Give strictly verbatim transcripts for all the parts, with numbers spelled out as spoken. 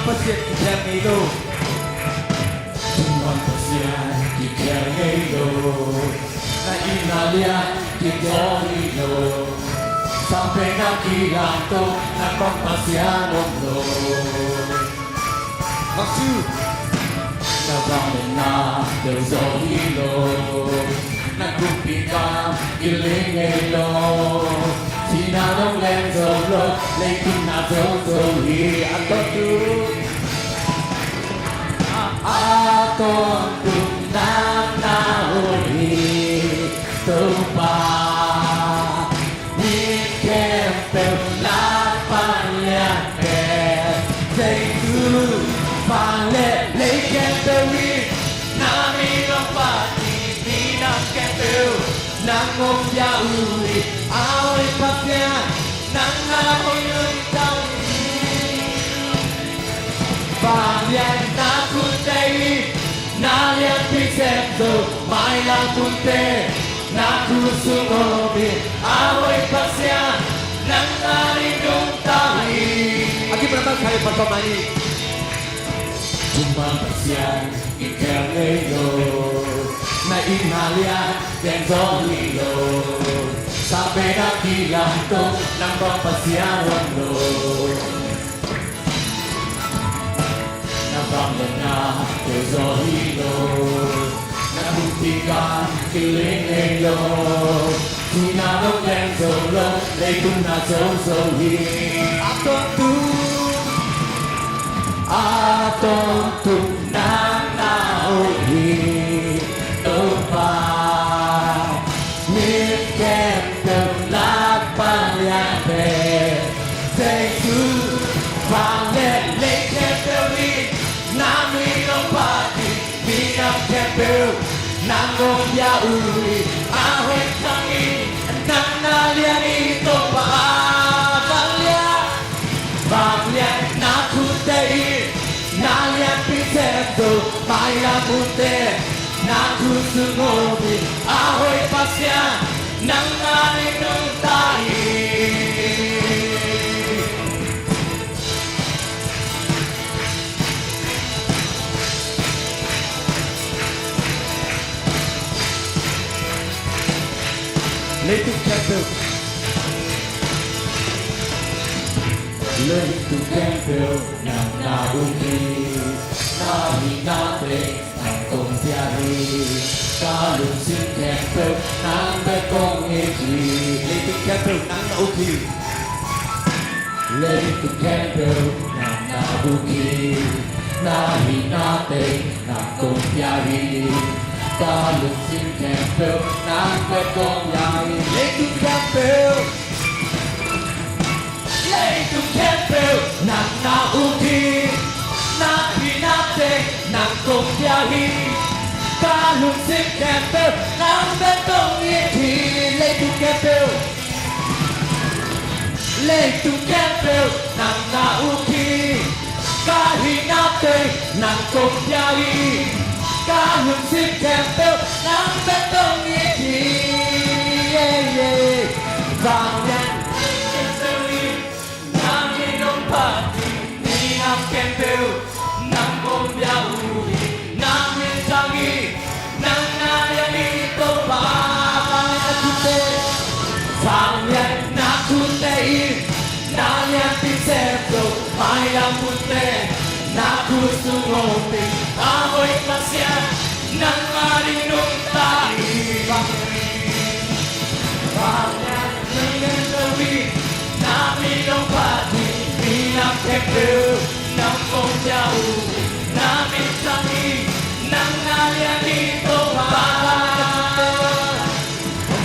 Pasian kikhen ngei lo. Tung bang Pasian kikhen ngei lo. Na itna lian kizaw hi lo. Sang pen na kilang tawh na bang Pasian om lo. Back to. Na vangliatna teu zaw hi lo. Na kumpi gam kiling ngei lo. Sihna dong leng zo lo. Leitung na zo zo hi a tawh tu. A tawntung nang na ut hi Topa. Mi khempeuh Lalpa lian pen Jesu. Vangliat lei khempeuh in na min hong phat hi. Minam khempeuh nang hong pia uh hi. A hoih Pasian nang na hong nuntak hi. Vangliatna khutte in na lianpi sem zo. Mailam munte na thu sung om hi. A hoih Pasian nang na min hong nuntak hi. A kipan a bang khai pa tawh mai ni. Tung bang Pasian kikhen ngei lo. Na itna lian kizaw hi lo. Sang pen na kilang tawh na bang Pasian om lo. Na vangliatna teu zaw hi lo. Na kumpi gam kiling ngei lo. Sihna dong leng zo lo. Leitung na zo zo hi. A tawntung, a tawntung nang na ut hi Topa. Mi khempeuh Lalpa lian pen Jesu. Vangliat lei khempeuh in na min hong phat hi. Minam khempeuh nang hong pia uh hi. A hoih thang in nang na lian hi Topa. Vangliat, vangliatna khutte in na lianpi sem zo. Mailam munte na thu sung om hi. A hoih Pasian nang na min hong nuntak hi. Leitung khempeuh. Leitung khempeuh nang na ut hi. Na hihna teng nang kong pia hi. Ka lungsim khempeuh nang bek kong it hi. Leitung khempeuh nang na ut hi. Leitung khempeuh nang na ut hi. Na hihna teng nang kong pia hi. Ka lungsim khempeuh nang bek kong pia hi. Leitung khempeuh, leitung khempeuh nang na ut hi. Na hihna teng nang kong pia hi. Ka lungsim khempeuh nang bek kong it hi. Leitung khempeuh, leitung khempeuh nang na ut hi. Ka hihna teng nang kong pia hi. Ka lungsim khempeuh nang bek kong it hi. Yeah, yeah. Vangliat na min hong phat hi. Minam khempeuh nang hong pia uh hi. Na min thang hi. Nang na lian hi Topa. Vangliatna khutte, vangliatna khutte in na lianpi sem zo. Mailam munte na thu sung om hi. A hoih Pasian nang na min hong nuntak hi. Vangliat lei khempeuh in na min hong phat hi. Minam khempeuh nang hong pia uh hi. Na min thang hi. Nang na lian hi Topa.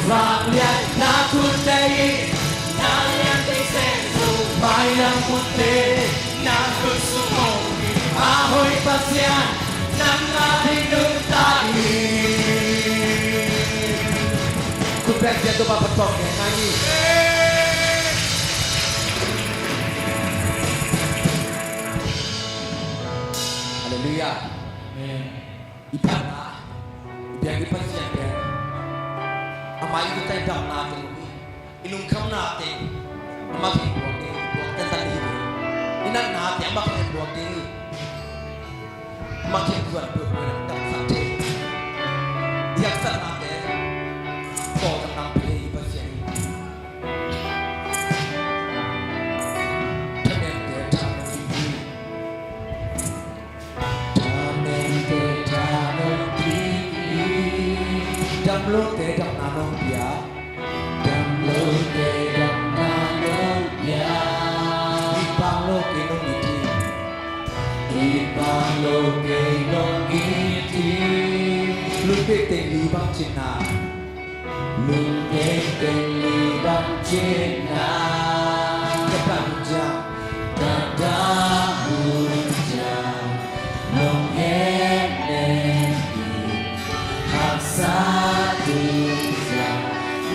Vangliatna khutte in na lianpi sem zo. Mailam munte na thu sung om hi. A hoih Pasian nang na min hong nuntak hi. Khut beng ciat Topa phat khawm ni. Halleluiah. Amen. I phatna, i biak i Pasian pen, amah i kitai damna teng om hi. I lungkhamna teng amah kibuak ding hi. I buak tantan hi ding hi. I natna teng amah kibuak ding hi. Mah khempeuh a puakpuak lam damsak thei, i haksatnate tawlnga lam pia thei Pasian hi. Thanente tha nong pia hi. Thanente tha nong pia hi. Damlote damna nong pia. Damlote damna nong pia. It bang lo kei nong it hi. It bang lo kei nong it hi. Lungteng teng li bang cinna. Lungteng teng li bang cinna. Ka dam ciang. Ka dam ciang. Nong hehnem hi. Haksa tung ciang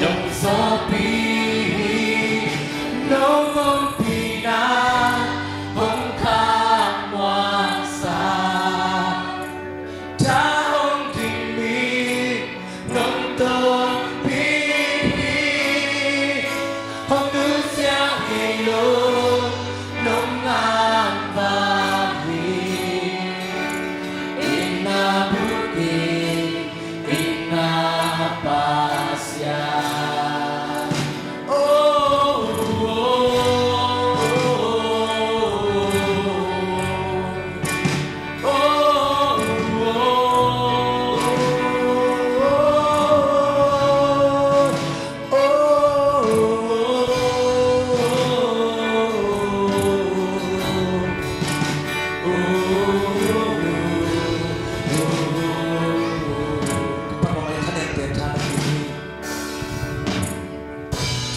nong sawpih hi. Nong ompihna hong khammuansa. Tha hong dim hi. Nong tonpih hi. Hong nusia ngei lo nong ngangvah hi. Itna bukit, itna Pasian. Oh, oh, oh, oh.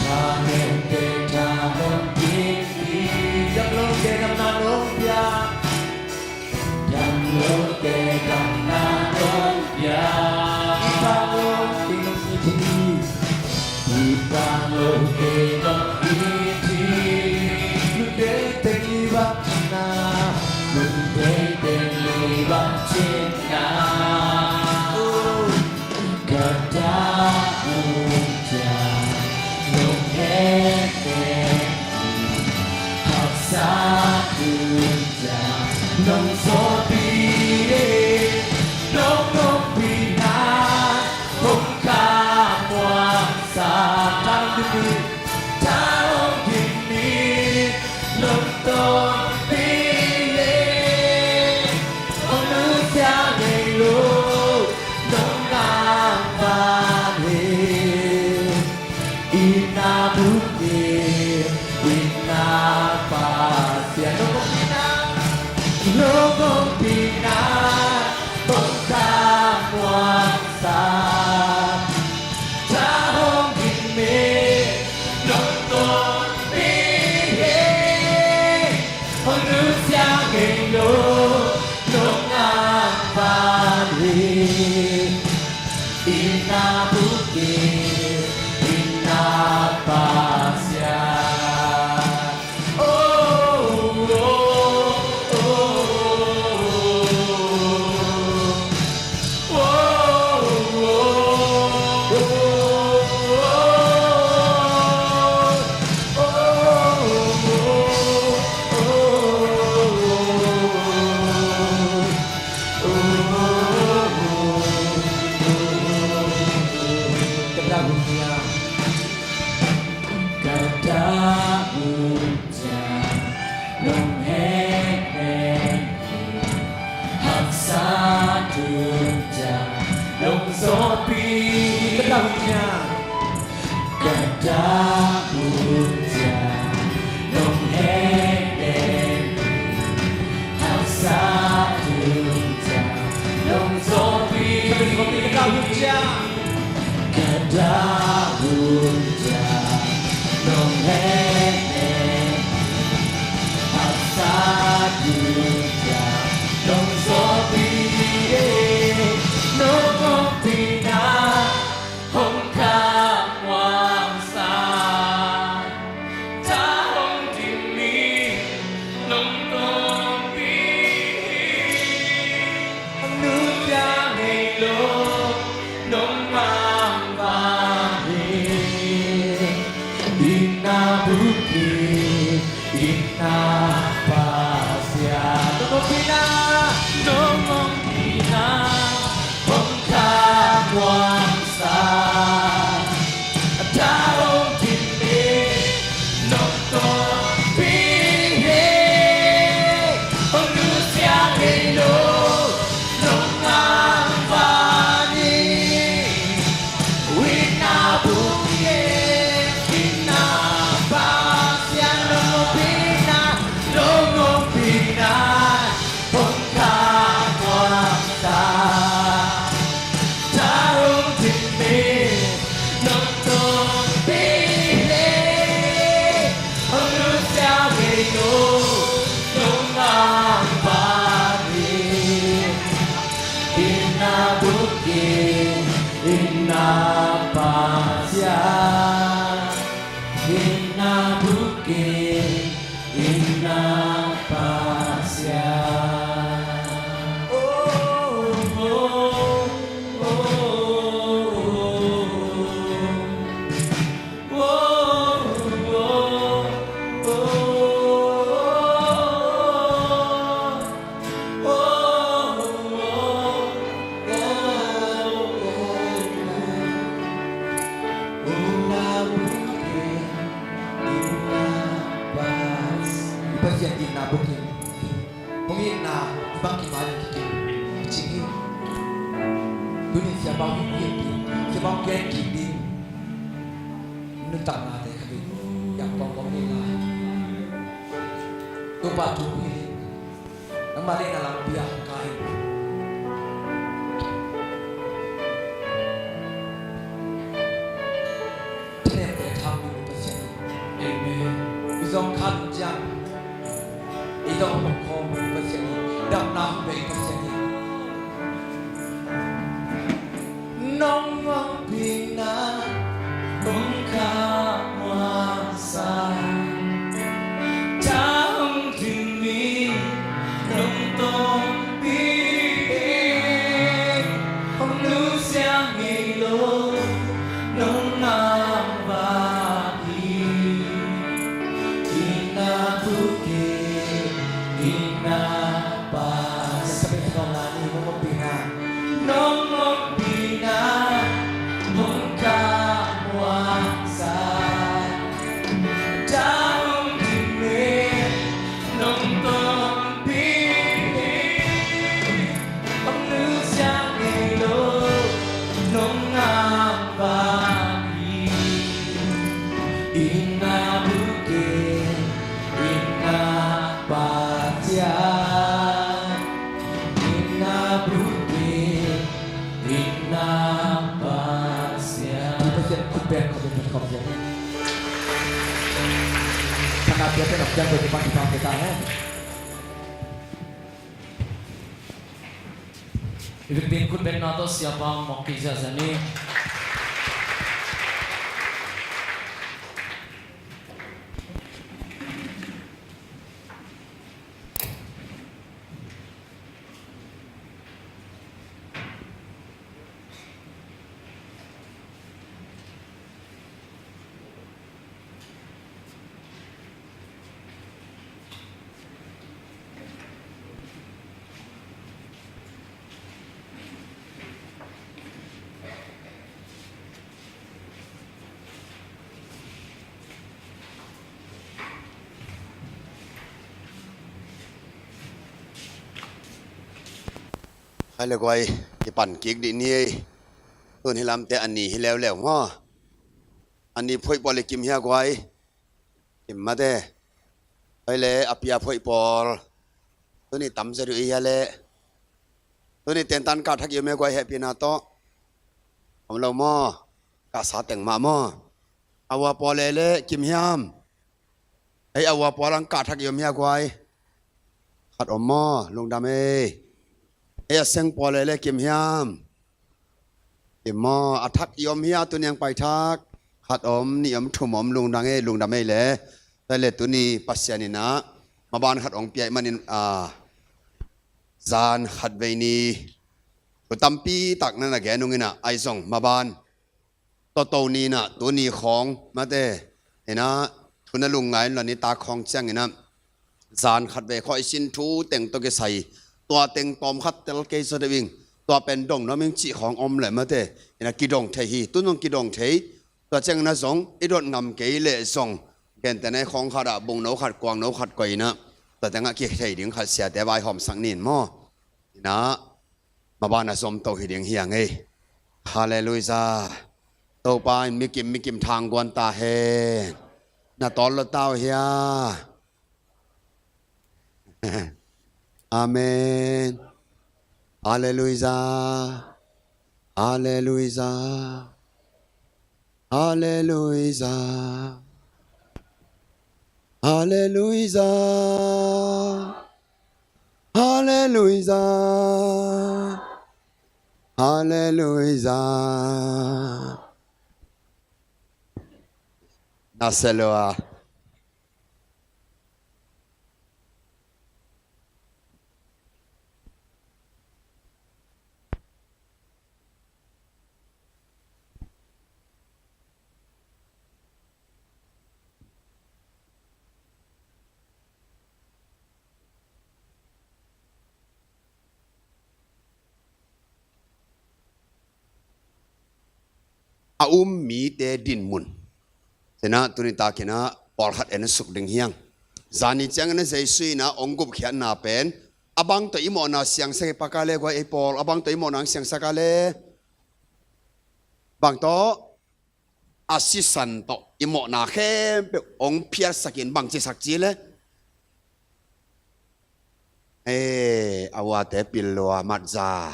Tha ngen te tha nong pia hi. Damlote damna nong pia. Damlote damna nong pia. It bang lo kei nong it hi. It bang lo kei nong it hi. Lungteng teng li bang cinna. Lungteng teng li bang cinna. Oh. Ka dam tung ciang nong hehnem hi. Haksa tung ciang nong sawpih hi. Nong ompihna hong khammuansa. Tha hong dim hi. Tha hong dim hi. Nong tonpih hi. Hong nusia ngei lo nong ngangvah hi. Itna bukit, itna Pasian. Nong ompihna, nong ompihna hong khammuansa. Tha hong dim hi. Nong tonpih hi. Hong nusia ngei lo nong ngangvah hi. Itna bukit, itna Pasian. Oh, oh, oh, oh, oh. Ka dam hun ciang, ka dam hun ciang nong hehnem hi. Haksa tung ciang nong sawpih hi. Ka dam hun ciang, ka dam hun ciang nong hehnem hi. Haksa tung ciang nong sawpih hi. Ka dam hun ciang, ka dam hun ciang nong hehnem hi. Haksa tung ciang nong sawpih hi. Nong ompihna hong khammuansa. Tha hong dim hi. Nong tonpih hi. Hong nusia ngei lo nong ngangvah hi. Itna bukit, itna Pasian. Hong itna i bang kimai in kikim cing hi. Tuni Siapa hong hong hi, Siapa hong gen kik ding nuntaknate khat in yak kong kong ni lai. Topa thu hi. Nangmah le na lampi ah ka hi. Thanemte thang ding Pasian hi. Amen. I zong khan ciang i dong khawm Pasian hi. Damna hong bei Pasian hi. Nong ompihna hong kha muangsa. Tha hong dim mi nong tongpi hi. Hong nusia ngei lo nong ngangvak hi. Ina buke, ina pa. Sa pe nong ompihna. Nong ompihna hong kha muangsa. Tha hong dim mi nong tongpi hi. Hong nusia ngei lo nong ngangvak hi. Ina buke, ina pa ciang. Ina buke, ina pa ciang. Pasian khut beng khawm in, khawm in. Thana pia te nong kiang ko ti pan ti pan te ta he. I biakpiak khut bengna tawh Siapa mawk kik ziahziah ni. Hai le guai, kipan kik dih ni ei. Tun hi lamte a ni hi leuleu maw. A ni phoih pawl i kim hia guai. Kim mate. Hai le a pia phoih pawl. Tuni tam zet uh i hia le. Tuni tentan kah thak i om hia guai, hehpihna tawh. Om lo maw. Kah sa teng mah maw. A ua pawl le le kim hiam. Ei a ua pawl ang kah thak i om hia guai. Khat om maw, lungdam ei. Ei a seng pawl le le kim hiam. Kim maw, a thak i om hia, tuni ang pai thak. Khat om, nih om, thum om, lungdam ei, lungdam ei le. Tua le tuni Pasian in ah maban khat hong pia ahih manin, a, zan khat vei ni. Thu tampi tak na na gen ung in ah, ahi zong maban Toto ni in ah, tuni khawng mate in ah, thu na lungngai un la, nitak khawng ciangin ah, zan khat vei khawng i sin thu teng tawh kisai, tua teng tawm khat tel kei zaw deuh ing, tua pen dong nuam ing cih khawng om leh mate in ah kidong thei hi. Tun zong kidong thei. Tua ciangin ah zong i dot ngam kei leh zong, gentehna i khawng khat ah bungno khat, kuangno khat koih in ah, tua teng ah kithei ding khat siate vaihawmsak ni in maw. In ah maban a zom to hi ding hi ang ei. Halleluijah. Topa in mikim mikim thangguan ta hen. Na tawl lo ta uh hia. Amen. Halleluijah. Halleluijah. Halleluijah. Halleluijah. Halleluijah. Halleluijah. Na se lo a. A um mite dinmun. Tua in ah tuni takin ah pawlkhat en suk ding hi hang. Zani ciangin ah Jesu in ah hong gupkhiatna pen a bang tawh i mawhna siangsak hi pak a le guai ei pawl, a bang tawh i mawhna siangsak a le, bang tawh, a sisan tawh i mawhna khempeuh hong phiatsak in bang cisak ci le, e, a uate pil lua matza.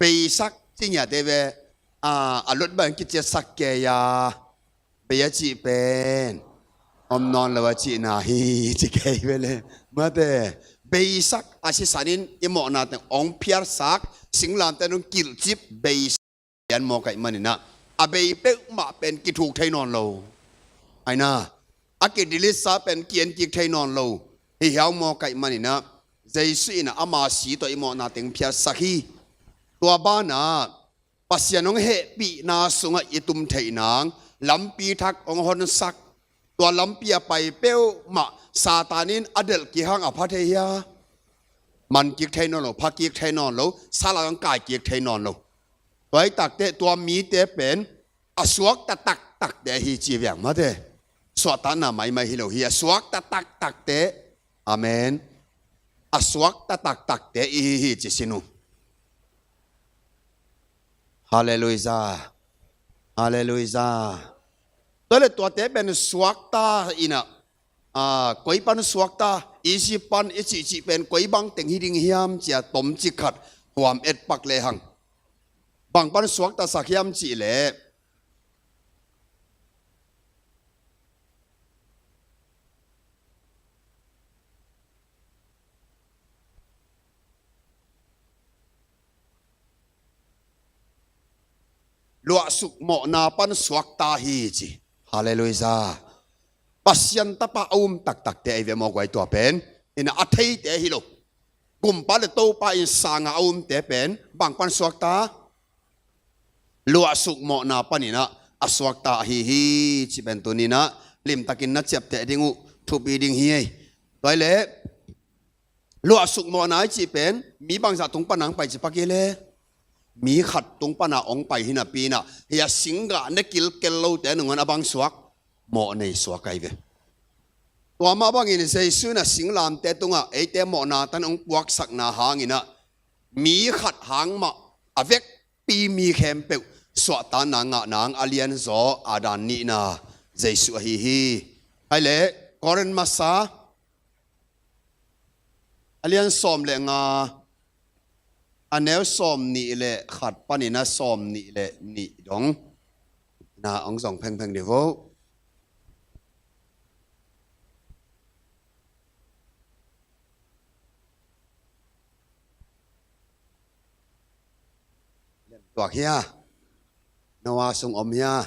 Beisak ci ngiate ve, a, a lot bang kiciatsak kei a, bei a cih pen om nawn lo a cihna hi ci kei ve le. Mate, beisak a sisan in i mawhna teng hong phiatsak, singlamteh in hong kilhcip, beisak pian mawk ahih manin ah, a bei peuhmah pen kithuk thei nawn lo. Aina, a kidilitsa pen ki-en kik thei nawn lo. Hi hiau mawk ahih manin ah, Jesu in ah ama si tawh i mawhna teng phiatsak hi. Tua banah Pasian hong hehpihna sungah i tum theih nang lampi thak hong honsak. Tua lampi a pai peuhmah Satan in a delh kik hang a pha thei hia? Man kik thei nawn lo, pha kik thei nawn lo, sal a hong kai kik thei nawn lo. Tua hi takteh tua mite pen a suakta taktakte hi ci viang mate. Suahtakna maimai hi lo hi, a suakta taktakte. Amen. A suakta taktakte i hi hi ci sin uh. Halleluiah. Halleluiah. Tua le tuate pen suakta in ah, a, koi pan suakta, Egypt pan i cihcih pen koi bang teng hi ding hiam ci a tomcik khat huam et pak lehang, bang pan suaktasak hiam cih leh, luahsuk mawhna pan suakta hi ci. Halleluiah. Pasian tapa a um taktakte ahi ve maw guai, tua pen in ah a theite hi lo. Gumpa le Topa in sanga a umte pen bang pan suakta? Luahsuk mawhna panin ah a suakta ahi hi ci pen tuni in ah limtakin na ciapteh ding uh thupi ding hi ei. Tua hi leh, luahsuk mawhna i cih pen mi bangzah tung pan hong pai ci pak hi le? Mi khat tung pan a hong pai hi napi in ah, hi a singgah ne kilkel lote nangawn a bang suak? Mawh nei suak ahi ve. Tua mah bangin Jesu in ah singlamteh tungah eite mawhna tan hong puaksakna hangin ah, mi khat hang mah a vekpi mi khempeuh suahtakna ngah nang a lianzaw Adam nihna Jesu ahi hi. Hi leh, Korin masa a lian sawm le nga, a neu sawm nih le khat panin a sawm nih le nih dong na hong zong phengpheng dih vo. Tuak hia? Noah sung om hia?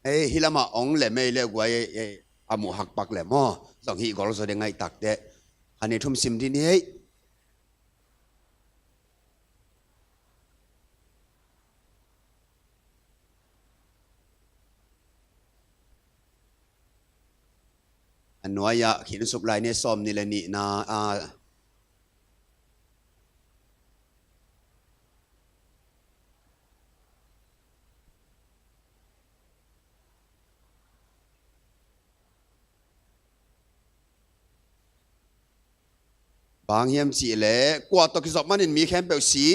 Ei, hi lamah ong le mei le guai, ei, a muh hakpak le maw? Zong hih gol zaw ding ngaih takteh. Khan i thum sim dih ni ei. A nuai-ah khin sup lai ni sawm nih le nihna, a, bang hiam cih leh kua tawh kizop manin mi khempeuh si?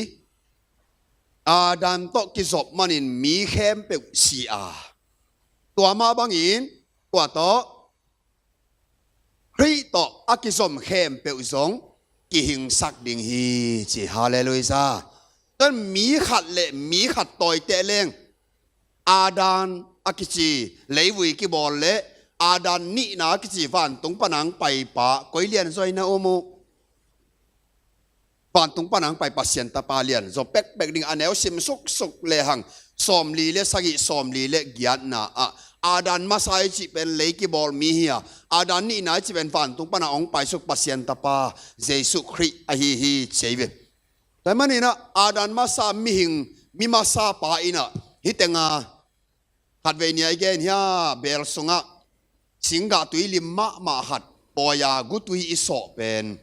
Adam tawh kizop manin mi khempeuh si a, tua mah bangin kua tawh? Khrih tawh a kizom khempeuh zong kihingsak ding hi ci. Halleluiah. Tua mi khat le mi khat tawiteh leng Adam a kici leivui kibawl le Adam nihna a kici vantung pan a hong paipa koi lianzaw in na um uh? Vantung pan a hong pai Pasian Tapa lianzaw pekpek ding. A neu sim suksuk lehang sawmli le sagih, sawmli le giatna ah Adam masa i cih pen lei kibawl mi hi a, Adam nihna i cih pen vantung pan a hong paisuk Pasian Tapa Jesu Khrih ahi hi ci ei ve. Tua manin ah Adam masa mihing, mi masa pa in ah hih teng a khatvei ni a i gen hi a, beel sungah singgah tui lim mahmah khat pawi a gutui i sawh pen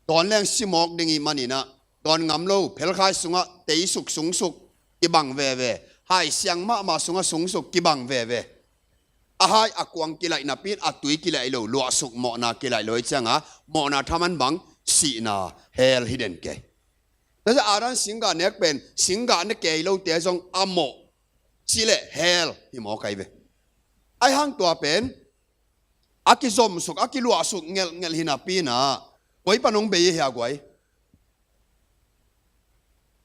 dawn leng si mawk ding i hih manin ah, dawn ngam lo, phelkhai sungah teisuk sungsuk kibang veve, hai siang mahmah sungah sungsuk kibang veve. A hai a kuang kilaih napi in a tui kilaih lo, luahsuk mawhna kilaih lo, hi cianga mawhna thaman bang, sihna, hell hi den kei. Tua ciang Adam singgah nek pen singgah ne kei lote zong a mawh cileh hell hi mawk ai ve. Ai hang tua pen a kizomsuk, a kiluahsuk ngelhngelh hi napi inah koi pan hong bei hi a guai.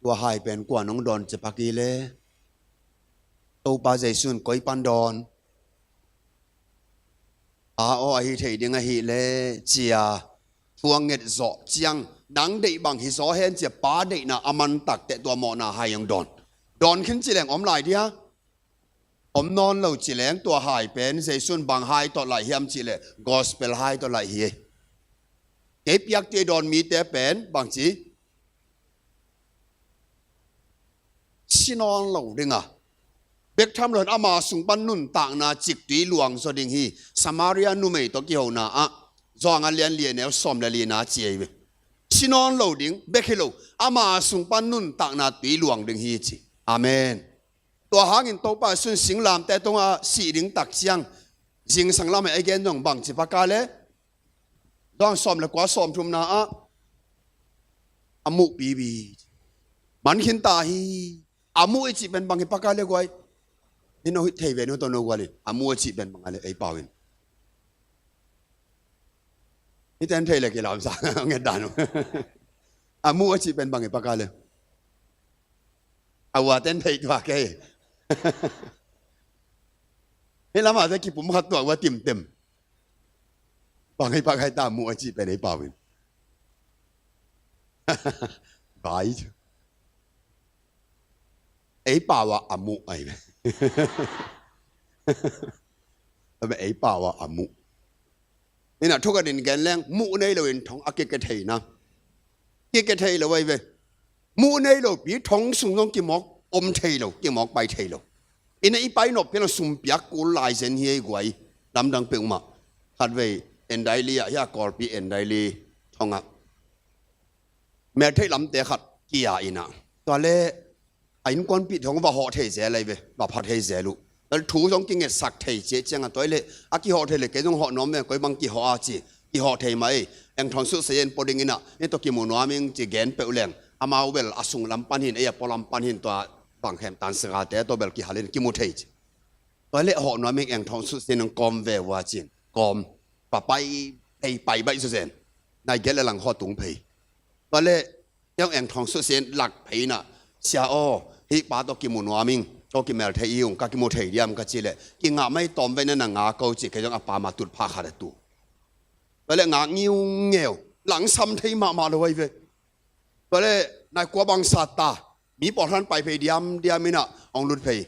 Tua hai pen kua nong dawn cia pak hi le? Topa Jesu in koi pan dawn? A aw, ahi thei ding ahi le cia thu a nget zawh ciang, nang deih bang hi zaw hen cia Pa deihna a man takteh tua mawhna hai hong dawn. Dawn khin cileng om lai dia? Om nawn lo cileng tua hai pen Jesu in bang hai tawh laih hiam cihleh gospel hai tawh laih hi. Kei piak tia dawn mite pen bangci si nawn lo dinga, bek tham lo in ama sung pan nuntakna ciktui luang zaw ding hi. Samaria numei tawh kihona ah Johan a lian li a neu sawm le lina ci ei ve. Si nawn lo ding bek hi lo, ama sung pan nuntakna tui luang ding hi ci. Amen. Tua hangin Topa Jesu in singlamteh tungah sih ding tak ciang zingsang lamah ei gen zong bangci pak a le? Johan sawm le kua sawm thumna ah a muh pipi man khin ta hi. A muh i cih pen bang hi pak a le guai? Hi no hi thei ve no tawh no gual in a muh a cih pen bang a le ei pau in? Hi ten thei le kilamsa nget dan uh. A muh a cih pen bang hi pak a le? A ua ten thei tua kei. Hi lamah te kipum khat tua ua timtem. Bang hi pak a le ta muh a cih pen ei pau in? Vai. Ei pau ah a muh ai ve. Ei pau ah a muh. Inah thukatin gen leng muh nei lo in thong a kike theina. Kike thei lo ai ve. Muh nei lo pi thong sung zong kimawk om thei lo, kimawk pai thei lo. Inah i pai nop phian a sumpiak kul lai zen hi ei guai. Lamdang peuhmah. Khatvei Endaili ah hi a Kawlpi Endaili thongah meltheih lamte khat kia inah tua le a innkuanpih thong va hawh thei zel ai ve, va pha thei zel uh. Tua le thu zong kingetsak thei ciah ciangah tua le a kihawh thei le kei zong hawh nuam ve, koi bang kihawh a ci. Kihawh thei mah ei, Eng Thawng Sut Sayen pua ding inah ni tawh kimu nuam ing ci gen peuh leng amau bel a sung lam pan hin, ei a pua lam pan hin tua bang khem tan sangate tawh bel kihal in kimu thei ci. Tua le hawh nuam ing, Eng Thawng Sut Sayen hong kawm ve ua ci-in kawm. Pa pai, pai, pai baih zazen. Nai gelh le lang hawh tung phei. Tua le kei zong Eng Thawng Sut Sayen lak phei inah, sia aw, hih pa tawh kimu nuam ing, tawh kimel thei i ung, ka kimu thei diam ka cih leh, kingah mai tawm ve na na nga ko ci, kei zong a pa ma tut phah khat a tu. Tua le ngak ngiungeu, langsam thei mahmah lo ai ve. Tua le nai kua bang sat ta, mi pawlkhat pai phei diamdiam inah hong lut phei.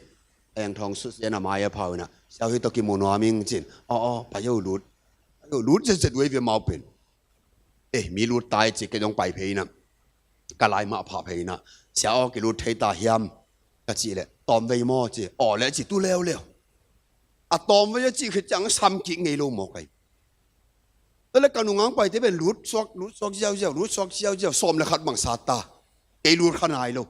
Eng Thawng Sut Sayen a mai a phau inah, sia aw, hih tawh kimu nuam ing ci-in, aw aw, pai aw, lut. Pai aw, lut zetzet uh ai ve mau pen. Eh, mi lut tai ci, kei zong pai phei inah, ka lai mah phah phei inah, sia aw, kilut thei ta hiam ka cih leh, tawm vei maw ci. Aw le ci, tu leuleu. A tawm vei a cih khit ciang sam kik ngei lo mawk ai. Tua le ka nungang paite pen lut suak, lut suak ziauziau, lut suak ziauziau, sawm le khat bang sat ta. Kei lut kha nai lo.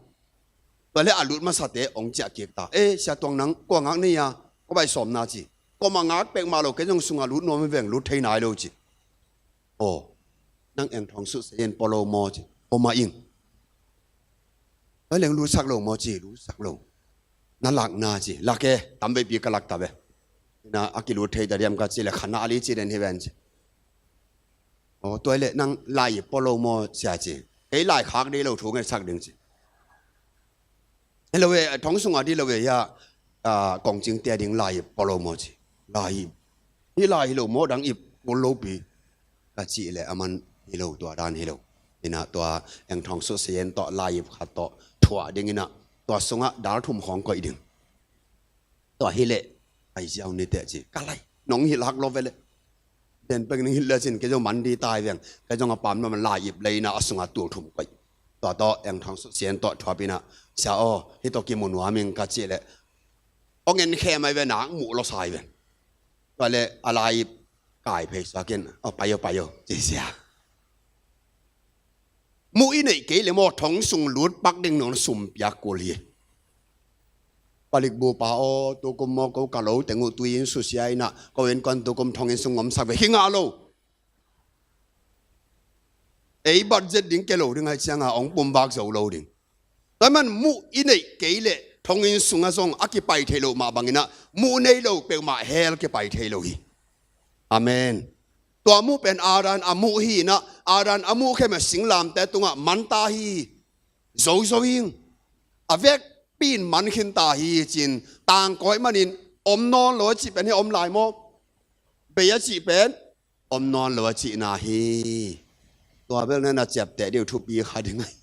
Tua le a lut masate hong ciah kik ta. Eh, Sia Tuang, nang kua ngak nei a, kua bai sawm na ci. Kua mah ngak pek mah lo, kei zong sungah lut nuam veng, lut thei nai lo ci. Aw, nang Eng Thawng Sut Sayen pua lo maw ci. Pua mah ing. Tua leng lutsak lo maw ci, lutsak lo. Na lak na ci, lak e, tam veipi ka lak ta ve. Inah a kilut thei ta diam ka cih leh, kha na li ci den hi ven ci. Aw, tua le nang lai ip pua lo maw sia ci. Kei lai khak dei lo, thu ngetsak ding ci. Hi lo e, thong sungah dih lo e, hiah, ah, kongcingte a ding lai ip pua lo maw ci. Lai ip. Hih lai hi lo maw, dang ip kul lo pi. Ka cih leh a man hi lo, tua dan hi lo. Inah tua Eng Thawng Sut Sayen tawh lai ip khat tawh thuah ding inah tua sungah dal thum khawng koih ding. Tua hi leh ai ziau ni teh ci. Ka lai nong hilh hak lo ve leh. Den pek ning hilh le cin, kei zong man di tai veng. Kei zong a pam na man lai ip lei inah a sungah tul thum koih. Tua tawh Eng Thawng Sut Sayen tawh thuap inah, sia aw, hih tawh kimu nuam ing ka cih leh, hong en khem ai ve, nak muh lo sai ve. Tua le a lai ip kai phei suak in, aw, pai aw, pai aw ci sia. Muh i neih kei le maw, thong sung lut pak ding nong sum piak kul hi. Palik bu pa aw, tukum maw ko ka lo teng uh tui in susia inah, ko innkuan tukum thong inn sung ngomsak ve hi ngah lo. Ei budget ding ke lo ding hai cianga ong pumvak zo lo ding. Tua man muh i neih kei le thong inn sunga zong a kipai thei lo mah banginah, muh nei lo peuhmah hell kipai thei lo hi. Amen. Tua muh pen Adam a muh hi inah, Adam a muh khem a singlamte tungah man ta hi. Zozo ing. A vekpi in man khin ta hi cin, tangkawi manin om nawn lo a cih pen hi om lai maw? Bei a cih pen om nawn lo a cihna hi. Tua bel na na ciapteh dih uh thupi kha ding ahi.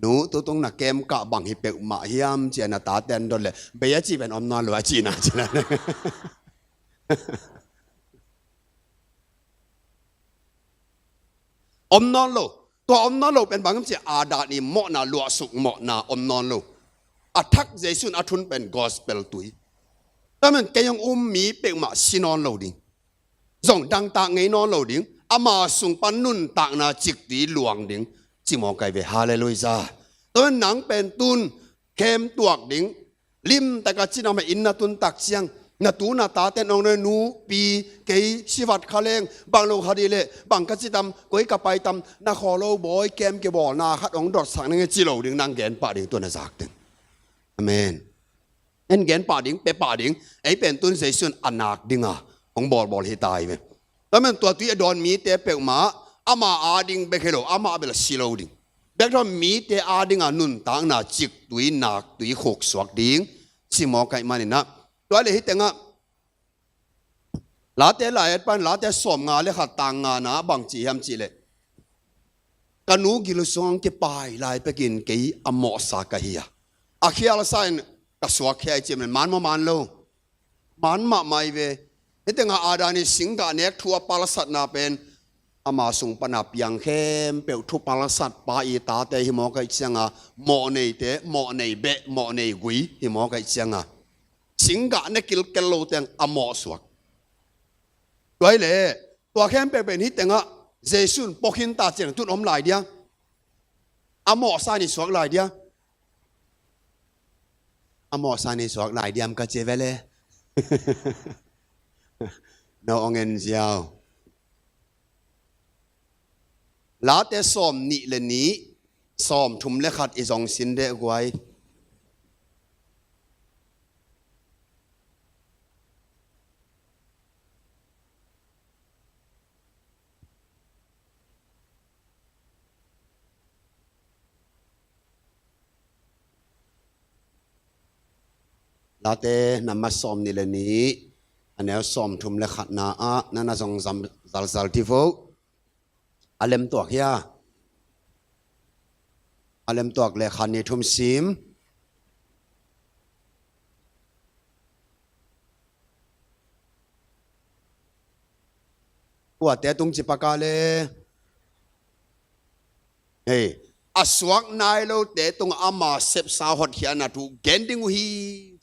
Nu, tutung na kem kah bang hi peuhmah hiam cia na tate an dot le, bei a cih pen om nawn lo a cihna cihna. Om nawn lo. Tua om nawn lo pen bang hiam cia, Adam i mawhna, luahsuk mawhna om nawn lo. A thak Jesu in a thun pen gospel tui. Tua man kei hong um mi peuhmah si nawn lo ding. Zong dangtak ngei nawn lo ding. Ama sung pan nuntakna ciktui luang ding. Ci mawk ahi ve. Halleluiah. Tua man nang pen tun khem tuak ding. Limtaka cinam a inn na tuntak ciang, na tu na tate nong nai, nu, pi, kei sivat kha leng, bang lo kha dih leh, bang ka citam, koi ka paitam, na khaw lo bawi, kem kibawlna khat hong dotsak ning e ci lo ding, nang gen pah ding, tua na zak ding. Amen. En gen pah ding, pe pah ding, ei pen tun Jesu in a nak dinga hong bawlbawl hi ta hi ve. Tua man tua tui a dawn mite peuhmah, ama ading bek hi lo, amah bel a si lo ding. Bek thawn mite adinga nuntakna ciktui, naktui khuksuak ding. Ci mawk ahi maninah. Tua le hi tengah. Late lai-at pan, Late sawmnga le khat tang ngana bang ci hiam cih leh. Ka nu gil sung kipai lai pekin kei a mawhsa ka hi a. A khialsa in ka suak khia i cih man, man maw man lo. Man mahmah hi ve. Hi tengah Adam i singgah nek thu a palsatna pen ama sung pana piang khempeuh thu palsat pa i tate hi mawk ahi cianga mawh neite, mawh nei beh, mawh nei gui hi mawk ahi cianga singgah ne kilkel lo teng a mawh suak. Tua hi leh tua khempeuh pen hi tengah Jesu in pawkhin ta ciang tun om lai dia. A mawhsa ni suak lai dia. A mawhsa ni suak lai diam ka ci ve le. No ong en ziau. Late sawm nih le nih, sawm thum le khat i zong sin deh guai. Late nambat sawm nih le nih, a neu sawm thum le khatna ah na na zong zam, zalzal ti vo. A lemtuak hia? A lemtuak le khan ni thum sim. Kuate tung ci paka le. Hei, a suak nai lote tung ama sepsa hotkhiatna thu gen ding uh hi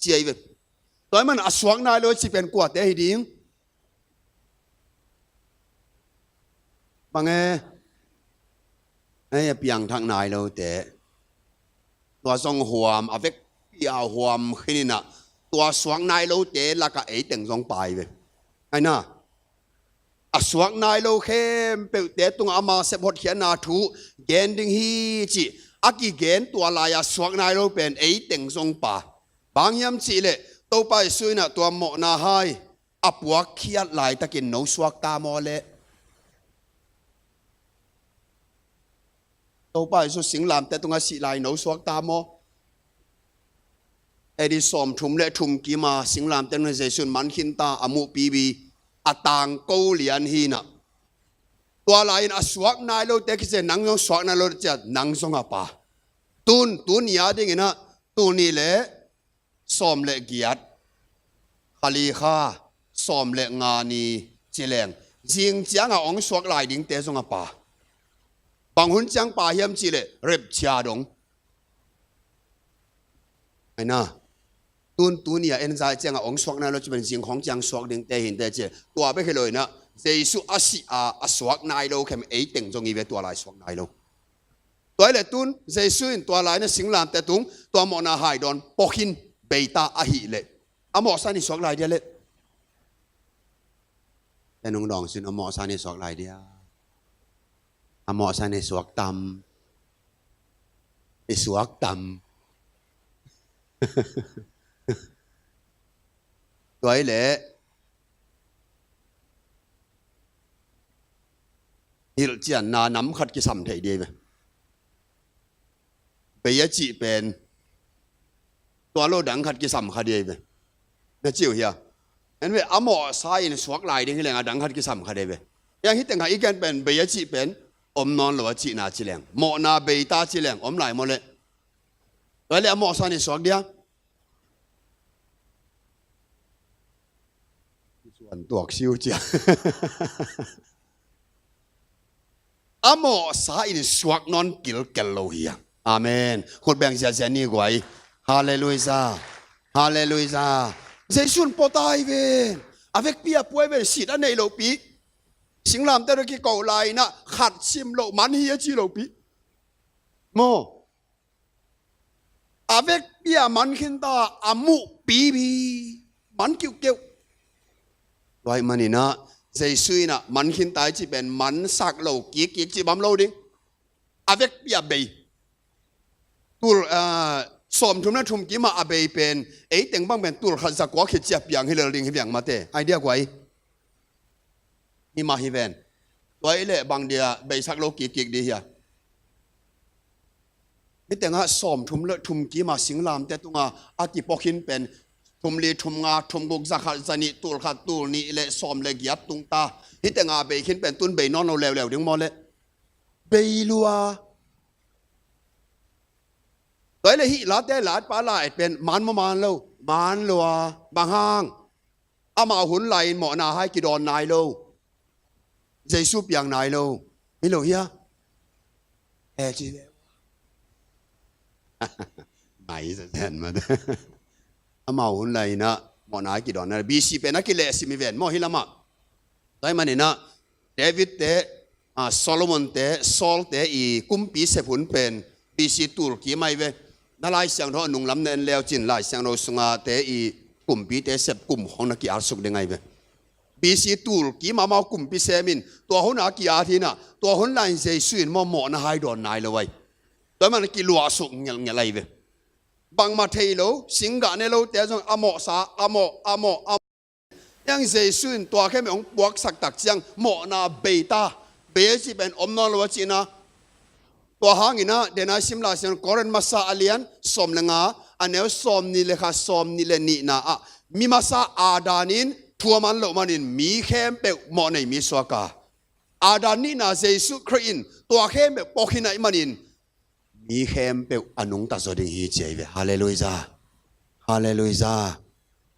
ci ahi ve. Tua man a suak nai lo ci pen kuate hi ding. Bang e. Ei, a piangthak nai lote. Tua zong huam, a vekpi a huam khin inah. Tua suak nai lote lakah ei teng zong pai ve. Aina. A suak nai lo khempeuhte tungah ama sep hotkhiatna thu gen ding hi cih. A kigen tua lai-a suak nai lo pen ei teng zong pa. Bang hiam cih leh Topa Jesu inah tua mawhna hai a puakkhiat laitakin no suak ta maw leh? Topa Jesu singlamteh tungah sih lai no suak ta maw? A.D. sawm thum le thum kima singlamteh tungah Jesu in man khin ta a muh pipi a tangko lian hi inah. Tua lai-in a suak nai lote kizia nang zong suak nai lote ciat nang zong a pa. Tun, tuni a dinginah, tuni le sawm le giat, khali kha, sawm le nga ni ci leng. Zing cianga ong suak lai dingte zong a pa. Bang hun ciang pa hiam cih leh, rapture dong. Aina. Tun, tuni a en zai cianga ong suak nai lo ci pen zing khong ciang suak dingte hinte ci. Tua bek hi lo inah, Jesu a sih a, a suak nai lo khem, ei teng zong hi ve, tua lai suak nai lo. Tua hi leh tun Jesu in tua lai na singlamteh tung tua mawhna hai dawn pua khin, bei ta ahih leh a mawhsa in i suak lai dia leh. Te nung dawng sin a mawhsa in i suak lai dia. A mawhsa in i suak tam. I suak tam. Tua hi leh hilhcianna nam khat kisam thei dih ve. Bei a cih pen tua lo dang khat kisam kha dih ve. Na ci uh hia? En ve, a mawhsa in suak lai ding hi leng a dang khat kisam kha dih ve. Hiang hi teng kha i gen pen bei a cih pen om nawn lo a cihna ci leng, mawhna bei ta ci leng om lai maw leh. Tua hi leh a mawhsa in suak dia. Suan tuak siu cia. A mawhsa in suak nawn kilkel lo hi a. Amen. Khut beng ziazia ni guai. Halleluiah. Halleluiah. Jesu in pua ta hi ven. A vekpi a pua hi ven, sit a nei lopi. Singlamteh tawh kiko lai in ah khat sim loh man hi a ci lopi. Maw. A vekpi a man khin ta, a muh pipi man kiukiu. Tua ahih manin ah Jesu in ah man khin ta i cih pen man sak lo kikkik cih bang lo ding. A vekpi a bei. Tul, ah, sawmthum le thum kim a a bei pen ei teng bang pen tul khat za kua khit ciang piang hi lel ding hi viang mate. Idea guai. Hi mah hi ven. Tua hi leh bang dia bei sak lo kikkik dih hia? Hi teng ah sawmthum le thum kim a singlamteh tung a a kipua khin pen thum li, thum nga, thum guk, za khat, za nih, tul khat, tul nih le sawm le giat tung ta. Hi teng a bei khin pen tun bei nawn lo leuleu ding maw leh. Bei lua. Tua hi leh hih Late Lat pa lai pen man maw man lo? Man lua. Bang hang? Amau hun lai in mawhna hai kidawn nai lo. Jesu piang nai lo. Hi lo hia? He ci ve. Mai sa sen ma. Amau hun lai in ah mawhna hai kidawn nai lo. B C pen a kilehsim hi ven maw hih lam ah. Tua ahih manin ah David te, ah, Solomon te, Saul te i kumpi sep hun pen B C tul kim ahi ve. Na Lai Siangtho a nunglam na en leu cin Lai Siangtho sunga te i kumpite sep kum khawng na ki-at suk ding ahi ve. B C tul kim a amau kumpi sem in tua hun a ki-at hi in ah tua hun lai in Jesu in maw mawhna hai dawn nai lo ahi. Tua ahih manin kiluah suk ngelhngelh ahi ve. Bangmah thei lo, singgah ne lote zong a mawhsa, a mawh, a mawh, a Hiang Jesu in tua khempeuh hong puaksak tak ciang mawhna bei ta, bei a cih pen om nawn lo a cihna. Tua hangin ah, den a i sim Lai Siangtho Korin masa a lian sawm le nga, a neu sawm nih le khat, sawm nih le nihna ah, mi masa Adam in thu a man loh manin mi khempeuh mawh nei mi suak a. Adam nihna Jesu Khrih in tua khempeuh pua khin ahih manin mi khempeuh a nungta zaw ding hi ci ahi ve. Halleluiah. Halleluiah.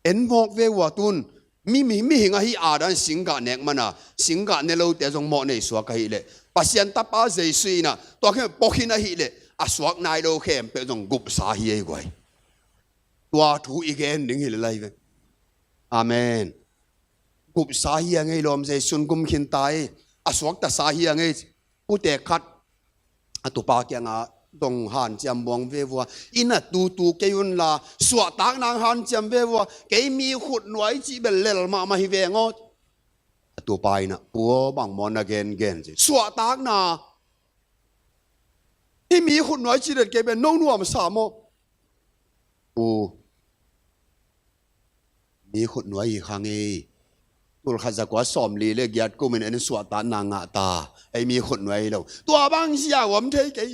En mawk ve uh a tun mi, mi, mihing ahi Adam singgah nek man a singgah ne lote zong mawh nei suak ahih leh Pasian Tapa Jesu in ah tua khempeuh pua khin ahih leh a suak nai lo khempeuh zong gupsa hi ei guai. Tua thu i gen ding hi lel ahi ve. Amen. Gupsa hi a ngei lawm, Jesu in gum khin ta ei. A suakta sa hi a ngei. Pute khat a tupa kiangah dong hanciam buang ve vua. Inn ah tutu kei un la suahtak nang hanciam ve vua. Kei mi khutnuai cih bel lel mahmah hi veng aw. A tupa in ah, pu aw, bang maw na gengen ci. Suahtakna. Hih mi khutnuai cih let kei bel no nuamsa maw? Pu, mi khutnuai hi khang ei. Tul khat za kua sawm li le giat kumin en suahtakna ngah ta. Ei mi khutnuai hi lo. Tua bang ziau om thei kei.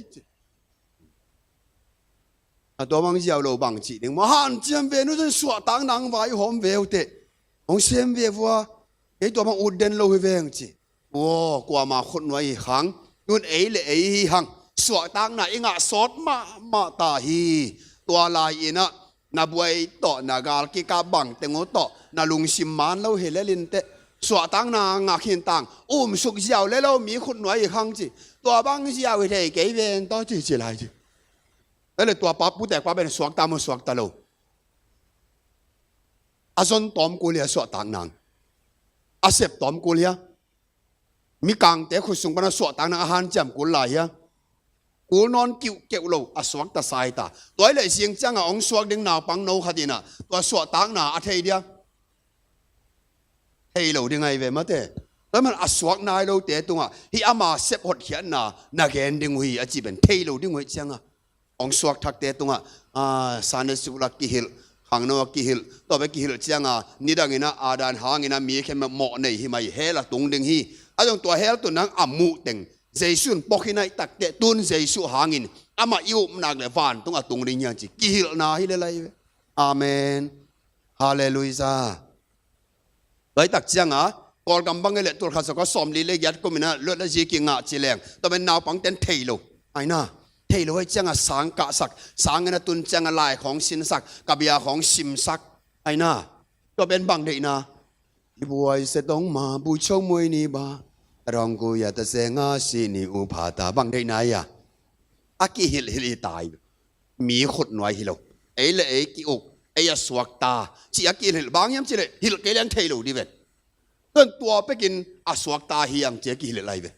A tua bang ziau lo bang cih ding maw? Hanciam ve nu zan suahtakna hong vai hawm ve uh teh. Hong sem ve vua. Kei tua bang ut den lo hi veng ci. Aw, kuama khutnuai hi khang. Tun ei le ei hi hang. Suahtakna i ngah sawt mahmah ta hi. Tua lai in ah na buai tawh, na gal kikap bang teng uh tawh na lungsim man lo hi lel in teh. Suahtakna ngah khin tang. Um suk ziau le lo mi khutnuai hi khang ci. Tua bang ziau hi thei kei ven tawh ci ci lai ci. Tua le tua pa, pute pa pen suakta maw suakta lo? A zon tawm kul hia suahtak nang? A sep tawm kul hia? Mikangte khut sung pana suahtakna a hanciam kul lai hia? Kul nawn kiuhkeuh lo, a suakta sa hi ta. Tua hi leh zing cianga hong suak ding naupang no khat in ah tua suahtakna a thei dia? Thei lo ding ahi ve mate. Tua man a suak nai lote tungah hih ama sep hotkhiatna na gen ding uh hi a ci pen thei lo ding uh hi cianga hong suak thakte tungah, ah, Sunday school ah kihilh, khangno ah kihilh, tua bek kihilh cianga nidangin ah a dan hangin ah mi khempeuh mawh nei hi mai, hell ah tung ding hi. A zong tua hell tun nang a muh teng Jesu in pawk hi naih takteh tun Jesu hangin amah i upna le vantung a tung ding hiang ci kihilhna hi le lai ve. Amen. Halleluiah. Tua hi tak cianga Kawlgam bang hi leh tulkhat sawmkua sawmli le giat kum in ah luat le zi kingah ci leng tua pen naupangte'n thei lo. Aina, thei lo hi cianga sang kahsak, sang in a tun cianga lai khawng sinsak, ka bia khawng simsak. Aina, tua pen bang deihna? I buai se tong ma bui chong muai ni ba, rong ku ya ta se nga si ni u pha ta, bang deihna ia? A kihilhhilh hi tai. Mi khutnuai hi lo. Ei le ei ki-uk, ei a suakta ci a kihilhhilh bang hiam ci leh hilh kei leng thei lo di ven. Tuan tua pekin a suakta hiang ci a kihilhhilh lai ve.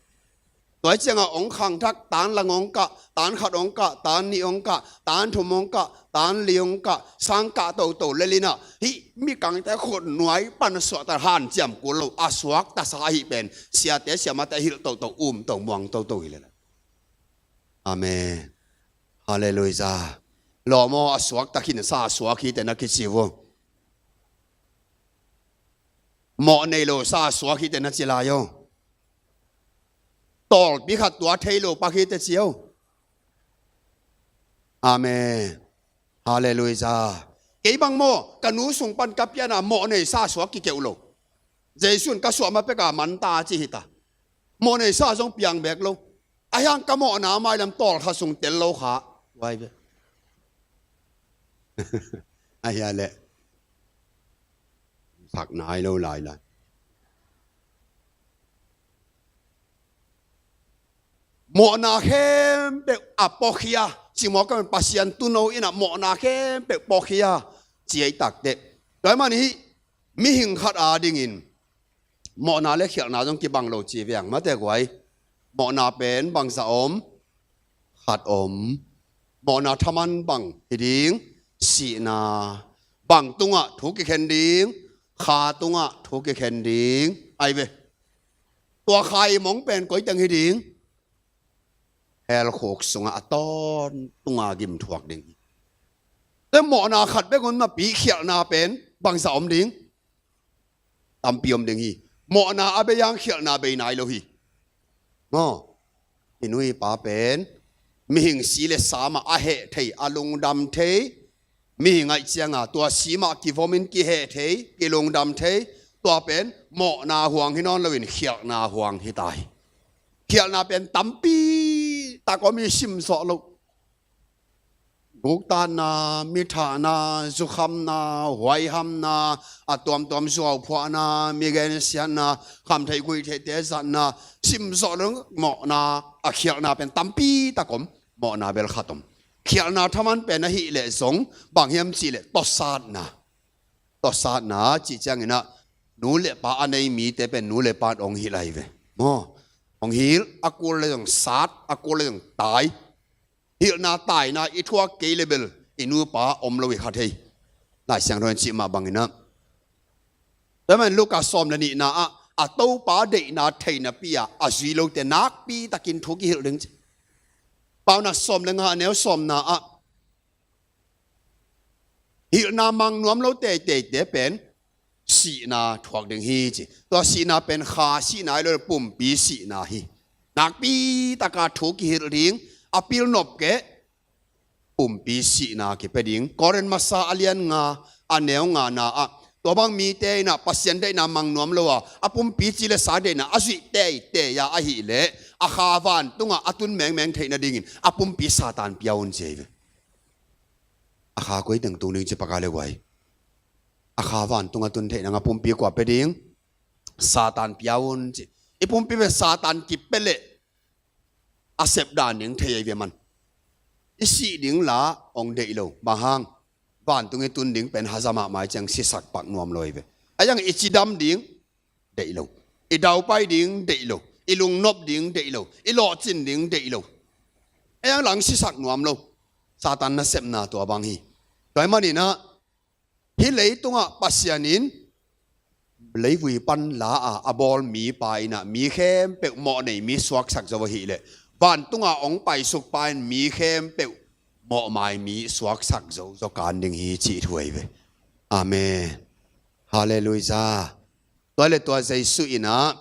Tua hi cianga hong khangthak, tan lang hong kah, tan khat hong kah, tan nih hong kah, tan thum hong kah, tan li hong kah, sang kah toto lel in ah hih mikangte khutnuai pan suahta hanciam kul lo, a suakta sa ahi pen siate siamahte hilh toto, um to, muang toto hi le lai. Amen. Halleluiah. Lawm aw, a suakta khin sa a suak hi te na kici uh. Mawh nei lo sa a suak hi te na ci lai aw. Tawlpi khat tua thei lo pak hi te ci aw. Amen. Halleluiah. Kei bang maw, ka nu sung pan ka piana mawh nei sa a suak kikeuh lo. Jesu in ka suah ma peka man ta ci hi ta. Mawh nei sa zong piang bek lo. A hiang ka mawhna mailam tawlkha sung tel lo kha. Tua hi ve. A hia leh sak nai lo lai lai. Mawhna khempeuh a pawkhia, cimawh ka Pasian tuuno in ah mawhna khempeuh pawkhia ci ahi takteh. Tua hi man hih mihing khat a dingin mawhna le khialhna zong kibang lo ci veng mate guai. Mawhna pen bangzah om? Khat om. Mawhna thaman bang hi ding? Sihna. Bang tungah thu kikhen ding? Kha tungah thu kikhen ding. Ai ve. Tua kha i mong pen koi teng hi ding? Hell khuk sungah a tawntunga gimthuak ding hi. Te mawhna khat bek om napi khialhna pen bangzah om ding? Tampi om ding hi. Mawhna a bei hang khialhna bei nai lo hi. Maw? I nu i pa pen mihing si le sa mah a heh thei, a lungdam thei. Mihing aih cianga tua si mah kivomin kiheh thei, kilungdam thei. Tua pen mawhna huang hi nawn loin khialhna huang hi ta hi. Khialhna pen tampi tak om hi, simzawh loh. Guktatna, mithahna, zukhamna, huaihamna, a tuamtuam zuauphuahna, mi gensiatna, khamtheih guihtheihte zatna, simzawh loh mawhna, a khialhna pen tampi tak om. Mawhna bel khat om. Khialhna thaman pen ahih leh zong bang hiam cihleh tawsatna. Tawsatna cih ciangin ah nu le pa a nei mite pen nu le pa in hong hilh ahi ve. Maw? Hong hilh, a kul le zong sat, a kul le zong tai. Hilhna taina i thuak kei le bel i nupa om lo hi kha thei. Lai Siangtho in cih mah bangin ah. Tua man Luka sawm le nihna ah a topa deihna thei napi ah a zui lote nakpi takin thu kihilh ding ci. Paunak sawm le nga a neu sawmna ah hilhna mang nuam lo teiteite pen sihna thuak ding hi ci. Tua sihna pen kha sihna hi lo, pumpi sihna hi. Nakpi taka thu kihilh ding, a pilnop keh pumpi sihna kipia ding. Korin masa a lian nga a neu ngana ah tua bang mite in ah Pasian deihna mang nuam lo a, a pumpi ci le sa deihna a zuih teitei a ahih leh a kha vantungah a tun mengmeng theih nadingin a pumpi Satan pia un ci ahi ve. A kha koi teng tung ding ci paka le guai. A kha vantung a tun theih nang a pumpi kua pia ding? Satan pia un ci. I pumpi pen Satan kipia leh a sep dan ding thei ahi ve man. I sih ding la hong deih lo. Bang hang? Vantung i tun ding pen haza mahmah ciang sisak pak nuam lo ahi ve. A hiang i cidam ding deih lo. I daupai ding deih lo. I lungnop ding deih lo, i lawhcin ding deih lo. Ei ang lang sisak nuam lo. Satan nasepna tua bang hi. Tua ahih manin ah, hih leitungah Pasian in leivui pan la a, a bawl mipa in ah mi khempeuh mawhnei mi suaksak zo ahih leh, vantunga hong paisuk pa in mi khempeuh mawhmai mi suaksak zo zaw kan ding hi cih thu ahi ve. Amen. Halleluiah. Tua leh tua Jesuh in ah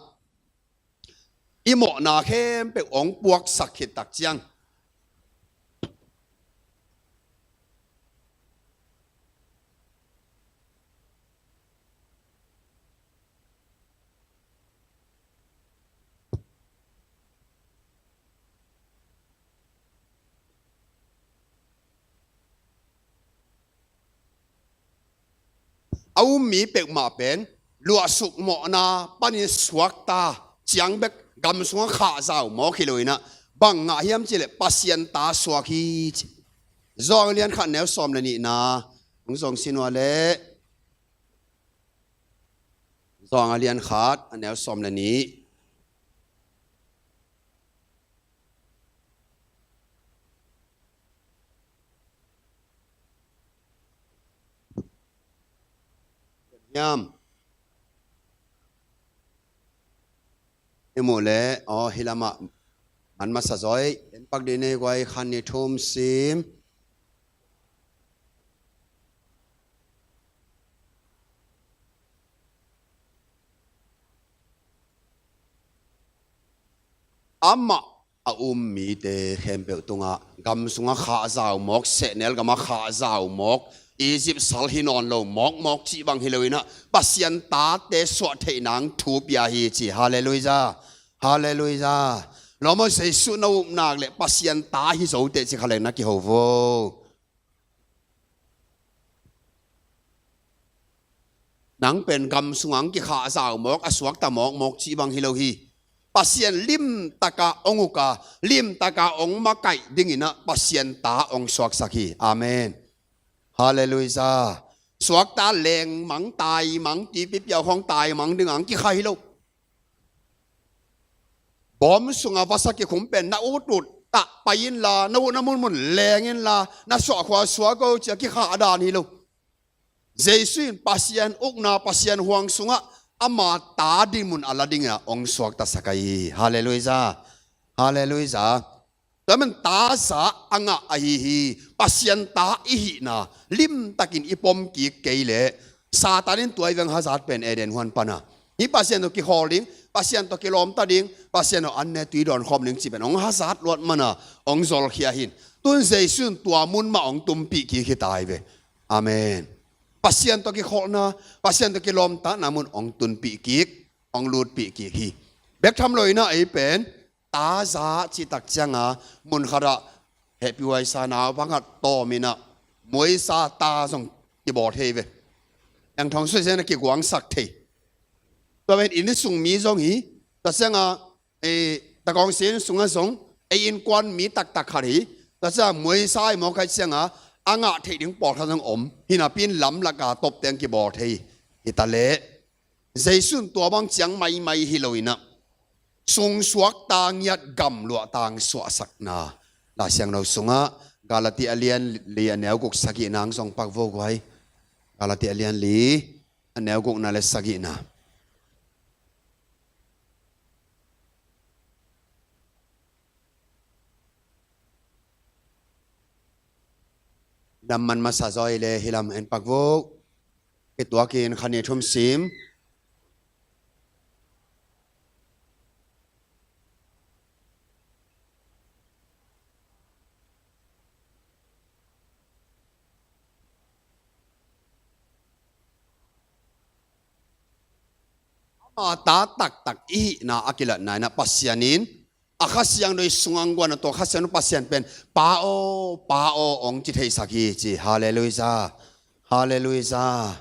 i mawhna khempeuh hong puaksak khit tak ciang, a um mi peuhmah pen luahsuk mawhna panin suakta ciang bek gam sungah khahzau mawk hi lo in ah, bang ngah hiam cih leh Pasian ta suak hi ci. Johan a lian khat neu sawm le nihna hong zong sin uh leh, Johan a lian khat a neu sawm le nih. Hiam? I muh leh, aw, hih lamah man masa zaw ei. En pak dih ni guai, khan nih thum sim. Amah a um mite khempeuh tungah gam sungah khahzau mawk, sehnel gamah khahzau mawk, Egypt sal hi nawn lo mawkmawk cih bang hi lo in ah, Pasian tate suah theih nang thu pia hi ci. Halleluiah. Halleluiah. Lawm aw, Jesuh na up nak leh Pasian ta hi zo teh ci kha leng na kiho vo. Nang pen gam sungah hong kikhahzau mawk, a suakta mawkmawk cih bang hi lo hi. Pasian limtaka hong uka, limtaka hong makaih ding in ah Pasian ta hong suaksak hi. Amen. Halleluiah. Suakta lengmang, taimang, tipi piau khawng taimang dingah hong kikha hi lo. Bawm sungah vasa kikhum pen na utut tah pai inla, na utna munmun leng inla, na suahkhua suak o ci-a kikhah dan hi lo. Jesuh in Pasian ukna, Pasian huang sungah ama ta dinmun a la dingin ah hong suaktasak ahi hi. Halleluiah. Halleluiah. Tua man taza a ngah ahi hi. Pasian ta i hihna limtakin i pom kik kei leh Satan in tua i veng hazat pen Eden huan pana, hih Pasian tawh kikhawl ding, Pasian tawh kilawmta ding, Pasian tawh an ne tui dawn khawm ding cih pen hong hazat luat mana hong zolkhia hi in. Tun Jesuh in tua mun mah hong tumpih kik hi ta hi ve. Amen. Pasian tawh kikholhna, Pasian tawh kilawmtatna mun hong tunpih kik, hong lutpih kik hi. Bek tham lo in ah ei pen taza cih tak ciangah mun khatah hehpih huaisa naupang khat tawm in ah muaisa ta zong kibawl thei ve. Eng thong suai ciangin a kiguangsak thei. Tua pen inn sung mi zong hi. Tua ciangah ei, takawng sin sungah zong ei innkuan mi taktak khat hi. Tua ciangah muaisa i mawk ahih ciangah a ngah theih ding pawlkhat zong om. Hi napi in lamlaka tawpte hong kibawl thei hi ta leh, Jesuh in tua bang ciang maimai hi lo in ah, sungsuak tangiat gamluah tang suahsakna. Lai Siangtho sungah Galati a lian li a neu guk sagihna hong zong pak vo guai. Galati a lian li a neu gukna le sagihna. Lam man masa zaw ei leh hih lam en pak vo. Kituakin khan nih thum sim. Ama ta taktak i hihna a kilatna in ah Pasian in a Kha Siangtho i sungah guan a tua Kha Siangtho Pasian pen, Pa aw, Pa aw, hong ci theisak hi ci. Halleluiah. Halleluiah.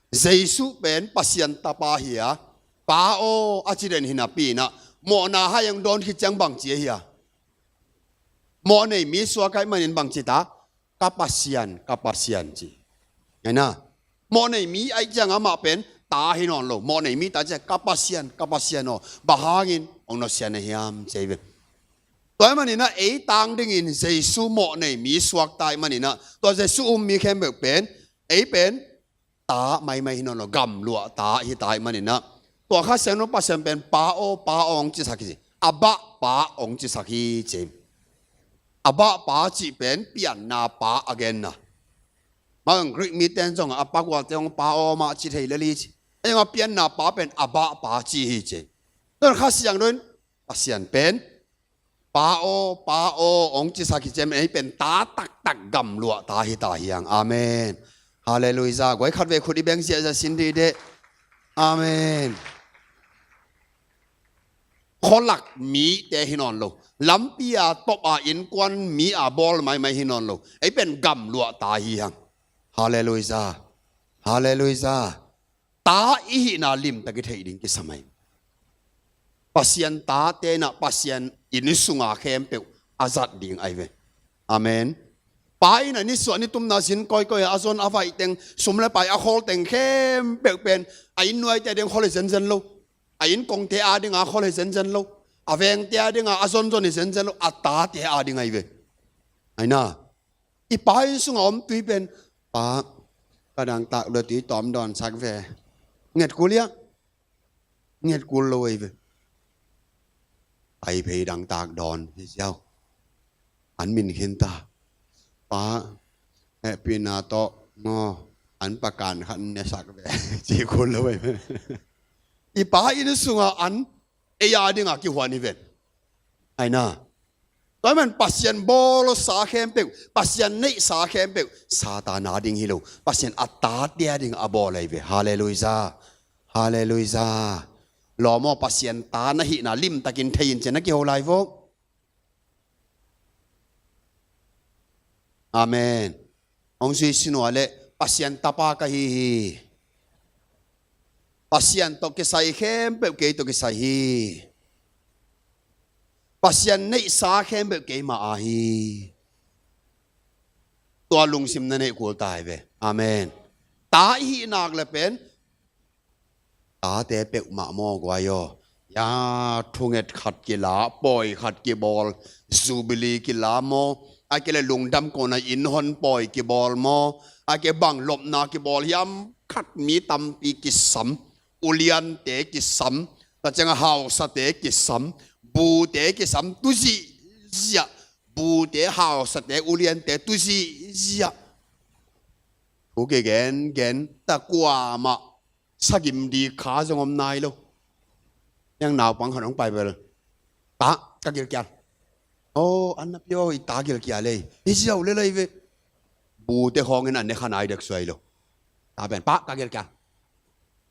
Jesuh pen Pasian tapa hi a, Pa aw a ci den hi napi in ah, mawhna hai hong dawn khit ciang bang ci ahi a? Mawhnei mi suak ahih manin bang ci ta? Ka Pasian, ka Pasian ci. Ahi na, mawhnei mi ahih ciang amah pen ta hi nawn lo. Mawhnei mi ta ciang, ka Pasian, ka Pasian aw, bang hangin hong nusia na hiam ci ei ve. Tua ahih manin ah ei tang dingin Jesu mawh nei mi suakta ahih manin ah tua Jesu um mi khempeuh pen ei pen ta maimai hi nawn lo, gamluah ta hi ta ahih manin ah tua Kha Siangtho Pasian pen Pa aw, Pa aw hong cisak hi ci. Abba Pa hong cisak hi ci. Abba Pa cih pen pianna Pa a genna. Mah bang Greek mite in zong a pakuate hong Pa aw mah ci thei lel hi ci. Ahi zongin a pianna Pa pen Abba Pa ci hi ci. Tua Kha Siangtho in Pasian pen Pa aw, Pa aw hong cisak hi ci ei pen ta taktak gamluah ta hi ta hi hang. Amen. Halleluiah. Guai khat vei khut i beng ziahziah sin dih deh. Amen. Khualak mite hi nawn lo, lampi a top a innkuan mi a bawl maimai hi nawn lo, ei pen gamluah ta hi hang. Halleluiah. Halleluiah. Ta i hihna limtak i theih ding kisam ahi. Pasian tate in ah Pasian inn sunga khempeuh a zat ding ahi ve. Amen. Pa in ah nisuah nitumna zin kawikawi a zon a vaih teng, sum le pai a khawl teng khempeuh pen a inn nuaite a ding khawl hi zenzen lo, a inn kongte a dinga khawl hi zenzen lo, a vengte a dinga a zonzon hi zenzen lo, a tate a ding ahi ve. Aina, i Pa inn sunga om tui pen, Pa, ka dangtak lo, tui tawm dawnsak ve. Nget kul hia? Nget kul lo ahi ve. Pai phei dangtak dawn hi ziau. An min khin ta. Pa, hehpihna tawh maw, an pakan khat ne sak ve. Ci kul lo ahi ve. I Pa inn sunga an ei a dinga kihuan hi ven. Aina, tua man Pasian bawlsa khempeuh, Pasian neihsa khempeuh Satan a ding hi lo, Pasian a tate a ding a bawl ahi ve. Halleluiah. Halleluiah. Lawm aw, Pasian ta na hihna limtakin thei in ci na kiho lai vok. Amen. Hong zui sin uh leh Pasian tapa ka hi hi. Pasian tawh kisai khempeuh kei tawh kisai hi. Pasian neihsa khempeuh keimah a hi. Tua lungsim na neih kul ta hi ve. Amen. Ta i hih nak le pen tate peuhmah maw, guai aw. Ya, thunget khat kila, pawi khat kibawl, jubilee kila maw, a kei le lungdam kona inn hon pawi kibawl maw, a kei bang lopna kibawl hiam, khat mi tampi kisam, uliante kisam, ta ciang a hausate kisam, bute kisam, tu zihziah, bute, hausate, uliante, tu zihziah. Thu kigengen, ta kuamah sagim dik kha zong om nai lo. Hiang naupang khat hong pai bel, "Pa, ka gilkial." "Aw, an na pia aw, i ta gilkial ei." "Hi ziau le lai ve." Bute khawngin an ne kha nai dek suai lo. Ta pen, "Pa, ka gilkial."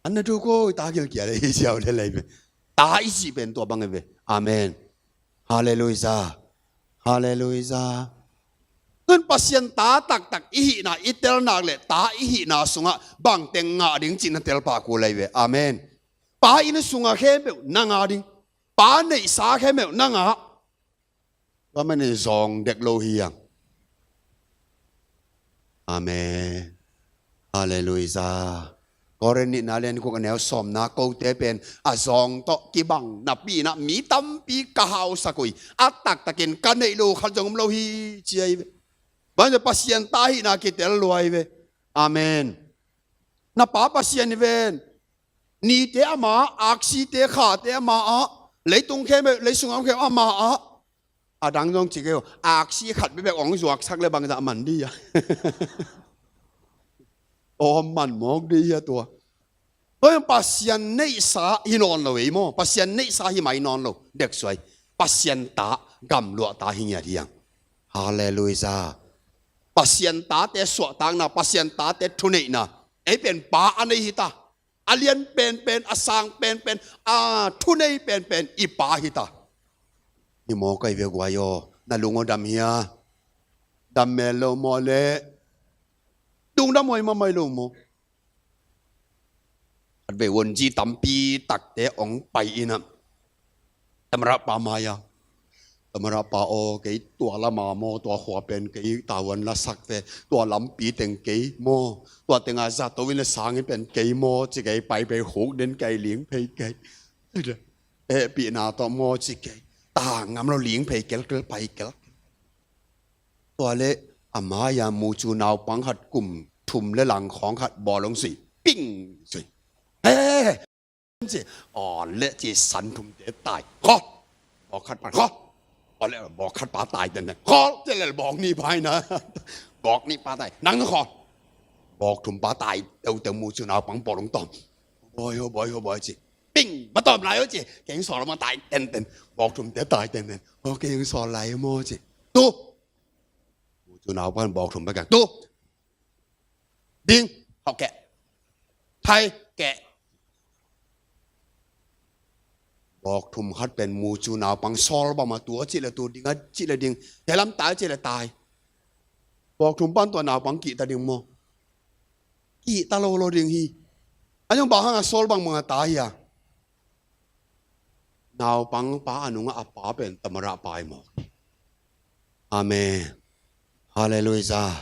"An na tuk aw, i ta gilkial ei." Hi ziau le lai ve. Ta i cih pen tua bang ei ve. Amen. Halleluiah. Halleluiah. Tun Pasian ta taktak i hihna i tel nak le ta i hihna sungah bangteng ngah ding cih na tel pah kul lai ve. Amen. Pa inn sunga khempeuh na ngah ding, Pa neihsa khempeuh na ngah. Tua manin zawng dek lo hi hang. Amen. Halleluiah. Korin nihna lian guk a neu sawmna, kote pen a zawng tawh kibang napi-in ah mi tampi ka hausak uh hi, a taktakin ka neih lo khat zong om lo hi, ci ahi ve. Bang hang hiam cih leh Pasian ta hihna kitel lua hi ve. Amen. Na Pa Pasian hi ven. Nite ama ah, aksite khate ama ah, leitung khempeuh, leisung a om khempeuh ama ah. A dang zong ci kei aw, aksi khat bekbek hong zuaksak le bangzah man dih hia? Aw, man mawk dih hia tua? Tua hi Pasian neihsa hi nawn lo ei maw? Pasian neihsa hi mai nawn lo. Dek suai. Pasian ta, gamluah ta hi ngiat hi hang. Halleluiah. Pasian tate suahtakna, Pasian tate thuneihna, ei pen Pa a nei hi ta. A lian penpen, a sang penpen, a thunei penpen i Pa hi ta. Hi maw, kai ve guai aw, na lung aw dam hia? Dam mel lo maw le? Lungdam huai mahmah lo maw? Khatvei wunzi tampi takte hong pai in ah, tamarah pa mai-ah, tamarah pa aw, kei tua lama maw, tua khua pen kei tavuan lasak ve, tua lampi teng kei maw, tua tenga zato in le sang in pen kei maw, ci kei, pai pei khuk den kei, ling phei kei. Hehpihna tawh maw ci kei. Tang ngam lo, ling phei kelkel, pai kelkel. Tua leh a mai-a mucu naupang khat kum thum le lang khawng khat bawl hong sui. Ping! Sui. He! Ci, aw leh ci, san thumte tai. Khawl! Bawk khat pan khawl! Aw leh bawk khat pa tai tenten. Khawl! Ci leh bawk nih pa hi na. Bawk nih pa tai. Nang khawl! Bawk thum pa tai. Teuteu mucu naupang bawl hong tawm. Bawi ho, bawi ho, bawi ci. Ping! Va tawm lai ho ci. Kei hong sawl mah tai tenten. Bawk thumte tai tenten. Aw, kei hong sawl lai maw ci. Tu! Mucu naupang bawk thum pa keng. Tu! Ding, hau keh. Thai keh. Bawk thum khat pen mucu naupang sawl bang mah, tua cih leh tua ding, a cih leh ding. He lam tai cih leh tai. Bawk thum pan tua naupang kihta ding maw? Kihta lo lo ding hi. A zong bang hang a sawl bang mah a tai hi a. Naupang pa a nungah a pa pen tamada pai mawk hi. Amen. Halleluiah.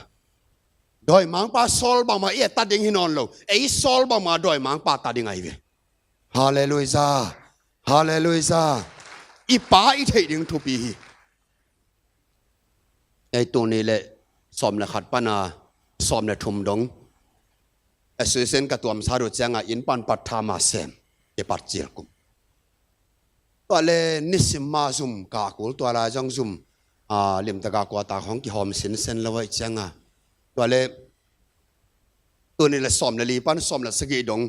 Dawimangpa sawl bangmah i et ta ding hi nawn lo. Ei sawl bangmah dawimangpa ta ding ahi ve. Halleluiah. Halleluiah. I pa i theih ding thupi hi. Ei tuni le sawm le khat pana sawm le thum dong association ka tuamsa uh cianga inn pan pat tha ma sem, kipat cil kum. Tua le nisim ma zum, kah kul tua lai zong zum, a, limtaka kuata khawng kihawm sinsen lo aih cianga. Tua le tuni le sawm le li pan sawm le sagih dong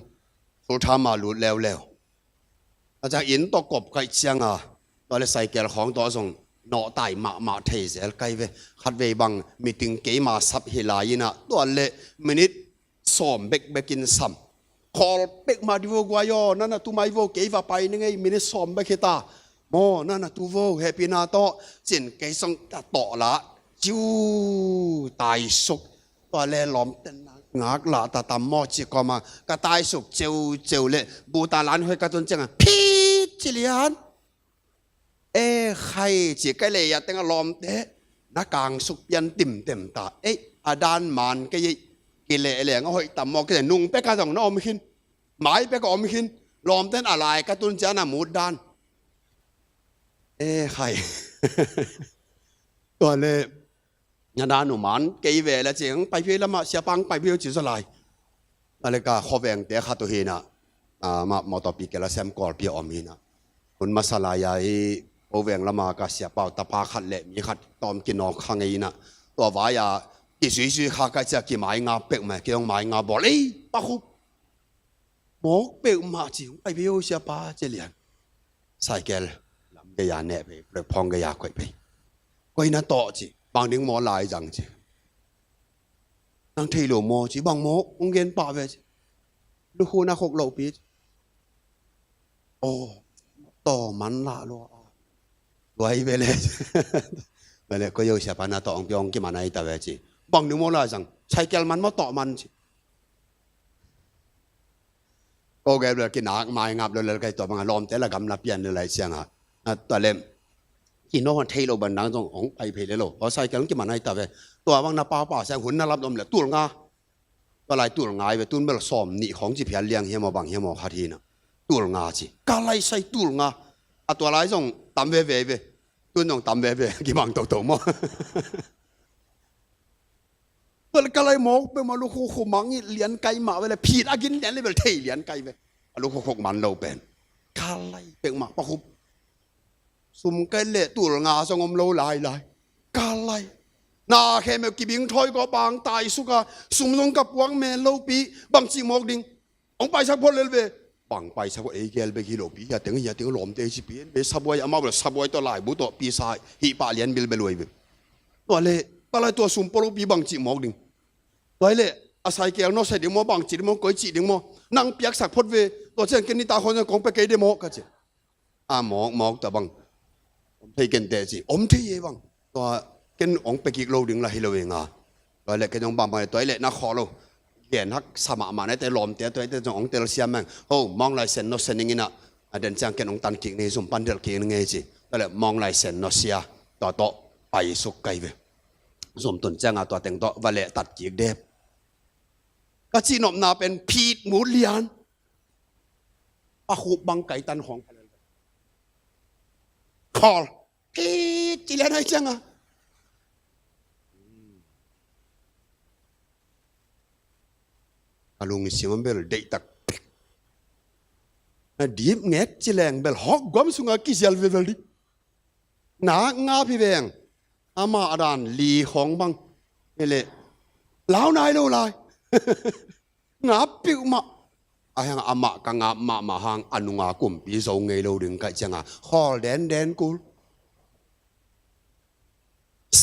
sultha ma lut leuleu. A ciang inn tawh kop kaih cianga, tua le saikel khawng tawh zong nawhtai mahmah thei zel kai ve. Khatvei bang meeting keima sap hi lai inah, tua le minute sawm bekbekin sam. Khawl pek mah di vo guai aw, nana tumai vo, kei va pai ning ei, minute sawm bek hi ta. Maw, nana tu vo, hehpihna tawh, cin kei zong ka tawh lah ciu taisuk. Tua le lawmten ngak lah ta tam maw ci kawma ka taisuk ceuceu le buta lan hoi ka tun cianga phit ci lian. E khai ci ka lei a teng a lawmte na kangsuk pian timtem ta. Ei, a dan man kei ei, kileh leng a hoih tam maw, kileh nung pek a zong na om khin, mai pek a om khin, lawmten a lai ka tun ciana mut dan. E khai. Tua le na dan uh man kei ve le ci, hong pai phei lamah siapa hong pai phei ci zaw lai. A le ka khuavengte khat uh hinah, a, mah mawtawpi kela sem Kawlpi a om hinah. Hun masa lai-a hi khuaveng lama ka siapa uh tapa khat le mi khat tawm kinawk kha ngei inah. Tua vai-a kizuizui kha ka cia kimai nga peuhmah, kei hong mai nga bawl ei pakhup. Mawk peuhmah ci, hong pai phei uh siapa ci lian. Saikel lam gei-a neh phei, platform gei-a koih phei. Koi na tawh ci, bang ding maw lai zang ci. Nang thei lo maw ci, bang maw, hong gen pah ve ci. Lukhu na khuk lohpi ci. Aw, tawh man lah lua. Luai ve le. Ve le, koi yo siapa na tawh hong pi hong kiman ahi ta ve ci. Bang ding maw lai zang, saikel man maw tawh man ci. Ko gel bel kinak mai ngap lo lel kai tua banga lawmte la gam la pian le lai sianga. A tua lem kino hon thei lo ban dang zong hong pai phei le lo. Aw saikel hong kiman ahi ta ve. Tua bang na pau pau siang hun na lam dom le tul nga. Tua lai tul nga ahi ve, tun bel sawm nih khawng ci phial liang hiam aw bang hiam aw khat hinah. Tul nga ci. Ka lai sai tul nga. A tua lai zong tam veve ahi ve. Tun zong tam veve. Kibang toto maw. Tua le ka lai mawk peuhmah lukhu khuk mang i lian kai mah ve le phit a gin lian le bel thei lian kai ve. A lukhu khuk man lo pen. Ka lai peuhmah pakhup. Sum kai le tul nga zong om lo lailai. Ka lai. Na khemeu kibing thoi ko bang taisuk a. Sum zong ka puak mel lopi. Bang cih mawk ding. Hong paisak phot lel ve. Bang paisak phot ei gel bek hi lopi. Hia teng hia teng lawmte hi ci pi en ve. Sabuai amau le sabuai tawh laibu tawh pisa hih pah lian bilbel uh ahi ve. Tua le, tua lai tua sum polopi bang cih mawk ding. Tua hi le, a saikel nawsia ding maw, bang cih ding maw, koi cih ding maw. Nang piaksak phot ve. Tua ciang ken nitak khawng ciang kong pia kei de maw ka ci. A mawk mawk ta bang. Om thei ken teh ci. Om thei e bang. Tua ken hong pia kik lo ding la hi lo e nga. Tua le ken hong bang bang le tua hi le na khawh lo. Gen hak sa mahmah na te lawmte tua hi te zong hong telsiam meng. Ho, mawng lai sen nawsia ning inah. A den ciang ken hong tan kik ni zum pan delh kik ni ngei ci. Tua le mawng lai sen nawsia. Tua tawh paisuk kai ve. Zum tun cianga tua teng tawh va leh tat kik dep. Ka cihnopna pen phit mut lian. Pakhup bang kai tan khawng pha lel. Khawl. Kit ci lian ai cianga. A lungsim bel deihtak pek. Na dip nget ci leng bel hawk guam sunga kizial velvel dih. Nak ngap hi veng. Amah a dan li khawng bang. Hi leh lau nai lo lai. Ngap piuh mah. A hiang amah ka ngap mahmah hang a nunga kumpi zo ngei lo ding kaih cianga khawl denden kul.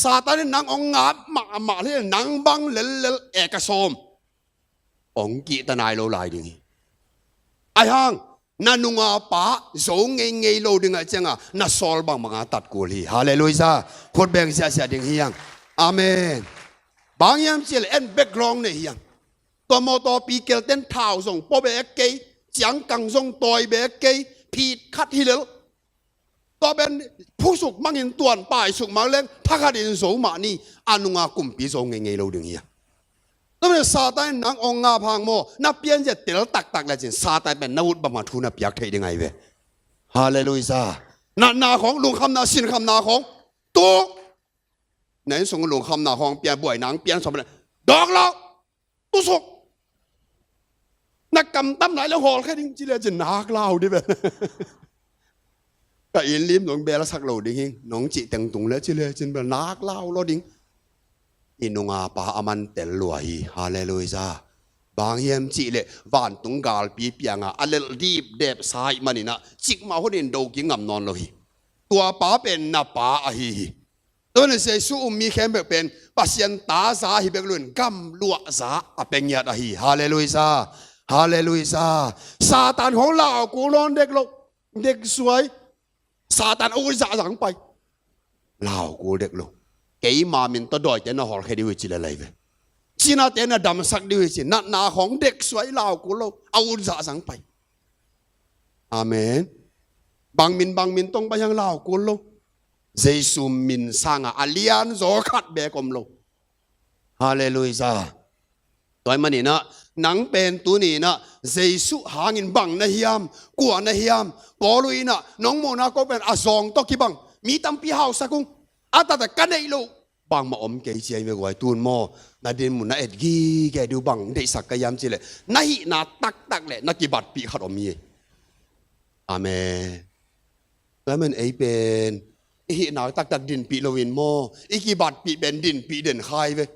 Satan in nang ong ngap mahmah le nang bang lellel e ka sawm. Ong kihta nai lo lai ding hi. A hiang na nunga pa zo ngei ngei lo ding a cianga na sawl bangbanga tat kul hi. Halleluiah. Khut beng siahsiah ding hi hang. Amen. Bang hiam ciah le en background nei hi hang. Tua mawtaw pikel ten thau zong pua bek kei, ciangkang zong tawi bek kei, phit khat hi lel. Tua pen phusuk mangin tuan paisuk mang leng thakhatin zo mah ni, a nunga kumpi zo ngei ngei lo ding hi a. Tua pen Satan in nang ong ngap hang maw, na pianzia tel taktak lecin Satan pen na ut bangmah thu na piak theih ding ahi ve. Halleluiah. Natna khawng, lungkhamna, sinkhamna khawng, tuk. Na innsung lungkhamna khawng pian, buai nang pian sawm le dawk lo. Tusuk. Na kamtam lai le hawlkhia ding ci lecin nak lau dih pen. Ka inn lim nong belsak lo ding hi. Nong cih tengtung le ci lecin bel nak lau lo ding. I nunga pa a man tel lua hi. Halleluiah. Bang hiam cih leh vantung galpi pianga a lelh dipdep sa ih maninah cikmah hunin do kingam nawn lo hi. Tua pa pen na pa ahi hi. Tua ni Jesu um mi khempeuh pen Pasian ta za hi bek loin gamluah za a pia ngiat ahi. Halleluiah. Halleluiah. Satan hong lau kul nawn dek lo. Dek suai. Satan a ut zahzang pai. Lau kul dek lo. Keima min tawh dawite na hawlkhia dih uh hi ci le lai ve. Cinate na damsak dih uh hi ci. Natna khawng dek suai lau kul lo. A ut zahzang pai. Amen. Bang min bang min tong pai hiang lau kul lo. Jesu min sanga a lian zaw khat bek om lo. Halleluiah. Tua ih maninah nang pen tuninah Jesu hangin bang na hiam, kua na hiam, Paul uh inah nong muhna ko pen a zawng tawh kibang mi tampi hausak ung. A taktak ka neih loh bangmah om kei ci ahi me guai tun maw? Na dinmun na et gige dih uh bang deihsak ka hiam cileh na hihna taktak le na kibatpih khat om hi. Amen. Tua men ei pen i hihna taktak dinpih loin maw, i kibatpih pen dinpih den kha hi ve.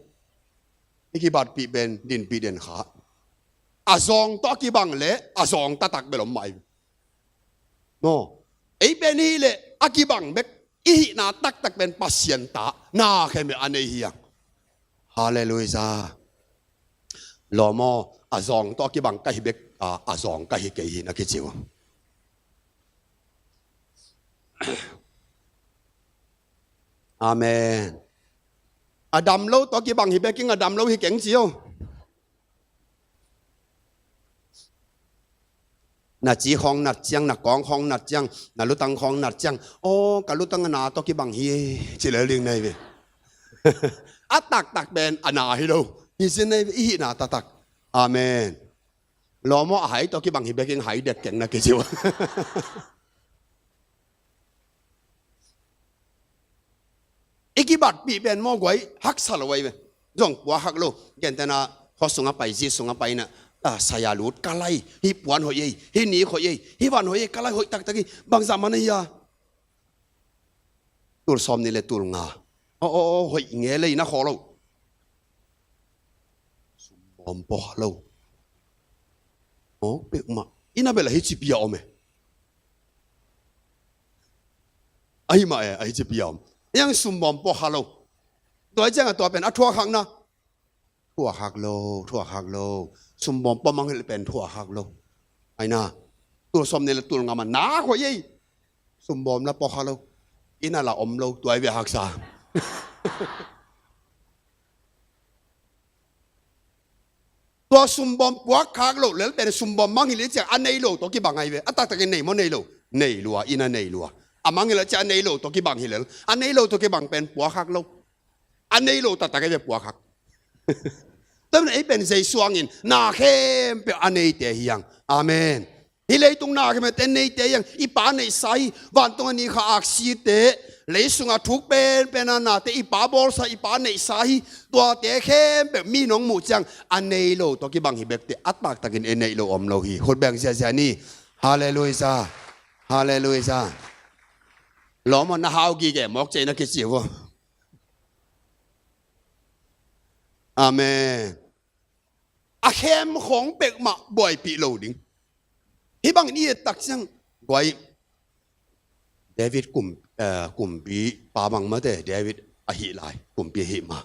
I kibatpih pen dinpih den kha. A zawng tawh a kibang le a zawng taktak bel om mah hi ve. Maw, ei pen i hih leh a kibang bek i hihna taktak pen Pasian ta na khempeuh a nei hi hang. Halleluiah. Lawm aw, a zawng tawh a kibang ka hi bek a, a zawng ka hi kei hi na kici uh. Amen. A dam lo tawh a kibang hi bek ing, a dam lo hi keng ci aw. Na ci khawng nat ciang, na kawng khawng nat ciang, na lutang khawng nat ciang, aw, ka lutang a na tawh kibang hi, ci lel ding na hi ve. A taktak pen a na hi lo. Hi sin na hi ve, i hihna taktak. Amen. Lawm aw, a hai tawh kibang hi bek ing, hai dek keng na kici uh. I kibatpih pen maw guai haksa lo ahi ve. Zong puak hak lo. Gentehna khuasung a pai, zi sung a pai na, a, saya lut ka lai. Hih puan hoih ei, hih nik hoih ei, hih van hoih ei, ka lai hoih taktak hi. Bangzah man ahi a? Tul sawm nih le tul nga. Aw, aw, aw, hoih nge lei na khaw lo. Sumbawm pawh kha lo. Aw, peuhmah. I na bel ahi ci pi a om e. Ahi mah e, ahi ci pi a om. Hiang sumbawm pawh kha lo. Tua hi ciangah tua pen a thuak hak na. Thuak hak lo, thuak hak lo. Sumbawm pawh mangngilh pen thuak hak lo. Aina. Tul sawm nih le tul nga man na khaw ei. Sumbawm la pawh kha lo. I na la om lo, tua hi ve haksa. Tua sumbawm puak khak loh lel pen sumbawm mangngilh hi ciang a nei lo tawh kibang ahi ve. A taktakin nei maw nei lo? Nei lua, i na nei lua. A mangngilh a ciang a nei lo tawh kibang hi lel. A nei lo tawh kibang pen puak khak lo. A nei lo taktak ahi ve puak khak. Tua pen ei pen Jesu hangin na khempeuh a neite hi hang. Amen. Hih leitung na khempeuhte neite hiang, i Pa neihsa hi. Vantung a ni kha aksite, lei sungah thuk penpen a nate i Pa bawlsa, i Pa neihsa hi. Tuate khempeuh mi nong muh ciang a nei lo tawh kibang hi bekte, a taktakin ei neih lo om lo hi. Khut beng ziazia ni. Halleluiah. Halleluiah. Lawm aw, na hau gige mawk cei na kici uh. Amen. A khem khawng pek mah buaipih lo ding. Hih bangin i et tak ciang, guai, David kum, eh, kumpipa bang mate, David ahi lai, kumpi ahi ma.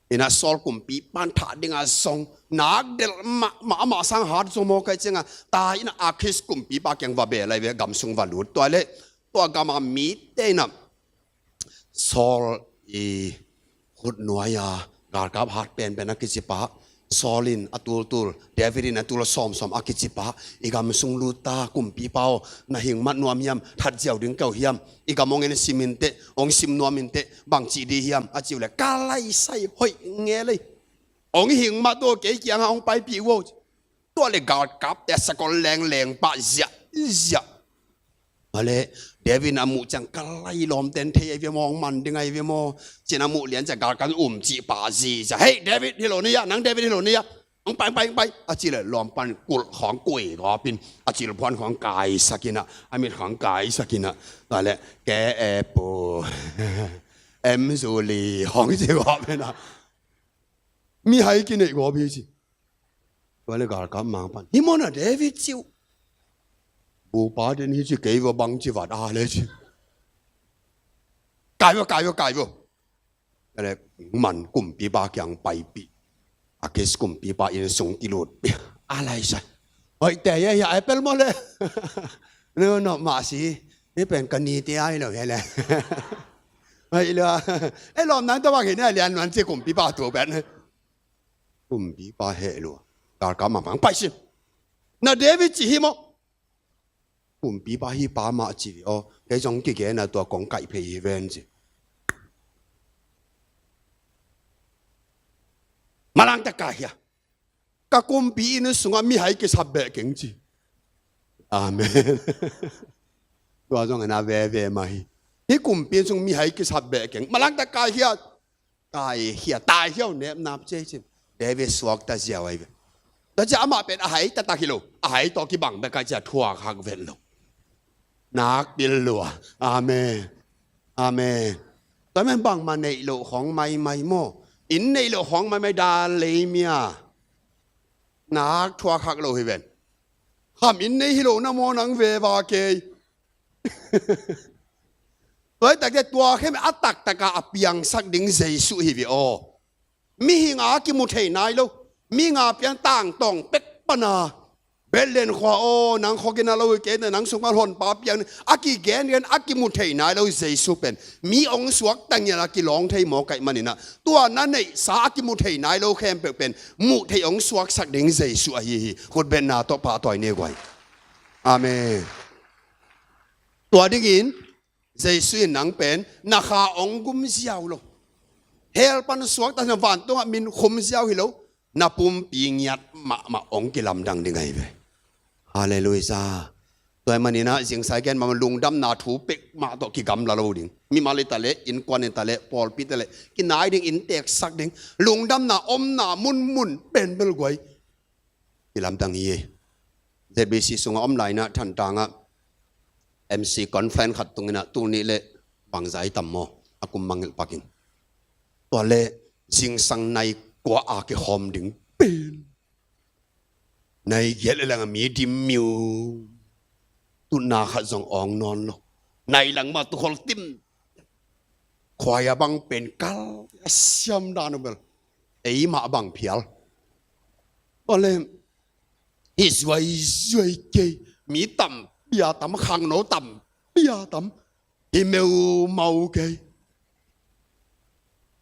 Ina Saul kumpipa in thah dinga zong, nak delh mahmah, amah sang hat zong maw kai cianga, ta ina Akis kumpipa kiang va beh lai ve, gam sung va lut. Tua le, tua gama mite ina Saul i khut nuai-a galkap hat penpen a kicipa, Saul in a tultul, David in a tul sawmsawm a kicipa, i gam sung lut ta, kumpipa aw, na hing mat nuam hiam, that ziau ding keu hiam, i gam hong en sim inteh, hong sim nuam inteh, bangci di hiam, a ciu le, ka laisai hoih nge lei. Hong hing mat uh, kei kiangah hong paipih uh. Tua le galkapte a sakol lengleng pah ziahziah. Male, David in a muh ciang, ka lai lawmten thei ahi ve maw, hong man ding ahi ve maw, ci-in a muh lian ciang galkap um cih pah ziahziah. Hei, David, hi lo ni a, nang David hi lo ni a. Hong pai, hong pai, hong pai. A ci le lawmpa in kulh khawng kuai gawpin, a cilphuan khawng kaisak ina, a mit khawng kaisak ina. Tua le, ke e pu, em zu li, hong ci gawp ina. Mihai kineih gawp hi ci. Tua le galkap mangpan, hi mawna David ci uh. Bupa den hi ci, kei va bang ci vat a le ci. Kai va, kai va, kai va. Tua le man kumpipa kiang paipih. Akis kumpipa inn sung kilut pih. A laisai. Hoih te ia hia, ai pel maw le. No, no, mah si. Hih pen ka nite ai lo hia le. Hoih lua. Ei lawm nang tua bang hi na lian nuan ci kumpipa tua pen. Kumpipa heh lua. Galkap mangpan, pai sin. Na David ci hi maw? Kumpipa hi pa mah ci ve aw. Kei zong kigen a tua kong kaih phei hi ven ci. Malang tak kai hia. Ka kumpi inn sungah mihai kisap beh keng ci. Amen. Tua zong ena veve mah hi. Hih kumpi inn sung mihai kisap beh keng. Malang tak kai hia. Kai hia, tai hia uh, nepnap cia cin. David suakta ziau ahi ve. Tua cia amah pen a hai taktak hi lo. A hai tawh kibang bek a cia thuak hak vet lo. Nak pil lua. Amen. Amen. Tua men bangmah neih loh khawng maimai maw? Inn neih loh khawng maimai dan lei mia. Nak thuak hak lo hi ven. Kham inn nei hi lo na maw nang veva kei. Tua hi takte tua khem a taktaka a piangsak ding Jesuh hi ve aw. Mihing a kimu thei nai lo. Mihing a piang tangtawng pek pana. Bethlehem khua aw, nang khua gina lo hi kei na, nang sungah honpa piang ni. A kigengen a kimu thei nai lo Jesuh pen. Mi ong suak tangial a kilawng thei maw kaih maninah. Tua na neihsa a kimu thei nai lo khempeuh pen. Muh thei ong suaksak ding Jesuh ahi hi. Khutbetna tawh pahtawi ni guai. Amen. Tua dingin Jesuh in nang pen na kha ong gum ziau lo. Hell pan suakta na vantungah min khum ziau hi lo. Na pumpi ngiat mahmah ong kilamdang ding ahi ve. Halleluiah. Tua hi maninah zingsai gen mahmah lungdamna thu pek mah tawh kigamla lo ding. Mimal hi taleh, innkuan hi taleh, pawlpi taleh, kinai ding, innteksak ding. Lungdamna omna munmun penbel guai. Kilamdang hi. Z B C sungah om lainah Thantangah M C conference khat tunginah tul nih le bangzai tam maw a kum mangilh pakin. Tua le zingsang nai kua a kikhawm ding pen. Nai giat le langah mi dim miu. Tutna khat zong awng nawn lo. Nai langmah tukhol tim. Khuaia bang pen kal a siam dan uh bel. Eimah bang phial. Tua le hih zuaizuai kei. Mi tam pia tam, khangno tam pia tam. Hi meumau kei.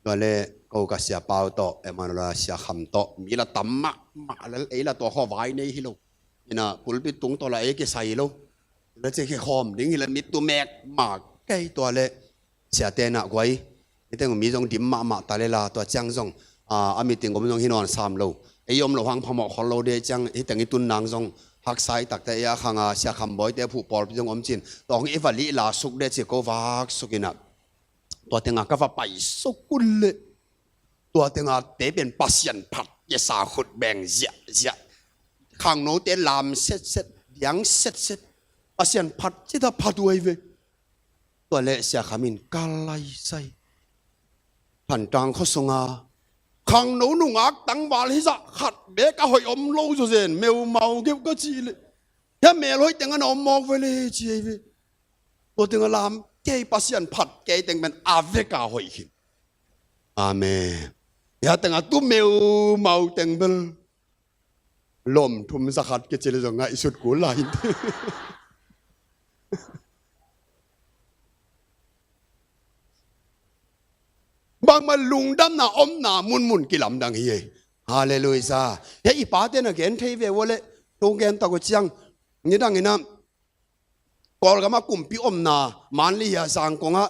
Tua le ko ka sia pau tawh, Emmanuel sia kham tawh, mi la tam mahmah lel, ei la tua khaw vai nei hi lo. Ina pulpit tung tawh la ei kisai lo. La cia kikhawm ding hi la mit tu mek mah kei tua le. Siate na guai. Hi teng mi zong dim mahmah ta le la tua ciang zong. A, a meeting om zong hi nawn sam lo. Ei om lo hang phamawh khol lo de ciang hi teng i tun nang zong. Haksa i takte, i a khanga Sia Kham Bawite phuh pawlpi zong om cin, tawng i va lih la suk de ci ko vak suk inah, tua tenga ka va pai suk un leh, tua tenga te pen Pasian phat kiasa khut beng ziahziah. Khangnote lam setset, diang setset, Pasian phat cita phat uh ahi ve. Tua leh Sia Kham in ka laisai, Thantlang khuasunga khangno nungak tangval hizah khat bek a hoih om lo zawzen, meumau geuh ka cih leh, hia mel hoih teng a na om mawk ve le ci ahi ve. Tua teng a lam kei, Pasian phat kei teng pen a vek a hoih khin. Amen. Hia teng a tu meumau teng bel lom thum zakhat kici le zong ngaihsut kul lai. Bangmah lungdamna omna munmun kilamdang hi ei. Halleluiah. Hei, i pate na gen thei ve ua leh, tung gen tak uh ciang, nidang inah Kawlgam ah kumpi omna, Manli hi a, Zangkong ah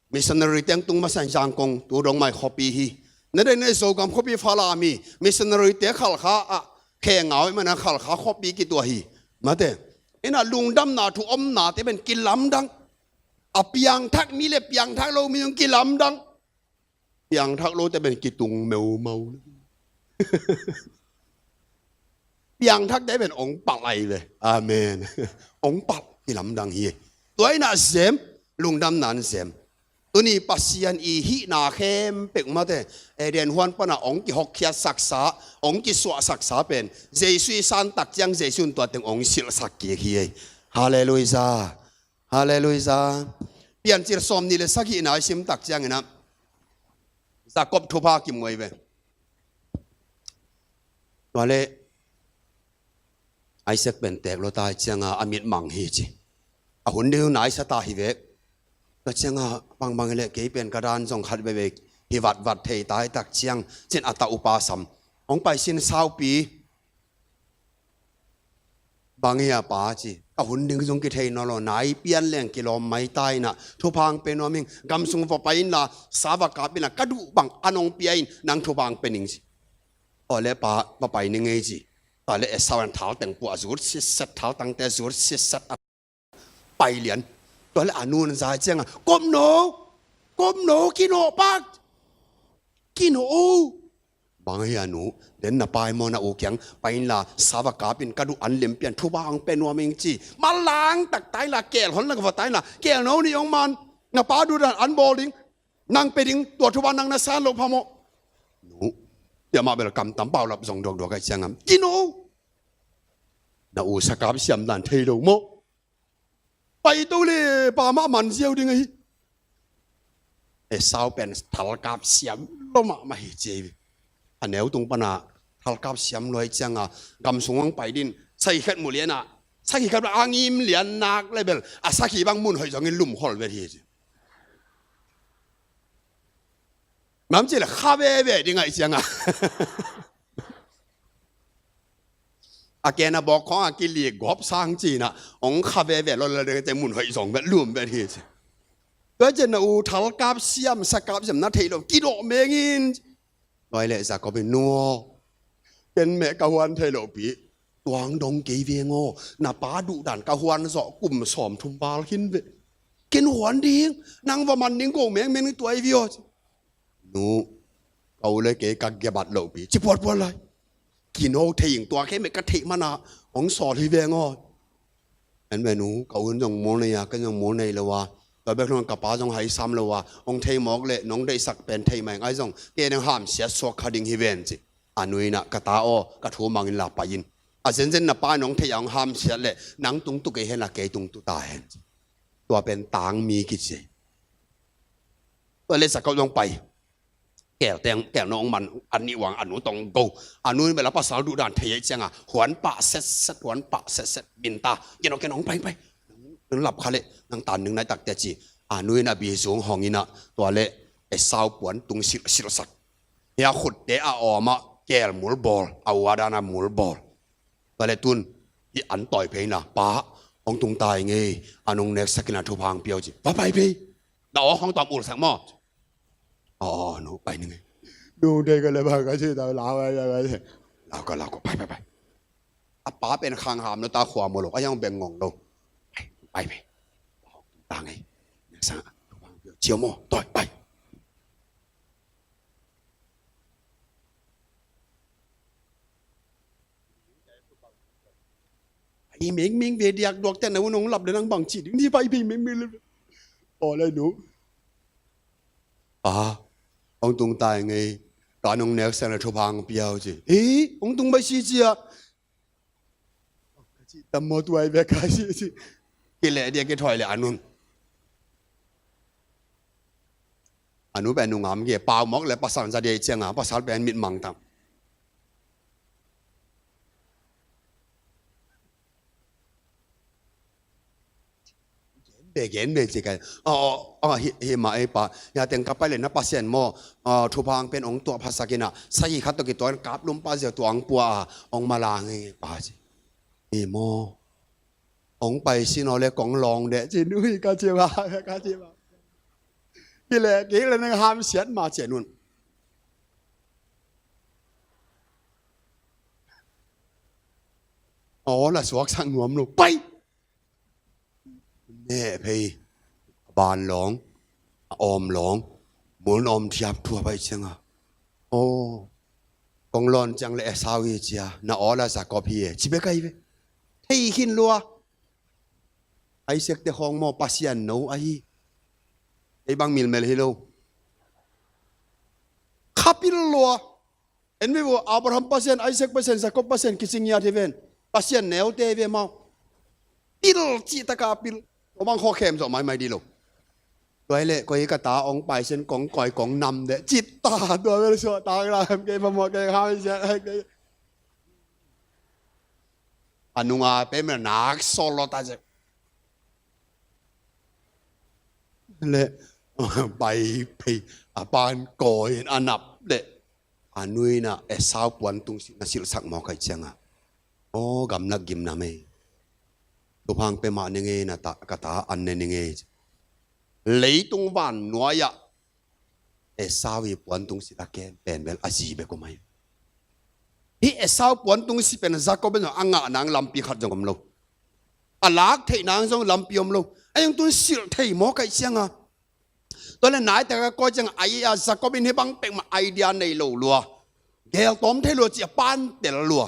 missionary teng tung masa in, Zangkong tu dong mai khuapi hi. Na dei na Zogam khuapi Falam hi, missionary te Khalkha ah khengau i mana Khalkha khuapi kituah hi. Mate, inah lungdamna thu omnate pen kilamdang. A piangthak mi le piangthak lo mi zong kilamdang. Piangthak lote pen kitung meumau. Piangthakte pen ong palh ahi ve. Amen. Ong palh kilamdang hi. Tua inah zem, lungdamna in zem. Tuni Pasian i hihna khempeuh mate, Eden huan pana ong kihokkhiat saksa, ong kisuah saksa pen Jesu i san tak ciang Jesu in tua teng ong silhsak kik hi ei. Halleluiah. Halleluiah. Piancil sawmnih le sagihna i sim tak ciang inah Jacob thupha kimu ahi ve. Tua leh Isaac pen teek lua ta hi cianga a mit mang hi ci. A hun ding nai sa ta hi ve. Tua cianga bangbang hi leh kei pen ka dan zong khat veve hi vatvat thei ta hi tak ciang cin a ta upa sam. Ong pai sin saupi. Bang hi a pa ci, ka hun ding zong kithei nawn lo, nai pian leng kilawm mai ta inah, thupha ong pe nuam ing, gam sung va pai inla, sa va kap inla, ka duh bang an ong pia in, nang thupha ong pe ning ci. Aw le pa, va pai ning ei ci. Tua le Esau in thal teng puah zut sitset, thal tangte zut sitset a pai lian. Tua le a nu in za cianga, "Kop no, kop no, kinawh pak, kinawh o." Bang hi a nu, den na pai maw na u kiang pai inla, sa va kap in, ka duh an lem pian, thupha ong pe nuam ing ci. Manlang tak ta inla, keel hon lak va ta inla, keel no nih ong man, na pa duh dan an bawl ding, nang pe ding, tua thupha nang na san loh phamawh. Nu, tia mah bel kam tam, paulap zong duakduak ai ciangam. Kinawh. Na u sa kap siam dan thei lo maw. Pai to le pa mah man ziau ding ahi. Esau pen thalkap siam lo mahmah hi ci hi. A neu tung pana thalkap siam lo hi cianga gam sung ang pai din sakhi khat mu liana, sakhi khat a ngim lian nak le bel a sakhi bang mun hoih zongin lum khol vet hi ci. Mam ci le kha veve ding ahi cianga a kena bawk khawng a kilik gawp sang cina ong kha veve lo le ding te mun hoih zong vet lum vet hi ci. Tua cian na u thalkap siam sakap siam na theih lo kidawh mengin. Tua hi le Jacob in, "Nu aw, ken meh ka huan thei lohpi, tuang dong kei veng aw, na pa duh dan ka huan zawh kum sawm thum val khin ve. Ken huan ding, nang va man ding ko mengmeng tua hi vi aw." Nu, ka u le kei ka gebat lohpi, ci puatpuat lai. Kino thei ing, tua kei meh ka theih mana ong sawl hi veng aw. En ve nu, ka u in zong mul nei a, ken zong mul nei lo a, tua bek lungin ka pa zong hai sam lo a, ong thei mawk le nong deihsak pen thei mai ngai zong kei nang hamsiat suak kha ding hi ven ci. A nu in ah, "Ka ta aw, ka thu mangin la pai in. A zenzen na pa in ong thei a ong hamsiat le nang tung tu kei hen la kei tung tu ta hen ci." Tua pen tangmi kici. Tua le Jacob zong pai. Keel teng, keel no ong man, a nih uang a nu tong go. A nu in bel a pasal duh dan thei ei cianga huan pah setset, huan pah setset, min ta. Keno, keno, ong pai, pai. Nang lap kha le nang tan ning nai takte ci. A nu in a bi zung hong in ah, tua le Esau puan tung silh, silhsak. Hia khutte a awm ah keel mul bawl, a u a dan a mul bawl. Tua le tun hi an tawi phei na, "Pa, ong tung ta ing ei, a nong neksak in a thupha ong pia o," ci. "Pa, pai phei. Na aw khawng tuam ulsak maw?" "Aw, aw, nu, pai ning ei." "Nu, dei ka le ba ka ci ta, lau ka, lau ka, pai, pai, pai." A pa pen khangham lo ta, khua maw lo, a yang beng ngong lo. Pai, pai, pai. Tang ei. Sang. Chiu maw, toi, pai. Pai mengmeng ve, diak duak te na un hong lap le nang bang ci ding, ni pai, pai mengmeng le. Aw lai nu. A, hong tung tai ngei. Ka nong nek seng le thupha hong pia uh ci. Ei, hong tung bai si cia. Tam maw, tuai ve ka si ci. Kileh dia kithoi le a nun. A nu pen nungam ke, pau mawk le pasal za dia i cianga, pasal pen mit mang tam. Be gen be ci kai. Aw, aw, aw, hi, hi ma ei pa. Ya teng ka pai le na Pasian maw. Aw, thupha hong pen hong tuah phasak ina. Sa hi khat tawh kituak in kap lum pa zia tuang pua a. Hong malang hi pa ci. Hi maw. Hong pai sin aw le kong lawng deh ci, nu hi ka ci ba, ka ci ba. Kileh, kileh nang hamsiat ma ci a nun. Aw, la suaksak nuam lo. Pai! Neh phei. A ban lawng. A awm lawng. Mun awm thiap thua pai cianga. Aw. Kong lawn ciang le Esau hi cia. Na aw la Jacob hi e. Ci bek ahi ve. Thei khin lua. Isaac te khawng maw Pasian no ahi. Ei bang milmel hi lo. Khapil lua. En ve vo, Abraham Pasian, Isaac Pasian, Jacob Pasian kicing ngiat hi ven. Pasian neute hi ve mau. Pil cih taka pil. Ko bang khaw khem zawh maimai dih lo. Tua hi leh, koi ka ta ong pai sen kong koi kong nam deh. Cit ta, tua vel suah ta ka la hem kei phamawh kei kha hi sia, kei. A nunga peuhmah nak sawl lawh ta zek. Leh, pai phei, a pan kawi in a nap leh. A nu in ah Esau puan tung silh, na silhsak mawk ahih ciangah. Aw, gamlak gimnam ei. Thupha hong pia mah ning ei, na ta, ka ta an ne ning ei. Leitung vannuai-ah Esau ii puantung silh a kem pen bel a zi bek om ahi. Hih Esau puantung silh pen Jacob in zong a ngah nang lampi khat zong om lo. A lak theih nang zong lampi om lo. A hong tun silh thei mawk ahih cianga. Tua leh nai tak a koi cianga, ai a Jacob in hih bang peuhmah idea nei lo lua. Gel tawm thei lua ci a pan tel lua.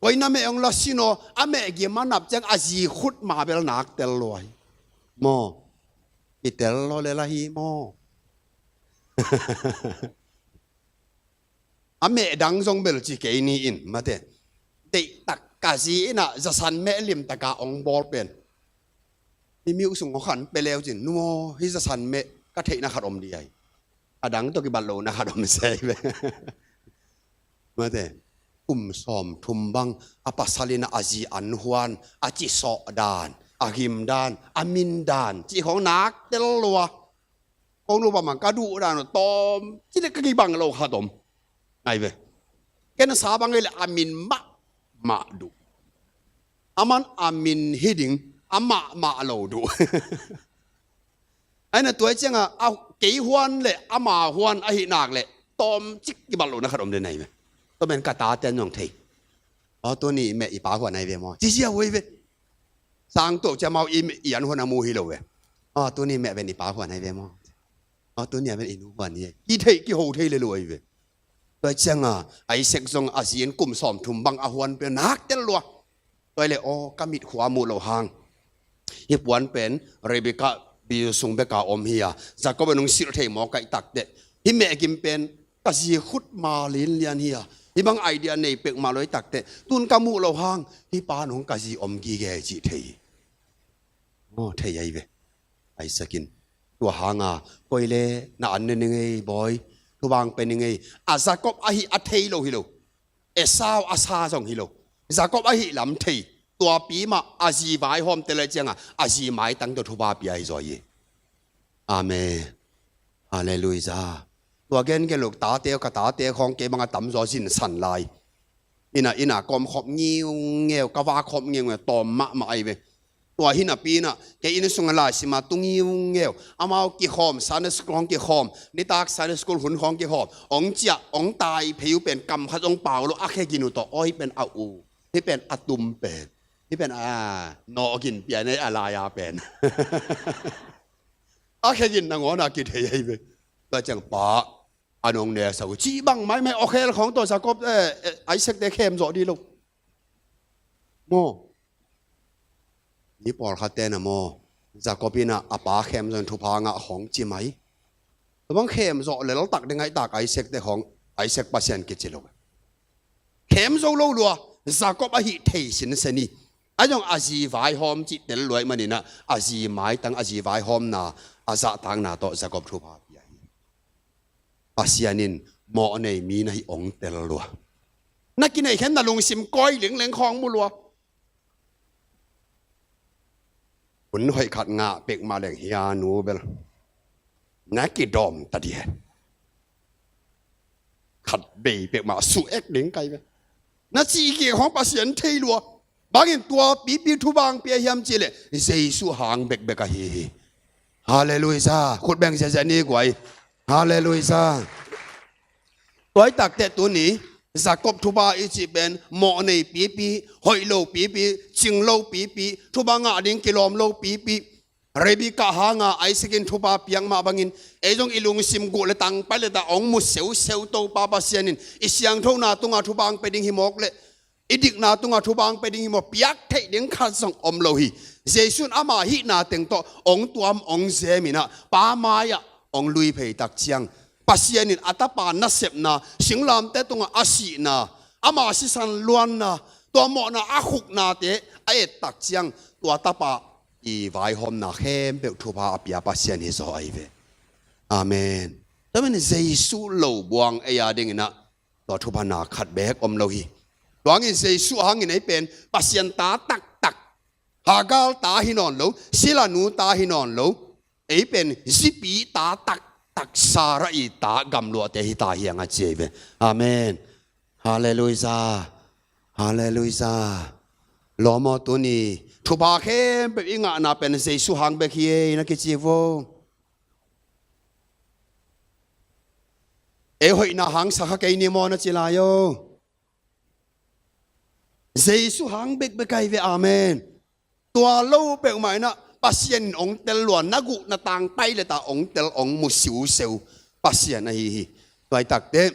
Koi na meh hong la sin aw, a meh gim a nap ciang a zi khut ma bel nak tel lua hi. Maw? I tel lua leh la hi maw? A meh dang zong bel ci kei ni in, mate. Deihtak ka zi in ah zasan meh limtaka ong bawl pen. Hih miuh sung hong khan pia leu cin, nu aw, hih zasan meh ka theihna khat om dih ahi. A dang tawh kibat lohna khat om se ve. Mate, kum sawmthum bang a pasal in a zi an huan, a cisawh dan, a gim dan, a min dan cih khawng nak tel lua. Kong nu bang bang ka duh dan uh tawm ci leh ka kibang lo khat om. Ngai ve. Ken a sa bang ei leh a min mahmah duh. Aman a min hi ding a mahmah lo duh. Ahi na tua ahih ciangah, a kei huan leh ama huan ahih nak leh tawmcik kibat lohna khat om den ahi ve. Tua pen ka tate in zong thei. Aw, tuni meh i pa huan ahi ve maw? Ci ziau ahi ve. Sang tuak ciang amau i, i an huan a mu hi lo ve. Aw, tuni meh pen i pa huan ahi ve maw? Aw, tuni a pen i nu huan hi. Kitheih kiho thei lel uh ahi ve. Tua ciangah Isaac zong a zi in kum sawmthum bang a huan peuh nak tel lua. Tua hi leh aw, ka mit khua muh loh hang. Hih puan pen Rebekah bill sung beka om hi a, Jacob in hong silh thei mawk ahih takteh, hih meh gim pen ka zi khut ma linlian hi a, hih bang idea nei peuhmah lo ahih takteh, tun ka muh loh hang hih pa in hong ka zi om gige cih thei hi. Aw, thei ahi ve. Isaac in. Tua hanga koi leh na an ne ning ei bawi. Thupha hong pia ning ei. A Jacob ahih a thei lo hi lo. Esau a sa zong hi lo. Jacob ahih lam thei. Tuapi mah a zi vaihawmte leh ciangah a zi maitang tawh thupha pia hi zaw hi. Amen. Halleluiah. Tua gengen lo tate, ka tate khawng kei bang a tamzaw zinsan lai. Inn ah, inn ah ka om khop ngiungeu, ka vak khop ngiungeu, tawm mahmah ahi ve. Tua hi napi in ah kei inn sungah laisima tu ngiungeu. Amau kikhawm, Sunday school khawng kikhawm, nitak Sunday school hun khawng kikhawm. Hong ciah, hong tai phei uh pen kam khat zong pau lo, a khe gin uh tawh, aw hih pen a u. Hih pen a tum pen. Hih pen a nawgin pian ei a lai-a pen. A khegin nangawn a kithei ahi ve. Tua ciang pa a nong nesa uh cih bang maimai awkhel khawng tawh Jacob, eh, eh, Isaac te khem zawh dih lo. Maw? Mi pawlkhat te na maw, Jacob in a pa khem zawh in thupha ngah khawng ci mai. Tua bang khem zawh leltak ding ahih tak Isaac te khawng, Isaac Pasian kici lo. Khem zo lo lua, Jacob ahih thei sinsen hi. A zong a zi vaihawm cih tel lua ahih manin a, a zi maitang, a zi vaihawmna, a zahtakna tawh Jacob thupha pia hi. Pasian in mawh nei mi na hih hong tel lua. Na kineih khen na lungsim kawi lengleng khawng mu lua. Hun hoih khat ngah pek mah leng hia nu bel na kidawm ta dih hen. Khat bei pek mah su ek ding kai bel. Na cih kik khawng Pasian thei lua. Bangin tua pipi thupha hong pia hiam cih leh Jesuh hang bekbek ahi hi. Halleluiah. Khut beng ziahziah ni guai. Halleluiah. Tua ahih tak teh tuni Jacob thupha i cih pen mawh nei pipi, hoih lo pipi, cing lo pipi, thupha ngah ding kilawm lo pipi. Rebekah hanga Isaac in thupha piak mah bangin ei zong i lungsim guh le tang pai le ta hong mu seuseu Topa Pasian in i siangthona tunga thupha hong pia ding hi mawk leh i dikna tunga thupha hong pia ding hi maw, piak theih ding khat zong om lo hi. Jesuh in ama hihna teng tawh hong tuam hong zem in a, Pa mai-ah hong lui phei tak ciang Pasian in a tapa nasepna, singlamteh tungah a sihna, ama sisan luanna, tua mawhna a khuknate a et tak ciang tua tapa i vaihawmna khempeuh thupha a pia Pasian hi zaw ahi ve. Amen. Tua manin Jesuh lo buang ei a dingin a tua thupha na khat beek om lo hi. Tua hangin Jesuh hangin ei pen Pasian ta taktak, Hagar ta hi nawn lo, Sila nu ta hi nawn lo, ei pen zipi ta taktak, Sarah i ta gamluahte hi ta hi hang a ci ei ve. Amen. Halleluiah. Halleluiah. Lawm aw, tuni thupha khempeuh i ngahna pen Jesuh hang bek hi ei na kici vo. Ei hoihna hangsa kha kei ni maw na ci lai aw. Jesuh hang bekbek ahi ve, amen. Tua lo peuhmah in a Pasian in hong tel lua, na guh na tang pai le ta hong tel hong mu siuseu Pasian ahi hi. Tua ahih tak teh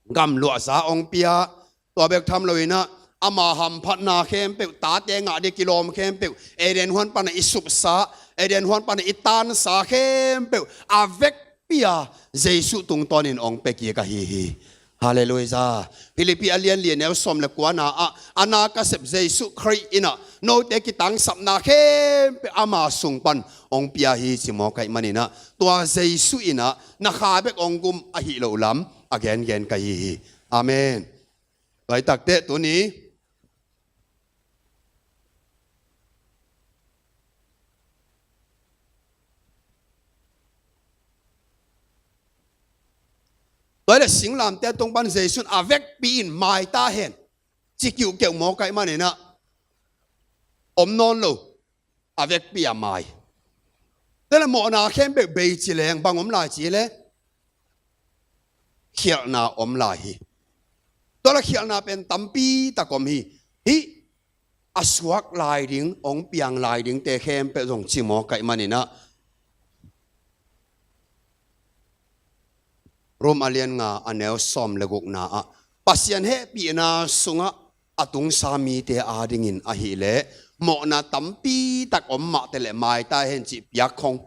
gamluahza hong pia, tua bek tham lo in a ama hamphatna khempeuh, tate ngah ding kilawm khempeuh, Eden huan pana i supsa, Eden huan pana i tansa khempeuh a vekpi-a Jesuh tungtawnin hong pia kik ahi hi. Halleluiah. Philippi a lian li a neu sawm le kuana ah, a na ka sep Jesuh Khrih in a note kitangsapna khempeuh ama sung pan hong pia hi ci mawk ahih manin a, tua Jesuh in a na kha bek hong gum ahih loh lam a gengen ka hi hi. Amen. Tua ahih tak teh tuni tua ahih leh singlamteh tung pan Jesuh in a vekpi in mai ta hen ci kiuhkeuh mawk ahih manin a om nawn lo, a vekpi a mai. Tua leh mawhna khempeuh bei ci leng bang om lai ci leh khialhna om lai hi. Tua leh khialhna pen tampi tak om hi. Hih a suak lai ding, hong piang lai dingte khempeuh zong ci mawk ahih manin a, Rom a lian nga a neu sawm le gukna ah Pasian hehpihna sungah a tungsa mite adingin ahih leh mawhna tampi tak om mah teh leh mai ta hen cih piak khong.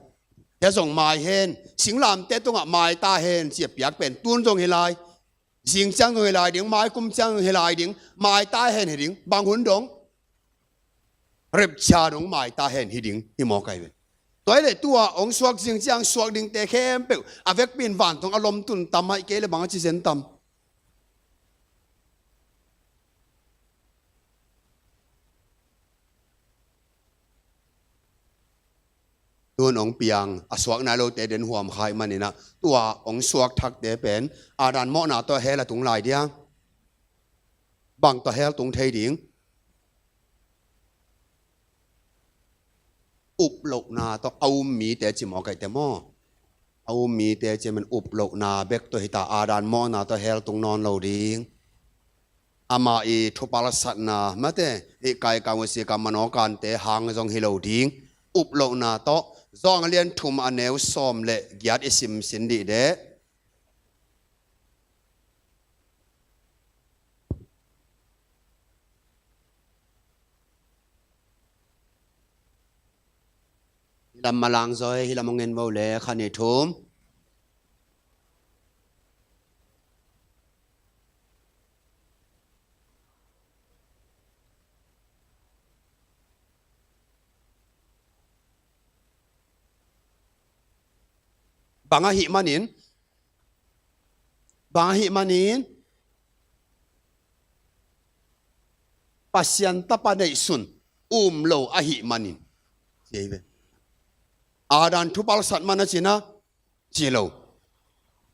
Hia zong mai hen, singlamteh tungah mai ta hen cih a piak pen tun zong hi lai. Zing ciang zong hi lai ding, mai kum ciang zong hi lai ding, mai ta hen hi ding, bang hun dong. Rapture dong mai ta hen hi ding, hi mawk ahi ve. Tua ahih leh tua hong suak zing ciang suak dingte khempeuh a vekpi in vantung a lom tun tam ahih kei leh bang a ci zen tam. Tun hong piang a suak nai lote den huam kha ahih manin a, tua hong suak thakte pen Adam mawhna tawh hell a tung lai dia. Bang tawh hell tung thei ding? Up lohna tawh a um mite ci mawk ahih teh maw. A um mite ci men up lohna bek tawh hi ta, Adam mawhna tawh hell tung nawn lo ding. ama i thupalsatna mate i Kaikang Usia Kam Manawh Kante hang zong hi lo ding. Uplohna tawh Johan a lian thum a neu sawm le giat i simsin dih deh. Hi lam malang zaw hi, hi lam hong en vo le khan i thum. Bang ahih manin, bang ahih manin, Pasian Tapa neihsun um lo ahih manin. Ci ei ve. Adam thupalsat man a cina, ci lo.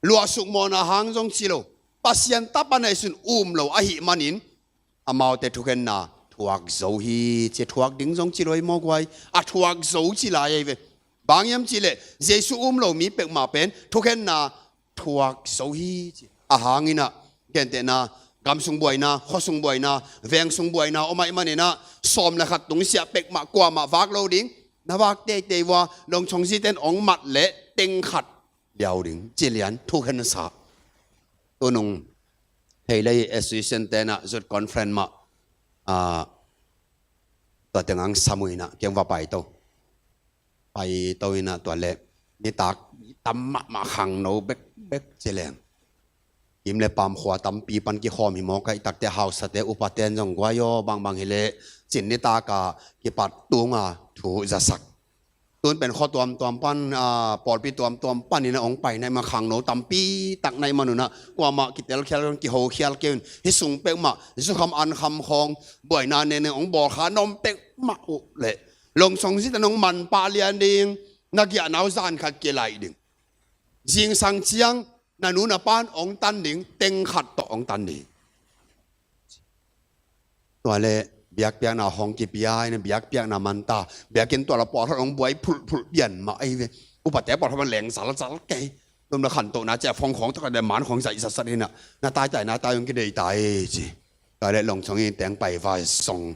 Luahsuk mawhna hang zong ci lo. Pasian Tapa neihsun um lo ahih manin, amaute thukhenna thuak zo hi, ci, thuak ding zong ci lo ei maw guai. A thuak zo ci lai ei ve. Bang hiam cih leh Jesu um lo mi peuhmah pen thukhenna thuak zo hi, ci. A hang inah, gentehna, gam sung buaina, khua sung buaina, veng sung buaina om ahih maninah, sawm le khat tungsiah peuhmah kuamah vak lo ding. Na vak teitei vua, longchong zite in ong mat leh teng khat liau ding, ci lian, thukhensa. Tunung, thei lei association tenah youth conference mah, ah, tua teng ang sam uh inah, kei ong va paito. Paito inah tua leh, nitak tam mahmah khangno bekbek ci leng. Kim le pam khua tampi pan kikhawm hi mawk a, i takte hausate upaten zong guai aw, bangbang hi leh, cin nitak a kipat tunga thu zasak. Tun pen khua tuamtuam pan, ah, pawlpi tuamtuam pan inah ong pai nai mah khangno tampi tak nai manunah, kuamah kitelkhial, kihokhial kei un, hi sung peuhmah, zukham ankham khawng, buaina nene ong bawlkha na om peuhmah uh leh, longchong zite in ong manpah lian ding, na giahna uh zan khat kilaih ding. Zingsang ciang, na nu na pan ong tan ding, teng khat tawh ong tan ding. Tua leh, biakpiakna hong kipia, ina biakpiakna manta, biakinn tua la pawlkhat ong buai phulhphulh pian mah ei ve. Upate pawlkhat man leng zalzal kei. Tum la khantohna ciah phone khawng tawh ka de man khawng zaih zatsat inah, na taitai, na tai ong kideitai ci. Tua leh longchong in teng pai vai song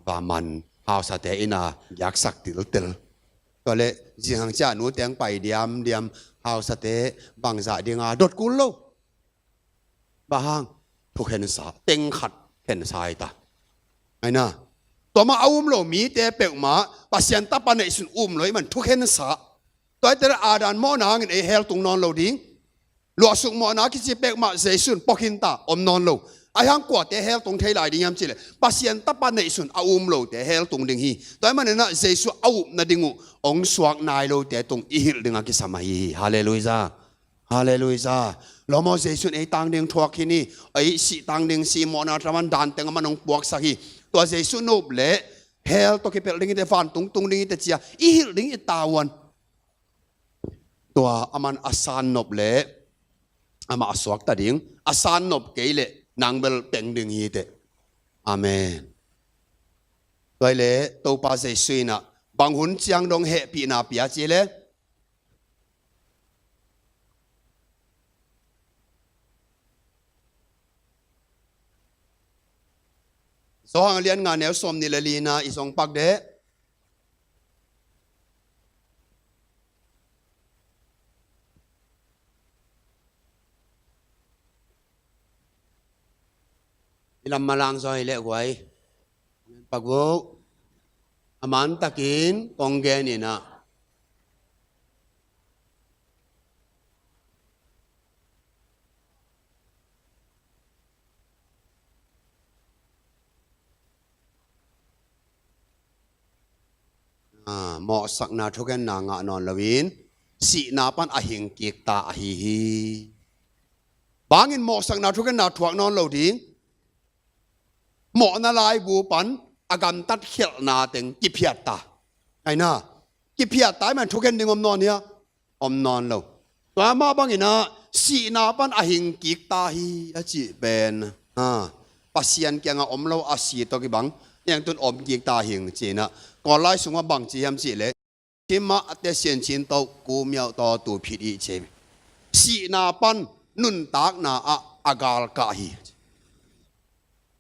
va man, hausate inah giaksak tiltel. Tua leh zingsang ciah nu teng pai diamdiam, hausate bangzah dinga dot kul lo. Bang hang, thukhensa, teng khat khensa hi ta. Aina, tua mah a um lo mite peuhmah Pasian Tapa neihsun um lo ahih man thukhensa. Tua ahih teh Adam mawhna hangin ei hell tung nawn lo ding. Luahsuk mawhna kici peuhmah Jesu in pua khin ta, om nawn lo. Ahi hang kuate hell tung thei lai ding hiam cih leh, Pasian Tapa neihsun a um lote hell tung ding hi. Tua ahih maninah Jesu a upna ding uh ong suak nai lote tung i hilh ding a kisam ahi hi. Halleluiah. Halleluiah. Lawm aw, Jesu in ei tang ding thuak khin hi. Ei sih tang ding, sih mawhna tawh a man dan teng a man ong puaksak hi. Tua Jesu in up leh hell tawh kipelh ding hi teh, vantung tung ding hi teh ci-a i hilh ding i tavuan. Tua a man a san nop leh amah a suakta ding, a san nop kei leh nang bel peng ding hi teh. Amen. Tua ahih leh Topa Jesu inah bang hun ciang dong hehpihna pia ci leh, Johan a lian nga neu sawmnih le lina i zong pak deh. I lam malang zaw hi leh guai. Pak uh. A man takin kong gen inah, ah, mawhsakna thukhenna ngah nawn loin sihna pan a hingkik ta ahi hi. Bangin mawhsakna thukhenna thuak nawn lo ding? Mawhna laibu pan a gamtat khialhna teng kiphiat ta. Aina, kiphiat ta ahih man thukhen ding om nawn hia? Om nawn lo. Tua mah banginah sihna pan a hingkik ta hi a cih pen, ha, Pasian kiangah om lo a si tawh kibang, niangtun om kik ta hing ci inah. Kawl lai sungah bang ci hiam cih leh, cimah a te siancin tawh kumiau tawh tu phit i ci. Sihna pan nuntakna ah a galkah hi.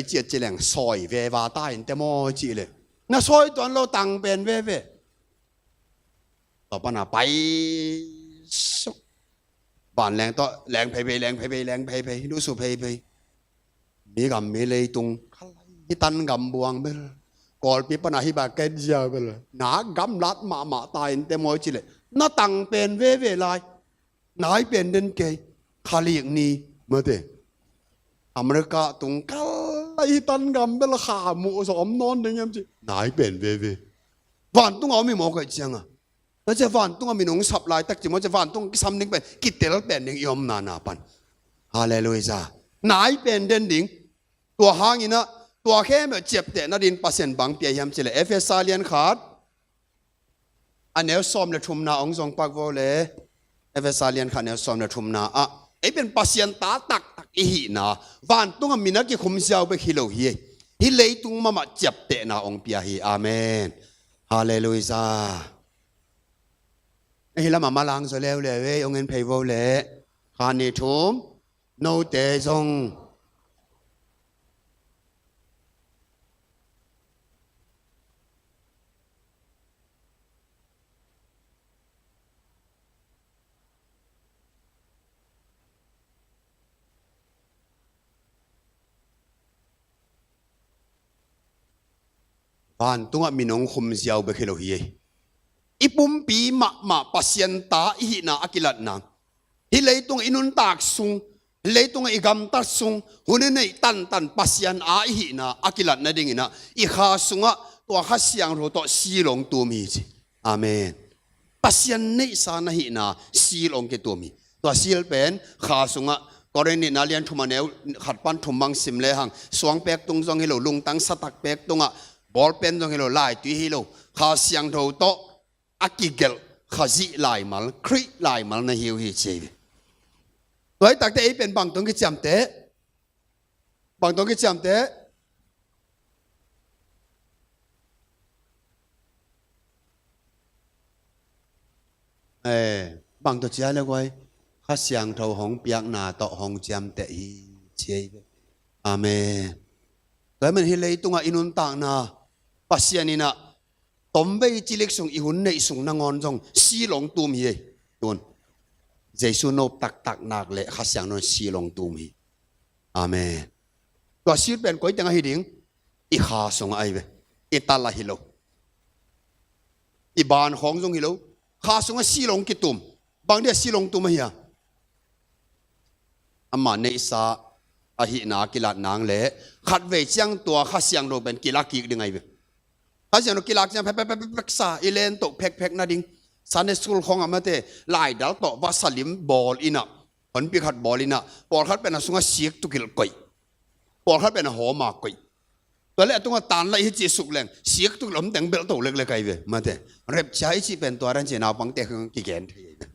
i ciat ci leng sawi veva ta in te maw i cih leh, na sawi tuan lo tang pen veve. Tua pana pai suk. Vanleng tawh leng pheiphei, leng pheiphei, leng pheiphei, lusu pheiphei. Mi gam mi leitung, hih tan gam buang bel, Kawlpi pana hih bak ket ziau bel, na gamlat mahmah ta in te maw i cih leh, na tang pen veve lai. Nai pen den kei. Khalik ni mate, America tung kal a, hih tan gam bel kha muh zawm nawn ding hiam ci. Nai pen veve. Vantung a om hi mawk ahih cianga, na cia vantung a min hong sap laitak ci maw, cia vantung a kisam ding pen kitel pen ding i om nana pan. Halleluiah. Nai pen den ding. Tua hangin ah, tua khempeuh ciapteh nadingin Pasian bang pia hiam cih leh, Efesa lian khat a neu sawm le thumna hong zong pak vo le. Efesa lian khat neu sawm le thumna ah, ei pen Pasian ta taktak i hihna, vantung a min a kikhum ziau bek hi lo hi. Hih leitung mahmah ciaptehna hong pia hi. Amen. Halleluiah. Hih lamah malang zaw leuleu ei, hong en phei vo le. Kha ni thum, note zong. Vantungah min hong khum ziau bek hi lo hi. I pumpi mahmah Pasian ta i hihna a kilatna, hih leitungah i nuntak sung, hih leitungah i gamtat sung, hun i neih tantan Pasian a i hihna a kilat nadingin ah, i kha sungah tua Kha Siangtho tawh seal hong tum hi ci. Amen. Pasian neihsa na hihna seal hong kitum hi. Tua seal pen kha sungah, Korin nihna lian thum a neu khat pan thum bang sim lehang, suang pek tung zong hi lo, lungtang satak pek tungah, bawlpen zong hi lo, laitui hi lo, Kha Siangtho tawh a kigelh Khazih laimal, Khrih laimal na hi uh hi ci hi. Tua hi takte ei pen bang tawh kiciamteh? Bang tawh kiciamteh? Eh, bang tawh cia le guai, Kha Siangtho hong piakna tawh hong ciamteh hi ci hi. Amen. Tua hi man hih leitungah i nuntakna, Pasian in ah tomvei cilik sung i hun neih sung nangawn zong seal hong tum hi ei. Tun Jesu nop taktak nak le Kha Siangtho in seal hong tum hi. Amen. Tua seal pen koi teng ahi ding? I kha sungah ahi ve. I tal ah hi lo. I ban khawng zong hi lo. Kha sungah seal hong kitum. Bang dia seal hong tum ahi a? Ama neihsa ahihna kilat nang le khatvei ciang tua Kha Siangtho pen kilak kik ding ahi ve. Kha Siangtho kilak ciang phek phek phek phek sa i len toh phek phek na ding. Sunday school khawng a mate laidal tawh vasa lim bawl inah, honpi khat bawl inah, pawlkhat pen a sungah sik tukilh koih. Pawlkhat pen a hawma koih. Tua le a tungah tanlaih hi cih suk leng sik tukilh om teng belhto leklek ahi ve. Mate, rapture i cih pen tua dan cih naupangte kigen thei ahi ve.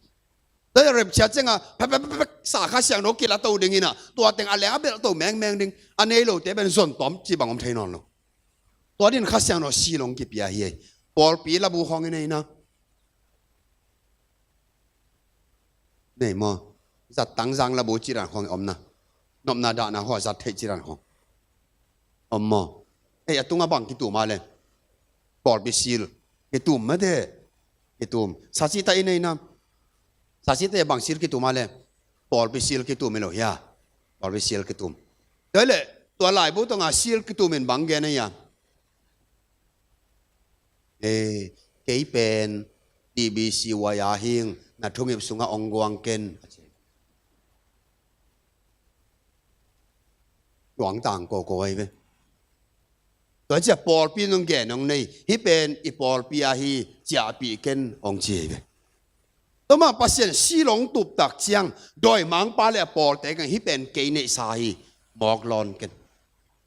Tua le rapture ciangah phek phek phek phek sa Kha Siangtho kila to ding inah, tua teng a leng a belhto mengmeng ding. A nei lote pen zon tawm cih bang om thei nawn lo. Tua din Kha Siangtho seal hong kipia hi ei. Pawlpi labu khawng i nei na. Nei maw? Zat tangzang labu cidan khawng i om na. Nopna dahna khawng a zat theih cidan khawng om maw? Ei, a tungah bang kitum a le? Pawlpi seal kitum mate. Kitum. Sacita i nei na. Sacita bang seal kitum a le? Pawlpi seal kitum i lo hia? Pawlpi seal kitum. Tua le tua laibu tungah seal kitum in bang gen a hia? Eh, kei pen T B C Y a hing, na thungip sungah ong guang ken, a ci. Guang tang kawkaw ahi ve. Tua ciah pawlpi nong gen nong nei, hih pen i pawlpi a hi, ciahpih ken ong ci ahi ve. Tua mah Pasian seal hong tup tak ciang dawimangpa le a pawlte keng hih pen kei neihsa hi, mawk lawn ken.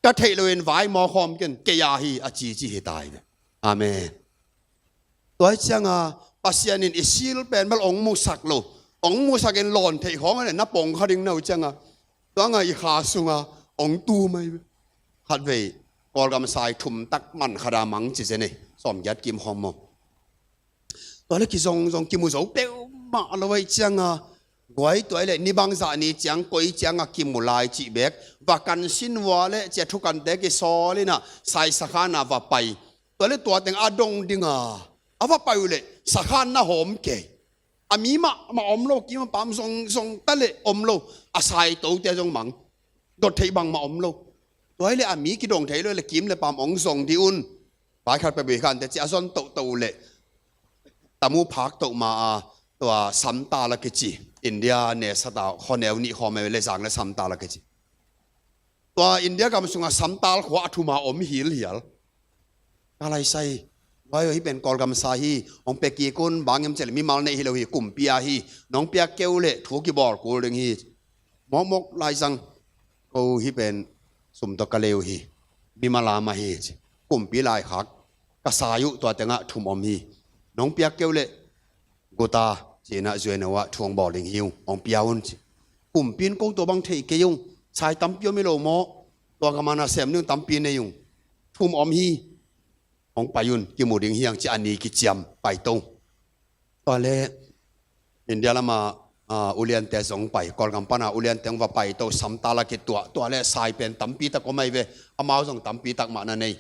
Ka theih loin vai mawk hawm ken, kei a hi a cici hi ta hi ve. Amen. Tua hi cianga Pasian in i seal pen bel hong musak lo, hong musak in lawn theih khawng a le na pong kha ding na uh cianga, tua nga i kha sunga hong tum ahi ve. Khatvei Kawlgam sai thum tak man khat a mang ci zen ei, sawmgiat kim khawm maw? Tua le kizongzong kimu zo peuhmah lo ahi cianga, guai tua le ni bangzah ni ciang koi cianga kimu lai cih bek va kan sin vua le cia thukante kisawl inah sai sakhan a va pai. Tua le tua teng a dong dinga a va pai uh le sakhan na hawm kei. A mi mahmah om lo, kim a pam zongzong ta le om lo. A saitote zong mang, dot theih bangmah om lo. Tua hi le a mi kidong thei lo le kim le pam ong zong dih un. Vai khat pia bui khan te ci a zon tohtoh uh le tamu phak toh ma a tua samtal a kici, India ne sata khuaneu nih khawm le zang le samtal a kici. Tua India gam sunga samtal khua a thuma om hilhial. Ka laisai, vai aw, hih pen Kawlgam sa hi, hong pia kik un, bang hiam cih le mimal neih hi lo hi, kumpi a hi, nong piak keu le thu kibawl kul ding hi. Mawkmawk laizang, ko hih pen sum tawh ka lei uh hi, mimal a mah hi ci. Kumpi laikhak ka sai uh, tua tengah thum om hi. Nong piak keu le guta cinah zueno ah thu hong bawl ding hi ung, hong pia un ci. Kumpi in ko tua bang thei kei ung, sai tampi om hi lo maw? Tua ka mana sem ding tampi nei ung, thum om hi. Hong pai un, kimu ding hiang ci a ni kiciam paito. Tua le India lama uliante zong pai, Kawlgam pana uliante hong va paito, samtal a kituah. Tua le sai pen tampi tak om ahi ve, amau zong tampi tak mah na nei.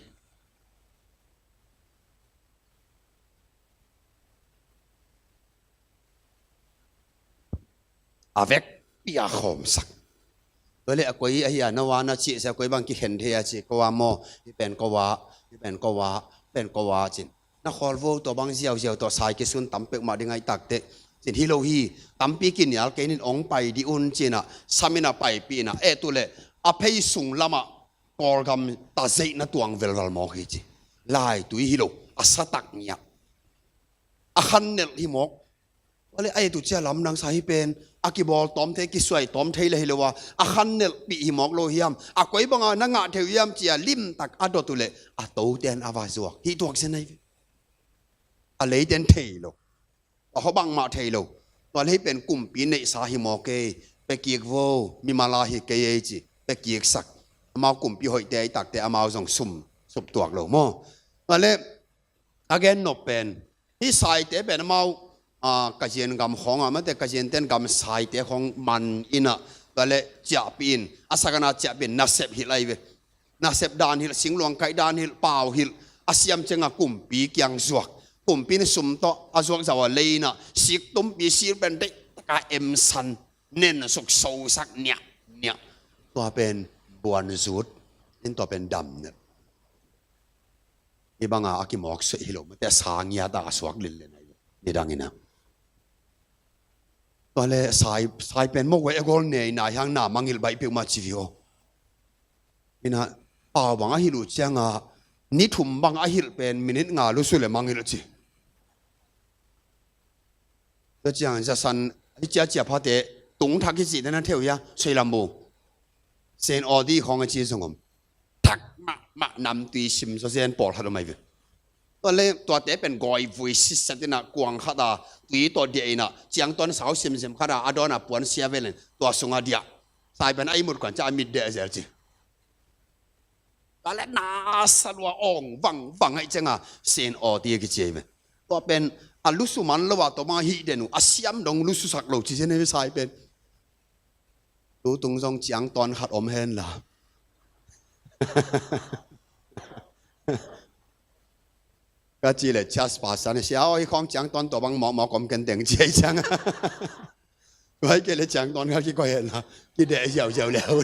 A vekpi a khawmsak. Tua le a koi ahi a na ua na cih sia koi bang kikhen thei a ci, ko a maw, hih pen ko a, hih pen ko a, hih pen ko a cin. Na khawl vo tua bang ziauziau tawh sai kisun tam peuhmah ding ahi takteh cin hi lo hi. Tampi kinial kei nin ong pai dih un cinah samin a paipih inah eh tu le a phei sung lamah Kawlgam tazeihna tuang velval mawk hi ci. Laitui hi lo, a satak ngiah, a khannelh hi mawk. Tua le a et uh cia lamdang sa hi pen a kibawl tawm thei, kisuai tawm thei le hi lo a, a khannelhpih hi mawk lo hiam? A koi banga na ngah thei uh hiam cia limtak a dot uh le a toten a va zuak hih tuak zen ahi ve. A leiten thei lo, a hawh bangmah thei lo. Tua le hih pen kumpi neihsa hi mawk ei, pia kik vo, mimal a hi kei ei ci, pia kiksak. Amau kumpi hoihte ahi takte amau zong sum sup tuak lo maw? Tua le a gen nop pen hih saite pen amau, a, ka zian gam khawngah mate ka zianten gam saite khawng man inah tua le ciahpih in, a sakana ciahpih in nasep hilh ahi ve. Nasep dan hilh, singluang kaih dan hilh, pau hilh, a siam ciangah kumpi kiang zuak. Kumpi in sum tawh a zuak zau a lei inah sik tumpi sir pen deih ka emsan, nensuk sosak niah niah. Tua pen buanzut in, tua pen damna. Hih banga a kimawk suah hi lo mate, a sa ngiat a suak linlen ahi. Nidang ina. Tua le sai, sai pen mawk wai a gol nei nai hang na mangilh baih peuhmah ci viau. Ina pau bang a hilh uh cianga, ni thum bang a hilh pen minit nga lusu le mangilh ci. Tua ciang zasan hi ciacia phate tung thak hi cih dena theu hia, soi lam bu. Sen aw di khawng a ci zong om. Thak mahmah namtui sim zaw zen pawlkhat om ai ve. Tua le tuate pen gawi vui sitset ina kuang khat a tui tawh diah ina ciangtuan sau simsim khat a a dawn a puan sia velen tua sunga diah. Sai pen a imut kuan ca a mit deh zel ci. Tua le nasa lua awng vangvang aih cianga sen aw ti a kici ai ve. Tua pen a lusu man lo a tua bang a hih den uh a siam dong lususak lo ci zen ai ve sai pen. Tutung zong ciangtuan khat om hen la. Ka ci le chas pasan sia aw, i khawng ciangtuan tua bang mawkmawk om ken teng ci ai cianga. Vai ke le ciangtuan khat kikoih hen la kideh ziauziau leu.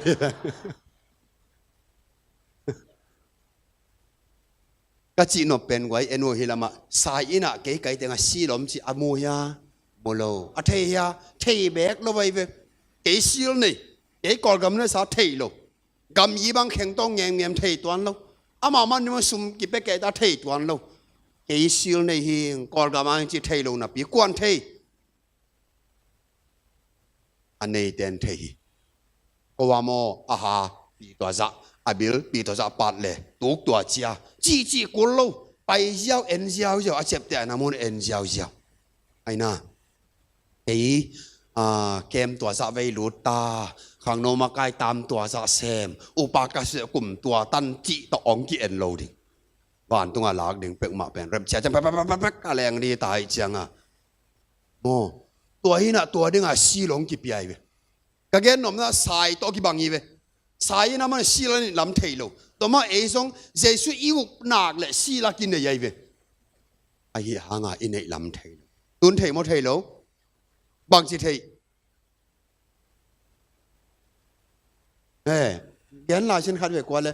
Ka cih nop pen guai en uh hi lamah sai ina kei kai tenga sil om ci a mu hia? Mu lo. A thei hia? Thei bek lo vai ve. Kei sil nei, kei Kawlgam na sa thei lo. Gam yi bang khengtawng ngemngem thei tuan lo. Amah man nima sum kipia kei ta thei tuan lo. Kei sil nei hi, Kawlgam ang ci thei lo napi kuan thei. A nei ten thei hi. Ko a maw a ha pi tua zah, a bil pi tua zah pat le tuk tua cia cihcih kul lo. Pai ziau en ziauziau, a ciapte a na mun en ziauziau. Aina ei a kem tua zah vei lut ta, khangno makai tam tua zah sem, upa ka sueh kum tua tan cih tawh ong ki en lo ding. Vantunga lak ding peuhmah pen rep cia ciang pek pek pek pek a leng di ta aih cianga. Maw, tua hinah tua dinga sil ong kipia ai ve. Ka gen nopna sai tawh kibang hi ve. Sai ina man sil a neih lam thei lo. Tua mah ei zong Jesu i up nak le sil a kinei ai ve. Ahi hanga i neih lam thei lo. Tun thei maw thei lo? Bangci thei? Eh, gen lai sin khat ve kua le.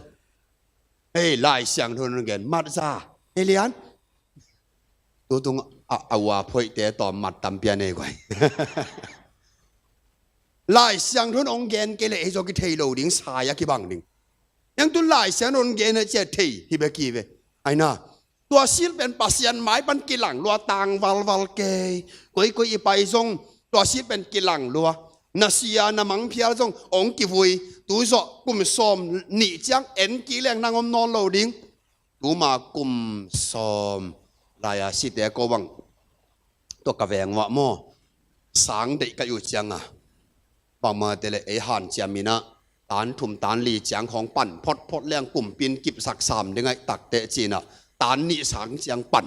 Hei, Lai Siangtho in gen mat za. Hei lian. Tutung a, a ua phoihte tawm mat tampi a nei guai. Lai Siangtho in ong gen kei le ei zaw kithei lo ding, sai a kibang ding. Yang tu Lai Siangtho in ong gen a cia thei hi bek hi ve. Aina. Tua sil pen Pasian mai pan kilang lua tang valval kei. Koikoi i pai zong tua sil pen kilang lua. Na sia na mangphial zong ong kivui. Tu zawh kum sawm nih ciang en kik leng nang om nawn lo ding. Tuma kum sawm lai-a site ko bang tua ka veng uah maw, sang deih ka uh cianga bangmate le ei hanciam inah tan thum tan li ciang khawng pan photphot leng kumpi in kipsak sam ding aih takteh cinah tan nih sang ciang pan.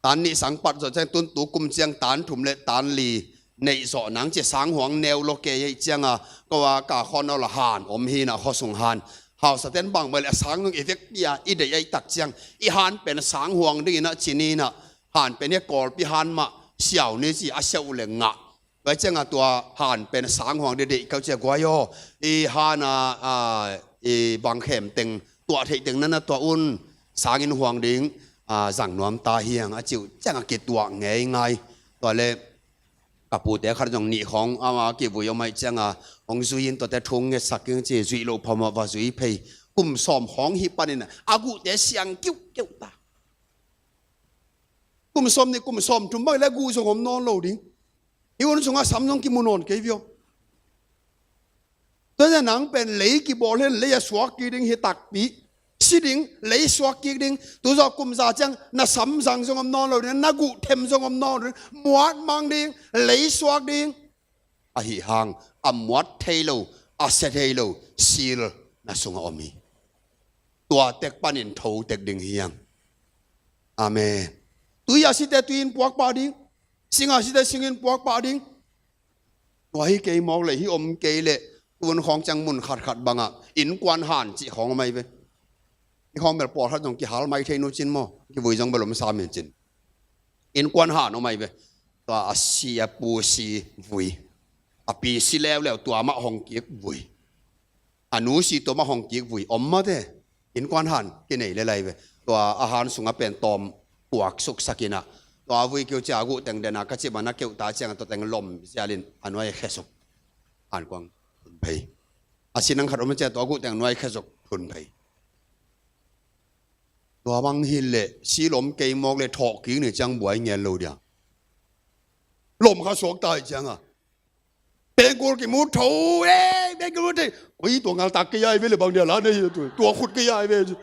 Tan nih sang pat zawh ciang tun tu kum ciang tan thum le tan li neih zawh nang ci, sang huang neu lo kei aih cianga ko a ka khawn aw la han om hinah khuasung han. Hausaten bangmah le a sang nung i vekpi-a i deih aih tak ciang i han pen sang huang dinginah cininah han pen hi a Kawlpi han mah siau ni ci a siau le ngah. Tua cianga tua han pen sang huang ding deih kau cia guai aw. I han a, a, i bang khem teng tuah theih teng nana tuah un, sangin huang ding, a, zang nuam ta hiang a ciu cianga kituah ngei ngai. Tua le ka pute khat zong nih khawng ama kivui om aih cianga hong zui in tuate thung ngetsak ing ci, zuih loh phamawh va zui phei. Kum sawm khawng hih panin a guhte siang kiuhkiuh ta. Kum sawm nih kum sawm thum bang le guh zong om nawn lo ding. I un sungah sam zong kimu nawn kei viau. Tuate nang pen lei kibawl hen, lei a suak kik ding hi takpi. Si ding, lei suak kik ding. Tuzawh kum za ciang na sam zang zong om nawn lo ding, na guh them zong om nawn lo ding. Muat mang ding, lei suak ding. Ahi hang a muat thei lo, a sia thei lo sil na sungah om hi. Tua tek panin tho tek ding hiang. Amen. Tui a site tui in puak pah ding. Sing a site sing in puak pah ding. Tua hi kei mawk le hi om kei le tun khawng ciang mun khatkhat bangah innkuan han cih khawng om ai ve. Hi khawng bel pawlkhat zong kihal mai thei nu cin maw, kivui zong bel om sam in cin. Innkuan han om ai ve. Tua a si a pu si vui. A pi si leuleu tua mah hong kik vui. A nu si tua mah hong kik vui. Om mate. Innkuan han kinei le lai ve. Tua a han sungah pen tawm kuak suksak in ah. Tua vui kiu cia a guh teng den a ka cih man a keuh ta ciangah tua teng lom zialin a nuai khesuk. Ankuang thun phei. A si nang khat om ciang tua a guh teng nuai khesuk thun phei. Tua bang hi leh si lom kei mawk le thawh kik ni ciang buai ngel lo dia. Lom kha suak ta hi ciangah. Pengkul kimu tho, eh, pengkul mu thei. Ui, tua ngaltak kei ai ve le bang dia la nei hi tua. Tua khut kei ai ve.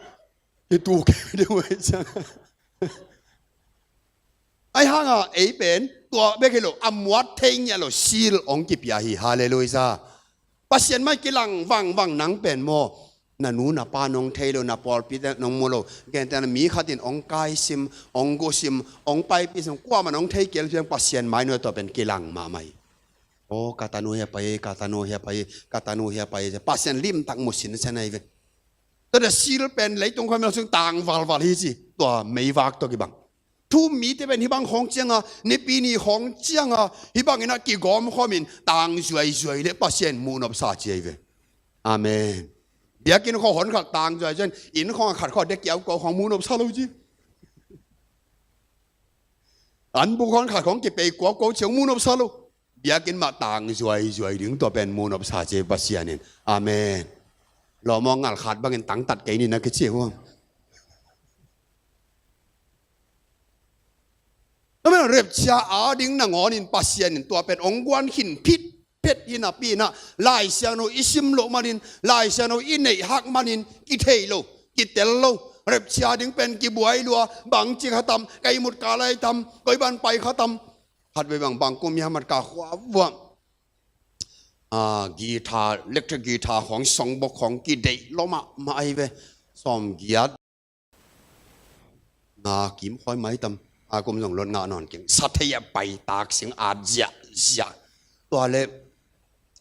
Kitu kei deuh ai ciang. Ai hanga, ei pen, tua bek hi lo, a muat thei ngiat lo, seal hong kipia hi, halleluiah. Pasian mai kilang vangvang nang pen maw. Na nu na pa nong thei lo, na pawlpi te nong mu lo. Gentehna mi khatin hong kaisim, hong gusim, hong paipisim, kuaman hong thei kei lo ciang Pasian mai nuai tua pen kilang mahmah hi. Aw, ka tanu hia pai, ka tanu hia pai, ka tanu hia pai. Pasian limtak mu sinsen ahi ve. Tua dah seal pen leitung khawm sung tang valval hi ci. Tua meivak tua kibang. Thu-um mite pen hih bang khawng cianga, nipi ni khawng cianga, hih bangin a kigawm khawmin tang zuaizuai le Pasian muhnopsa ci ahi ve. Amen. Biakinn khawng hon khat tang zuai cian, inn khawng a khat khawng a dekiau ko khawng muhnopsa lo ci. An buk hon khat khawng kipei kuak ko ciang muhnopsa lo. Biakinn mah tang zuaizuai ding tua pen muhnopsa ci Pasian in. Amen. Lawm aw, ngal khat bangin tangtat kei ni na kici huam. Tua pen rapture a ding nangawnin Pasian in tua pen hong guan khin phitphet hi napi-in ah Lai Siangtho i sim loh manin, Lai Siangtho i neih hak manin kithei lo, kitel lo. Rapture ding pen kibuai lua, bangci kha tam, kei mut ka lai tam, koi ban pai kha tam. Khat ve bang bang kum hiam mat ka khua vuah. Ah, guitar, electric guitar khawng, songbox khawng kideih lua mahmah ahi ve. Sawm giat nga kim khawi mai tam, a kum zong lot ngah nawn keng. Sa thei a pai tak sing at ziahziah. Tua le,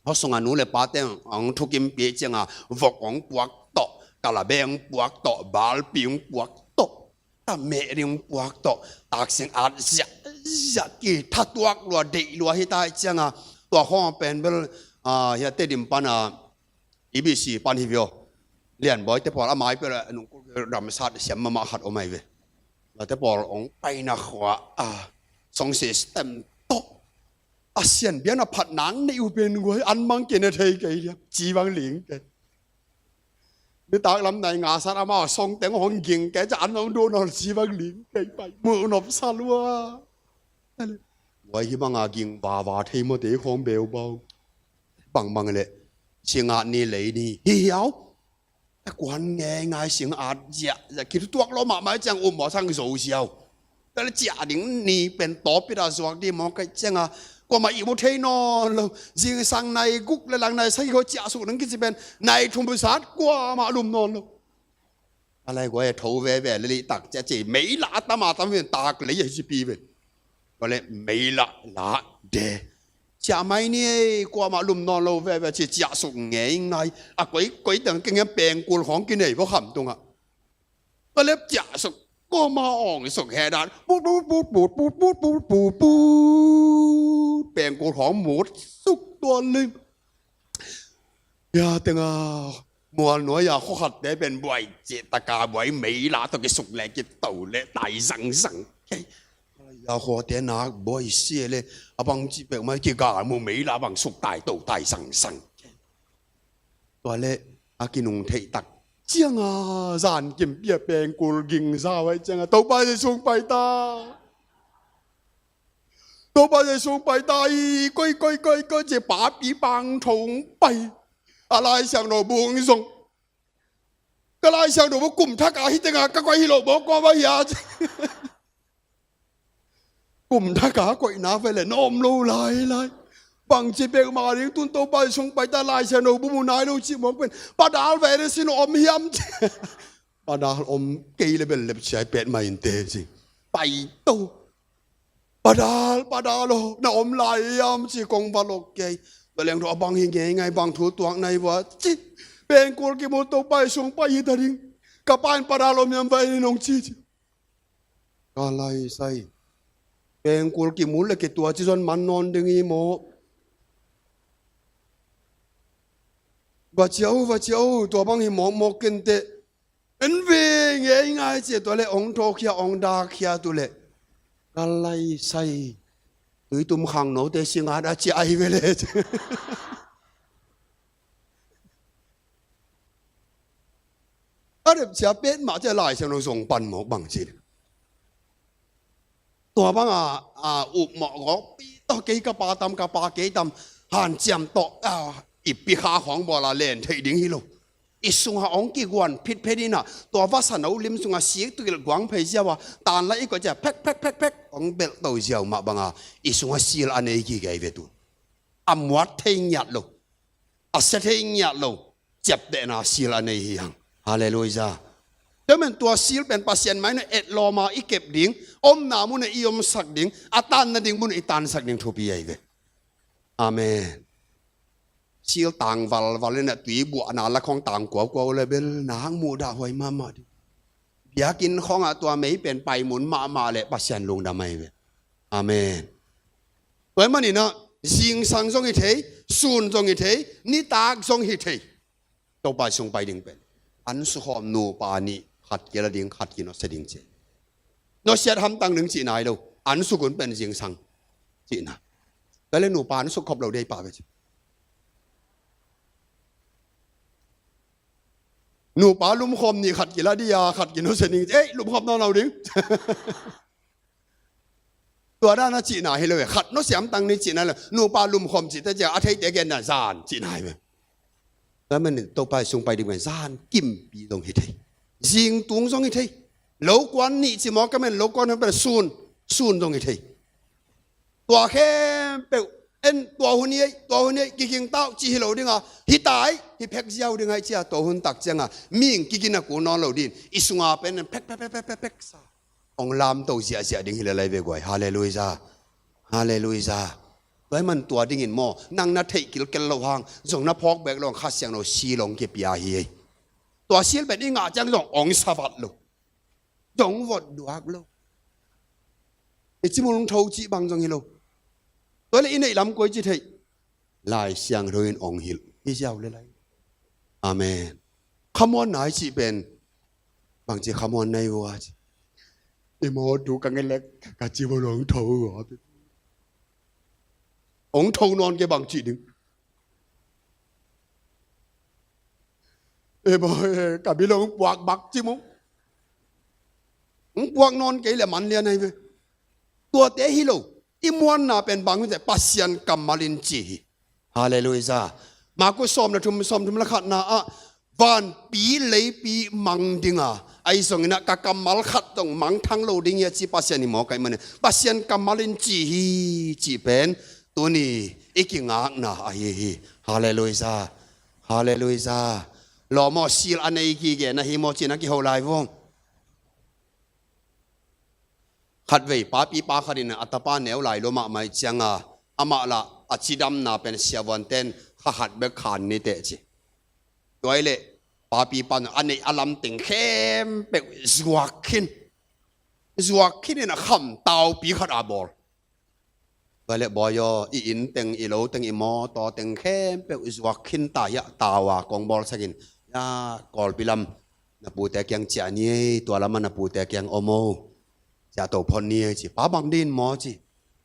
hawsung a nu le pa teng hong thukim pi cianga, vok hong puak tawh, kalabe hong puak tawh, balpi hong puak tawh, ta meh ding hong puak tawh, tak sing at ziahziah kithatuak lua, deih lua hi ta cianga, tua khawng pen bel, ah, hia Tedim pana, E B C pan hi vio. Lian Bawi te pawl a mai peuh le nungkul ramsat siam mahmah khat om ahi ve. La te pawl hong paina khua a song system tawh. A sian bian a phat nang nei uh pen guai an mang kei na thei kei liam. Ci bang ling kei. Nitak lam nai nga sat amau a song teng hong ging kei ca an hong duh nawn ci bang ling kei pai. Muh nop sa lua. Guai hi bang a ging vava thei maw te khawng beubau. Bangbang le. Singat ni lei ni. Hi hiau. A kuan ngeingai sing at ziah. Ziah kitutuak lo mahmah ciang um maw sang zo ziau. Tale ciah ding ni pen tawpit a zuak ding maw kai cianga. Kuama i mu thei nawn lo. Zingsang nai guk le lang nai sagih khawng ciah suk nang kici pen. Nai thum bu sat kuama lum nawn lo. A lai guai a tho veve le lih tak cia ci mei lah a tam a tam ven tak lei a hi ci pi ven. Tua le mei lah lah de. Ciah mai ni ei kuamah lum nawn lo veve ci ciah suk ngei ngai. A koi koi teng keng hiam pengkul khawng kinei vua kham tungah. Tua le ciah suk kuamah awng suk he dan. Put put put put put put put put put. Pengkul khawng mut suk tua lim. Ya tenga mual nuai a khua khat te pen buai ci taka buai mei la tawh kisuk le kito le tai zangzang. Ya khua te nak buai si le a bang ci pek mai kigal mu mei la bang suk tai to tai zangzang. Tua le a kinung theih tak cianga zan kim pia pengkul ging za vai cianga Topa Jesu pai ta. Topa Jesu pai ta i koi koi koi koi ci papi pang thong pai. A Lai Siangtho bung zong. Ka Lai Siangtho bung kum thak a hi tenga ka koi hi lo bawk kua va hia. Kum thak a koihna ve le na om lo lai lai. Bang ci pek ma ding tun Topa Jesu pai ta Lai Siangtho bung mu nai lo ci mawk pen. Padal ve le sin om hiam ci. Padal om kei le bel lep ciai pet ma in te ci. Pai to. Padal, padal aw, na om lai iam ci kong va lok kei. Tua leng thu a bang hi ngei ngai bang thu tuak nai vua ci. Pengkul kimu Topa Jesu pai hi ta ding. Ka pa in padal om iam vai ni nong ci ci. Ka lai sai. Pengkul kimul le kitua ci zon man nawn ding hi maw? Va ciah o, va ciah o, tua bang hi mawkmawk kenteh. En ve ngei ngai cia tua le ong thawkhia, ong dakkhia tu le. Ka lai sai. Tuitum khang note singat a ciah ahi ve le. A rep cia pet mah cia Lai Siangtho zong pan mawk bang ci. Tua banga, a, upmawh gawkpi tawh kei ka pa tam, ka pa kei tam, hanciam tawh, a, ippi kha khawng bawla len theih ding hi lo. I sunga ong kiguan phitphet inah, tua vasa no lim sunga sik tukilh guang phei ziau a, tanla i koih cia phek, phek, phek, phek, ong belh to ziau mah banga, i sunga sil a nei kikei ve tu. A muat thei ngiat lo. A sia thei ngiat lo, ciaptehna sil a nei hi hang. Halleluiah. Tua men tua sil pen Pasian mai na etlawma i kep ding, omna muna i omsak ding, a tanna ding muna i tansak ding thupi ahi ve. Amen. Sil tang valval ina tui buahna la khong tang kuaukuau le bel nang mudah huai mahmah ding. Biakinn khongah tua mei pen paimun mahmah le Pasian lungdam ahi ve. Amen. Tua hi maninah zingsang zong hi thei, sun zong hi thei, nitak zong hi thei. Topa sung pai ding pen an sukhawm nupa nih khat kila ding, khat kinawsia ding ci. Nawsiat hamtang ding cihna hi lo. An sukun pen zingsang cihna. Tua le nupa an sukkhop lo dei pa ve ci. Nupa lumkhawm nih khat kila dia, khat kinawsia ding ci. Ei, lumkhawm nawn lo ding. Tua dana cihna hi lo e, khat nawsiam tang ni cihna hi lo. Nupa lumkhawm cihte cia a theite genna zan cihna hi ve. Tua manin Topa i sung pai ding pen zan kimpi zong hi thei. Zingtung zong hi thei. Lokuan nih ci maw ka men lokuan hon pen sun, sun zong hi thei. Tua khempeuh en tua hun hi ei, tua hun hi ei, kiking tau ci hi lo dinga, hi tai, hi phek ziau dinga i cia tua hun tak cianga, ming kikina ku nawn lo din, i sunga pen phek, phek, phek, phek, phek, phek sa. Ong lamto ziahziah ding hi le lai ve guai. Halleluiah. Halleluiah. Tua hi man tua dingin maw, nang na theih kilkel lo hang, zong na phawk bek lo hang, Kha Siangtho sil ong kipia hi ei. Tua sil pen i ngah ciang zong ong savat lo. Zong vot duak lo. I cimul ong tho cih bang zong hi lo. Tua le i neih lam koi ci theih. Lai Siangtho in ong hilh. I ziau le lai. Amen. Khamuanna i cih pen. Bangci khamuanna i vua ci. I mawtu ka ngelek ka ci vua ong tho vua. Ong tho nawn ke bangci ding. E maw, e, ka bil ong puak bak ci mu. Ong puak nawn kei le man lian ai ve. Tuate hi lo. I muanna pen bang hi te Pasian kammal in ci hi. Halleluiah. Markus sawm le thum, sawm thum le khatna ah vanpi leipi mang dinga, ahi zongin ah ka kammal khat zong mangthang lo ding hi a ci Pasian hi maw ka hih manin. Pasian kammal in ci hi cih pen tuni i kingakna ahi hi. Halleluiah. Halleluiah. Lawm aw, sil a nei kige na hi maw cih na kiho lai vong. Khatvei papipa khat in a tapa neu lai lua mahmah ih cianga amah lah a cidamna pen siavuanten kha khat bek khan ni teh ci. Tua ih leh papipa in a neih a lamteng khempeuh zuak khin. Zuak khin in a kham taupi khat a bawl. Tua leh bawi aw, i inn teng, i lo teng, i mawtaw teng khempeuh zuak khin ta hiah tau a kong bawlsakin, hiah Kawlpi lam na pute kiang ciah ni ei, tua lamah na pute kiang om o. Ciah to phot ni ei ci. Pa bang din maw ci.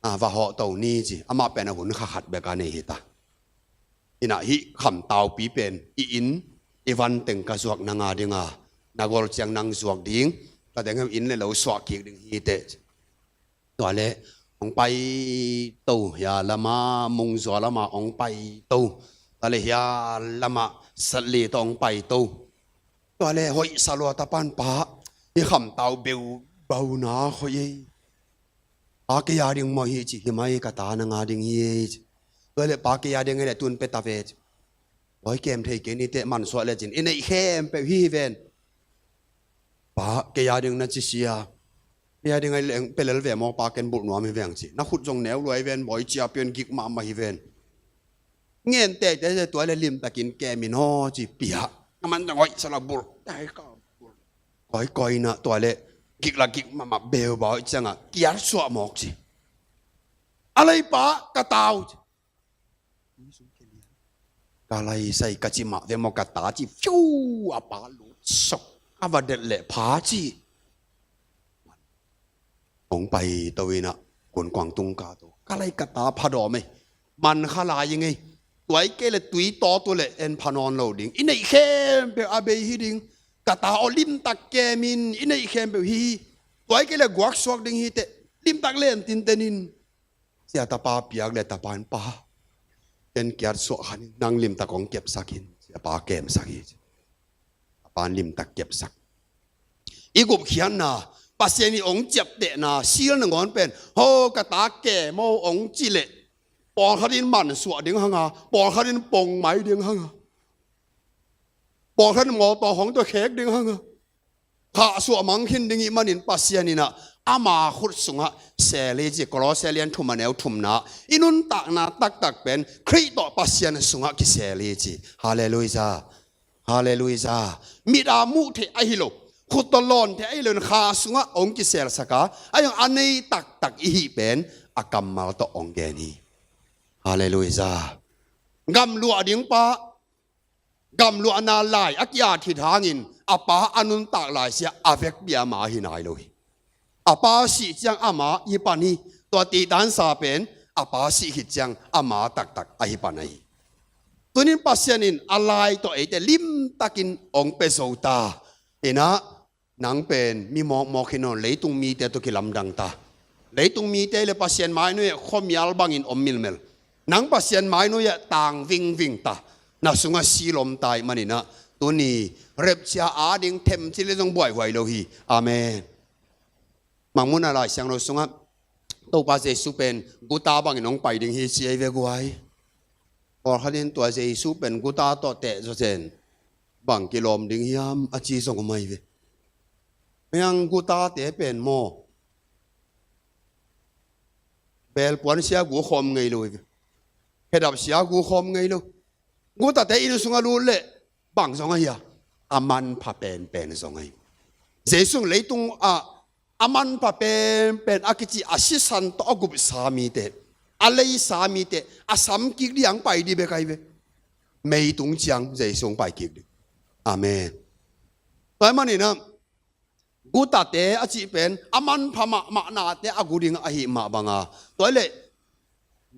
A, va hawh to ni ci. Amah pen a hun kha khat bek a nei hi ta. Inah hih kham taupi pen i inn i van teng ka zuak nang a dinga na gol ciang nang zuak ding, ka teng hem inn le lo suah kik ding hi teh ci. Tua leh hong pai to, hia lama, Mungzua lama hong pai to. Tua leh hia lama Satli tawh hong pai to. Tua leh hoih sa lua tapan pa, hih khamtau beu bauna hoih ei. Pa kei a ding maw hi ci, hi mai ka ta nang a ding hi ei ci. Tua leh pa kei a ding ei leh tun pia ta ve ci. Bawi kem thei kei ni teh, mansuah lecin i neih khempeuh hi hi ven. Pa, kei a ding na ci sia. Kei a ding a leng pelel ve maw pa, ken bulh nuam hi veng ci. Na khut zong neu luai ven, bawi cia pian gik mahmah hi ven. Ngen tete tua le limtakin kem in aw ci pia. A man zong hoih sa la bulh. Ai ka bulh. Kawikawi na tua le gik la gik mahmah beu bawi ciangah kiat suah mawk ci. A laipa, ka ta uh. Ka laisai ka ci mah ve maw, ka ta ci, fiu, a pa lut sok, a va delh leh pha ci. Hong paito in ah, gunkuang tung ka to. Ka lai ka ta pha dawm ei. Man kha lai ing ei. Tua hi kei leh tui tawt uh leh en pha nawn lo ding. I neih khempeuh a bei hi ding. Ka ta aw, limtak kem in, i neih khempeuh hi hi. Tua hi kei leh guak suak ding hi teh. Limtak len tinten in. Sia tapa piak leh tapa in, pa, ken kiat suah kha ning, nang limtak hong kepsak in, sia pa kemsak hi ci. A pa in limtak kepsak. I gupkhiatna, Pasian in hong ciaptehna, seal nangawn pen, ho, ka ta kem aw hong cih leh, pawlkhat in mansuah ding hang a, pawlkhat in pong mai ding hang a, pawlkhat in mawtaw hong tua khek ding hang a. Khahsuah mang khin ding ih manin Pasian in ah ama khut sungah sel hi ci, Kolose lian thum a neu thumna. I nuntakna taktak pen Khrih tawh Pasian sungah kisel hi ci. Halleluiah. Halleluiah. Mit a muh theih ahi lo, khut tawh lawn theih ahi lo in kha sungah hong kiselsak a, a hong a nei taktak i hih pen a kammal tawh hong gen hi. Halleluiah. Gamluah ding pa, gamluahna lai a ki-at khit hangin a pa a nuntak lai sia a vekpi-a ama hi nai lo hi. A pa sih ciang ama hi pan hi. Tua tihtansa pen a pa sih khit ciang ama taktak ahi pan ahi. Tunin Pasian in a lai tawh eite limtakin hong pia zo ta. Inah, nang pen mi mawkmawk hi nawn, leitung mite tawh kilamdang ta. Leitung mite le Pasian mainuia khuamial bangin om milmel. Nang Pasian mainuia tang vingving ta. Na sungah seal om ta ih maninah, tuni rapture a ding themcik le zong buaihuai lo hi. Amen. Mangmuhna Lai Siangtho sungah Topa Jesu pen guta bangin hong pai ding hi ci ei ve guai. Pawlkhat in tua Jesu pen guta tawh teh zawzen bang kilawm ding hiam a ci zong om ahi ve. Miang gutate pen maw, belpuan sia gu khawm ngei lo ahi ve. Khedap sia gu khawm ngei lo. Gutate inn sungah lut leh bang zong ahi a, a manpha penpen zong ahi. Jesu in leitung ah a manpha penpen a kici a sisan tawh a gupsa mite, a leisa mite a sam kik ding a hong pai ding bek ahi ve. Mei tung ciang Jesu hong pai kik ding. Amen. Tua ahih maninah gutate a cih pen a manpha mahmahnate a gu ding ahi mah banga, tua hi leh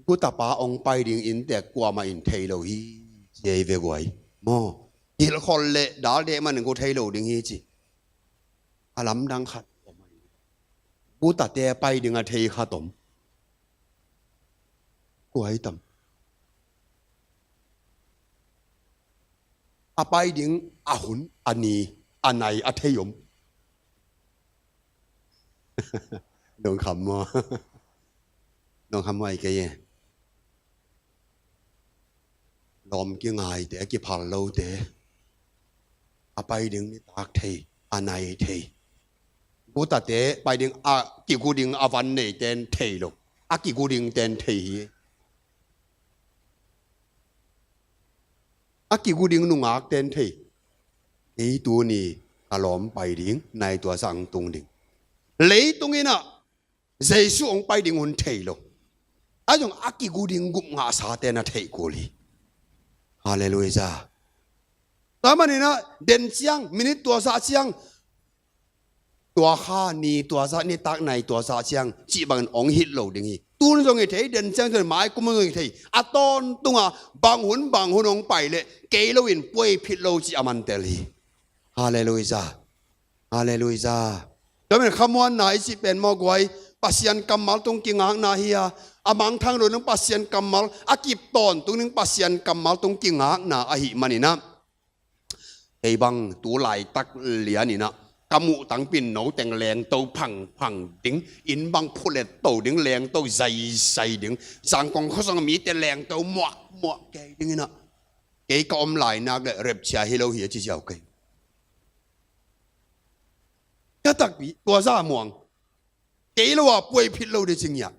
gutapa hong pai ding inntek kuamah in thei lo hi ci ei ve guai. Maw, hilhkhol le dal deh manin gu thei lo ding hi ci. A lamdang khat om ahi. Gutate pai ding a thei khat om. Kua hi tam? A pai ding a hun, a ni, a nai a thei om. Dong kham maw? Dong kham maw ahi kei e. Lawm kingaite, a kiphal lote, a pai ding nitak thei, a nai thei. Gutate pai ding, a kigu ding a van neite in thei lo. A kigu dingte in thei hi. A kigu ding nungakte in thei. Ei tuni ka lawm pai ding, nai tua zah hong tung ding. Leitung innah Jesu hong pai ding hun thei lo. A zong a kigu ding gup ngahsate na theih kul hi. Halleluiah. Tua maninah den ciang, minit tua zah ciang, tua kha ni tua zah, nitak nai tua zah ciang cih bangin hong hilh lo ding hi. Tun zong hi thei, den ciang zong hi, mai kum zong hi thei. A tawntunga bang hun bang hun hong pai leh kei loin puai phit lo cih a mantel hi. Halleluiah. Halleluiah. Tua manin khamuanna i cih pen maw guai, Pasian kammal tung kingakna hi a, a mangthang lo ding Pasian kammal, a kip tawntung ding Pasian kammal tung kingakna ahih maninah, kei bang tu laitak lianinah ka muh tangpin no teng lengto phangphang ding, inn bang phulet to ding, lengto zaizai ding, Zangkong khuasung mite lengto muahmuah kei dinginah, kei ka om lai nak le rapture hi lo hi a ci ziau kei. Ka takpi tua za muang. Kei lo a puai phit lo ding ci ngiat.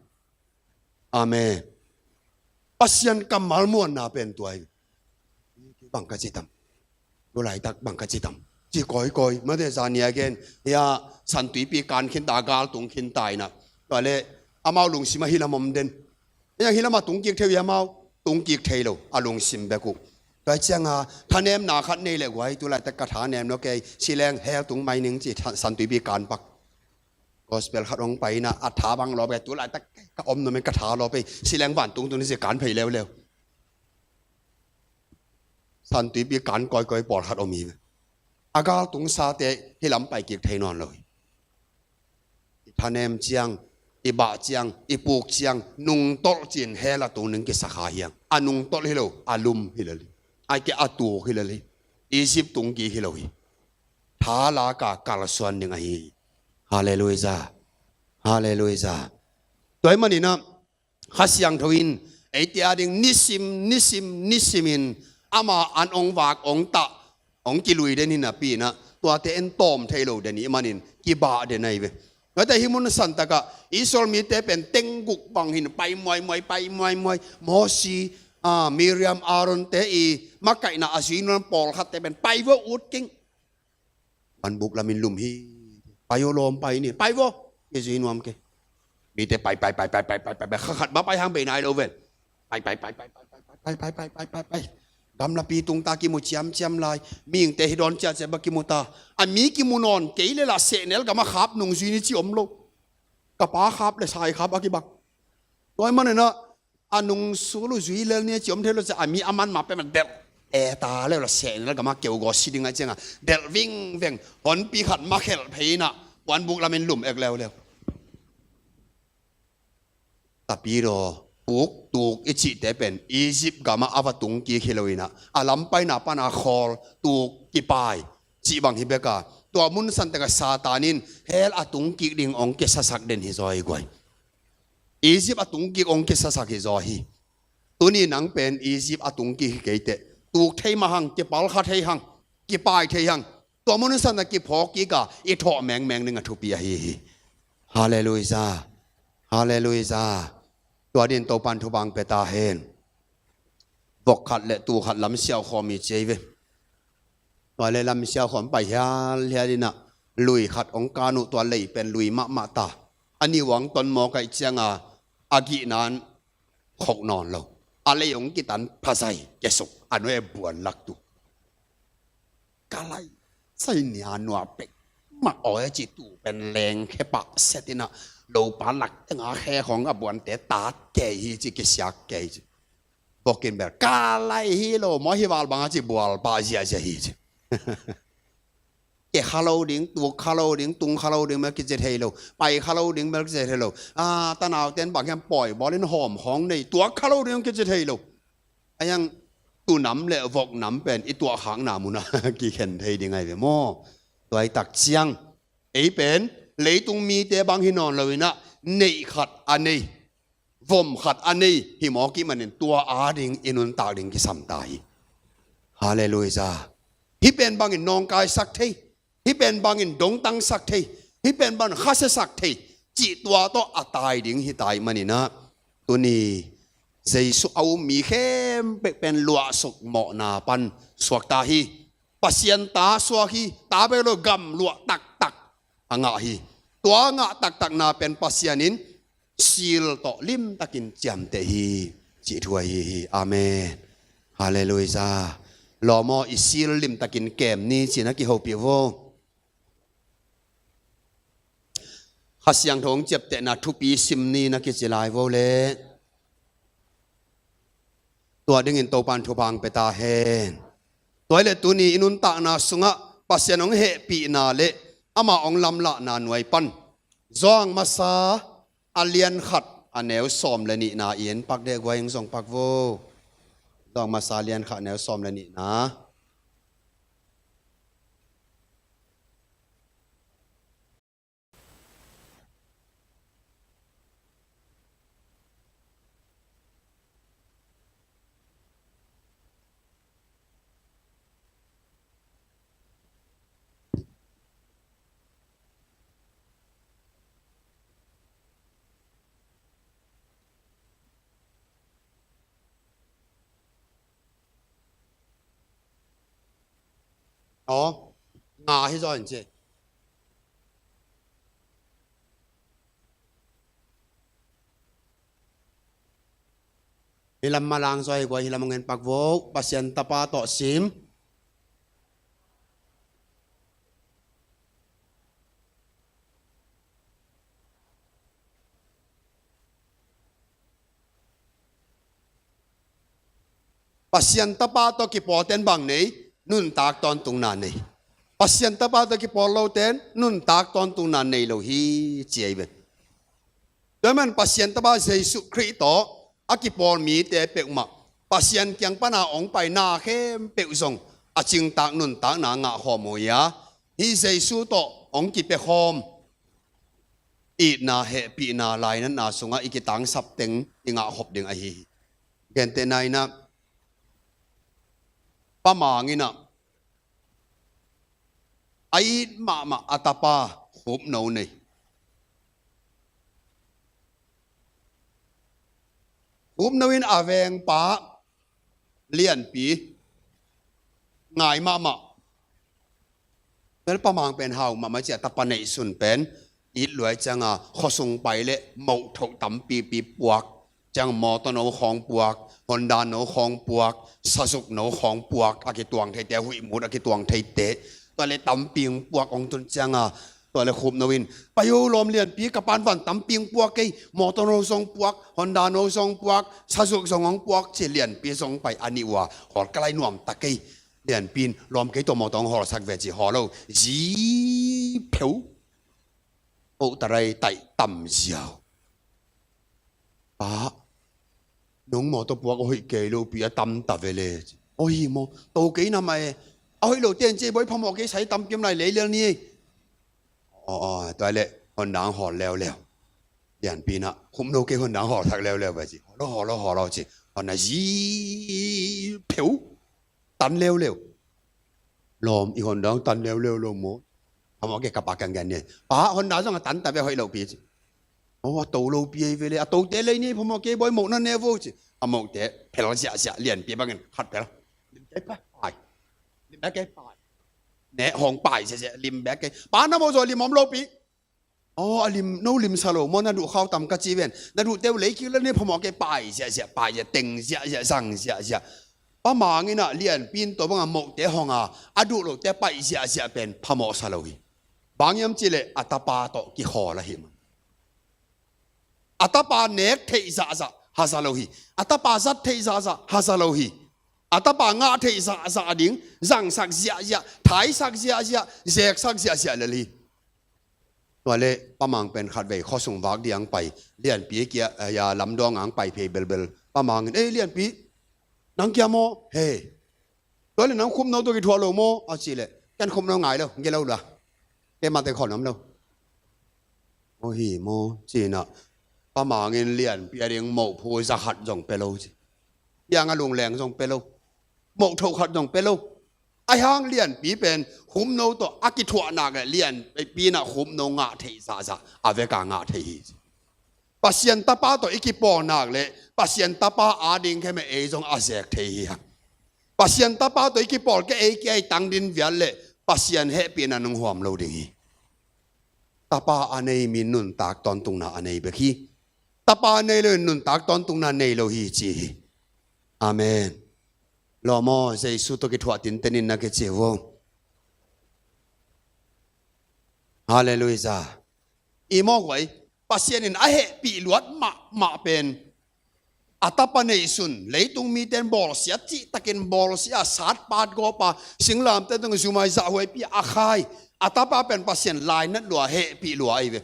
Amen. Pasian kammal muanna pen tua hi. Bang ka ci tam? Tua laitak bang ka ci tam? Ci kawikawi. Mate zania gen, hia, Santuipi kan khinta, gal tung khinta inah, tua le amau lungsim a hilam om den. Ei ang hi lamah tungkik thei uh hi amau, tungkik thei lo, a lungsim bek uh. Tua cianga thanemna khat nei le guai, tu laitak ka thanem lo kei, sileng hell tung mai ning ci, San Tuipi kan pak. Gospel khat hong pai ina, a tha bang lawp ei, tu laitak ka om nuam ei, ka tha lawp ei, sileng vantung tung ni ci kan phei leuleu. San Tuipi kan kawikawi pawlkhat om hi. A gal tungsate hi lam pai kik thei nawn lo hi. I thanem ciang, i bah ciang, i puk ciang, nungtolh cin hell a tung ding kisakha hi ang. A nungtolh hi lo, a lum hi lel hi. Ai ke a tuk hi lel hi. Egypt tungkik hi lo hi. Tha laka kalsuan ding ahi hi. Halleluiah. Halleluiah. Tua ahih maninah Kha Siangtho in eite a ding nisim, nisim, nisimin ama an ong vak, ong tah, ong kilui den hi napi inah, tuate en tawm thei lo den i hih manin kibah den ahi ve. Tuate hih mun santakah Israel mite pen tengguk bang hin pai muaimuai, pai muaimuai. Mosi, ah, Miriam, Aaron te i makaihna a zui nuam pawlkhatte pen pai vo, ut keng. Puanbuk lamin lum hi. Pai aw lawm, pai ni. Pai vo. Kizui nuam kei. Mite pai, pai, pai. Kha khat mah pai hang bei nai lo ven. Pai, pai, pai. Gamlapi tungta kimu ciamciam lai. Mihingte hi dawn ciahciah bang kimu ta. A mi kimu nawn kei le lah sehnel gamah khap nungzui ni ci om lo. Ka pa khap le sai khap a kibang. Tua ahih maninah a nungsul uh zui lel ni a ci om thei lo ciah, a mi a man mah peuhmah delh. E ta le la sehnel gamah keu gaw si ding a cianga delh vingveng, honpi khat mah khelh phei inah puanbuk lamin lum ek leuleu. Tapidaw, puk, tuk i cihte pen Egypt gamah a va tungkik hi lo inah, a lampaina pana khawl, tuk, kipai cih bang hi beka. Tua mun santakah Satan in hell a tungkik ding ong kisasak den hi zaw hi guai. Egypt a tungkik ong kisasak hi zaw hi. Tuni nang pen Egypt a tungkik hi kei teh, tuk thei mah hang, kipalkha thei hang, kipai thei hang. Tua mun santakah kiphawk kika i thawh mengmeng ding a thupi ahi hi. Halleluiah. Halleluiah. Tua dingin Topan thupha ong pia ta hen. Vok khat le tuk khat lam siaukhawm i ci ei ve. Tua le lam siaukhawm pai hialhial inah lui khat ong kan uh, tua lei pen lui mahmah ta. A niuang ton mawk ahih cianga a gihna in khok nawn lo. A lei ong kitan phazai, kiasuk, a nuai buan lak tu. Ka lai sai nia nua pek mah aw e ci, tu pen leng khe pah set inah lopa lak tenga khe khawng a buante tat kei hi ci, kisiak kei ci. Bokin bel ka lai hi lo maw, hi val banga ci bual pah ziahziah hi ci. Ke kha lo ding, tuk kha lo ding, tung kha lo ding mel kici thei lo, pai kha lo ding mel kici thei lo. A, tanauten bang hiam pawi bawlin hawm khawng nei, tuak kha lo ding kici thei lo. A hiang tunam le voknam pen i tuahkhakna munah kikhen thei ding ahi ve maw? Tua i tak ciang ei pen leitung mite bang hi nawn lo inah neih khat a nei, vom khat a nei hi mawk i hih manin tua ading i nuntak ding kisam ta hi. Halleluiah. Hih pen bangin nawngkaisak thei, hih pen bangin dongtangsak thei, hih pen bangin khasiasak thei cih tua tawh a tai ding hi ta i hih maninah, tuni Jesu a um mi khempeuh pen luahsuk mawhna pan suak ta hi. Pasian ta suak hi, ta bek lo, gamluah taktak a ngah hi. Tua ngah taktakna pen Pasian in seal tawh limtakin ciamteh hi cih thu ahi hi. Amen. Halleluiah. Lawm aw, i seal limtakin kem ni ci-in a kihopih vo. Kha Siangtho hong ciaptehna thupi sim ni na kici lai vo le. Tua dingin Topan thupha ong pia ta hen. Tua hi le tuni i nuntakna sungah Pasian hong hehpihna le ama hong lamlahna nuai pan Zawhang Masa a lian khat a neu sawm le nihna i en pak deh guai, ing zong pak vo. Zawhang Masa a lian khat a neu sawm le nihna. Aw, nga hi zaw in ci. Hih lam malang zaw hi guai, hih lam hong en pak vo. Pasian Tapa tawh sim. Pasian Tapa tawh kipawlten bang nei, nuntak tawntungna nei. Pasian Tapa tawh kipawl loten nuntak tawntungna nei lo hi, ci ahi ve. Tua man Pasian Tapa Jesuh Khrih tawh a kipawl mite peuhmah Pasian kiang pana hong pai na khempeuh zong a cingtak nuntakna ngah khawm uh hi a, hih Jesuh tawh hong kipia khawm itna, hehpihna, lainatna sungah i kitangsap teng i ngah khop ding ahi hi. Gentehna in ah, Pa Mang in ah a it mahmah a tapa Khupno nei. Khupno in a vengpa Lianpi ngai mahmah. Tua leh Pa Mang pen hau mahmah ci a, tapa neihsun pen it luai cianga khuasung pai leh moh thoh tampipi puak. Ciang mawtaw no khawng puak, Honda no khawng puak, Sazuk no khawng puak, a kituang theite, huih mut a kituang theite. Tua leh tamping puak hong tun cianga, tua leh Khupno in, pai o lawm Lianpi, ka pan van tamping puak kei, mawtaw no zong puak, Honda no zong puak, Sazuk zong hong puak, ci Lianpi zong pai a nih uh a, hawl ka lai nuam ta kei. Lianpi in, lawm kei tua mawtaw hong hawlsak ve ci, hawl lo. Zi pheu. Ohtarai taih tam ziau. Pa, nong mawtaw puak a hoih kei lopi a tam ta ve le. Aw hi maw, to kei na mah e. A hoih lo ten ci e bawi, phamawh kei, sai tam kim lai leilial ni e. Aw, aw, tua leh Honda hong hawl leuleu. Lianpi in ah, Khupno kei Honda hong hawlsak leuleu ve ci. Hawl lo, hawl lo, hawl lo ci. Honda zi pheu. Tan leuleu. Lawm, i Honda hong tan leuleu lo maw? Phamawh kei, ka pa kiang gen ni. Pa, Honda zong a tan ta ve, hoih lopi ci. Aw, a to lopi ahi ve le, a tote lei ni, phamawh kei bawi, moh na ne vo ci. A mohte phel ziahziah, Lianpi bangin khat phel. Lim kei pai. Lim kei pai. Ne hong pai ziahziah, lim bek kei. Pa, na moh zaw lim om lopi. Aw, a lim, no lim sa lo maw, na duh khau tam ka ci ven. Na duhte uh lei kik le ni, phamawh kei, pai ziahziah, pai ziah, teng ziahziah, zang ziahziah. Pa Mang in ah Lianpi in tua banga mohte hong a, a duh lote paih ziahziah pen phamawh sa lo hi. Bang hiam cih leh a tapa tawh kikhawl ahih man. A tapa nek theih zahzah haza lo hi. A tapa zat theih zahzah haza lo hi. A tapa ngah theih zahzah ding zangsak ziahziah, thaisak ziahziah, zeksak ziahziah lel hi. Tua leh Pa Mang pen khatvei khuasung vak ding hong pai, Lianpi kia, eh, ya, lamdawng hong pai phei belbel. Pa Mang in, "Ei, Lianpi, nang kia maw? Hei. Tua leh nang Khupno tawh kithuah lo maw?" a cih leh, "Ken Khupno ngai lo, nge lo lua. Keimah teng khawl nuam lo." Aw hi maw, ci in ah, Pa Mang in Lianpi a ding mohphu za khat zong pia lo ci. Piang a lungleng zong pia lo. Moh thoh khat zong pia lo. Ahi hang Lianpi pen Khupno tawh a kithuah nak leh Lianpi in ah Khupno ngah theih zahzah a vek a ngah thei hi. Pasian Tapa tawh i kipawl nak leh Pasian Tapa ading khempeuh ei zong a zek thei hi hang. Pasian Tapa tawh i kipawl kei, ei kia i tang din vial leh Pasian hehpihna nong huam lo ding hi. Tapa a nei mi in nuntak tawntungna a nei bek hi. Tapa a nei lo in nuntak tawntungna nei lo hi ci hi. Amen. Lawm aw, Jesuh tawh kithuah tinten in na kici vo. Halleluiah. I mawk huai, Pasian in a hehpih luat mahmah pen, a tapa neihsun, leitung mite in bawlsia, cihtakin bawlsia, satpat gawpa, singlamteh tungah zumai zahhuaipi a khai, a tapa pen Pasian lainat lua, hehpih lua ahi ve.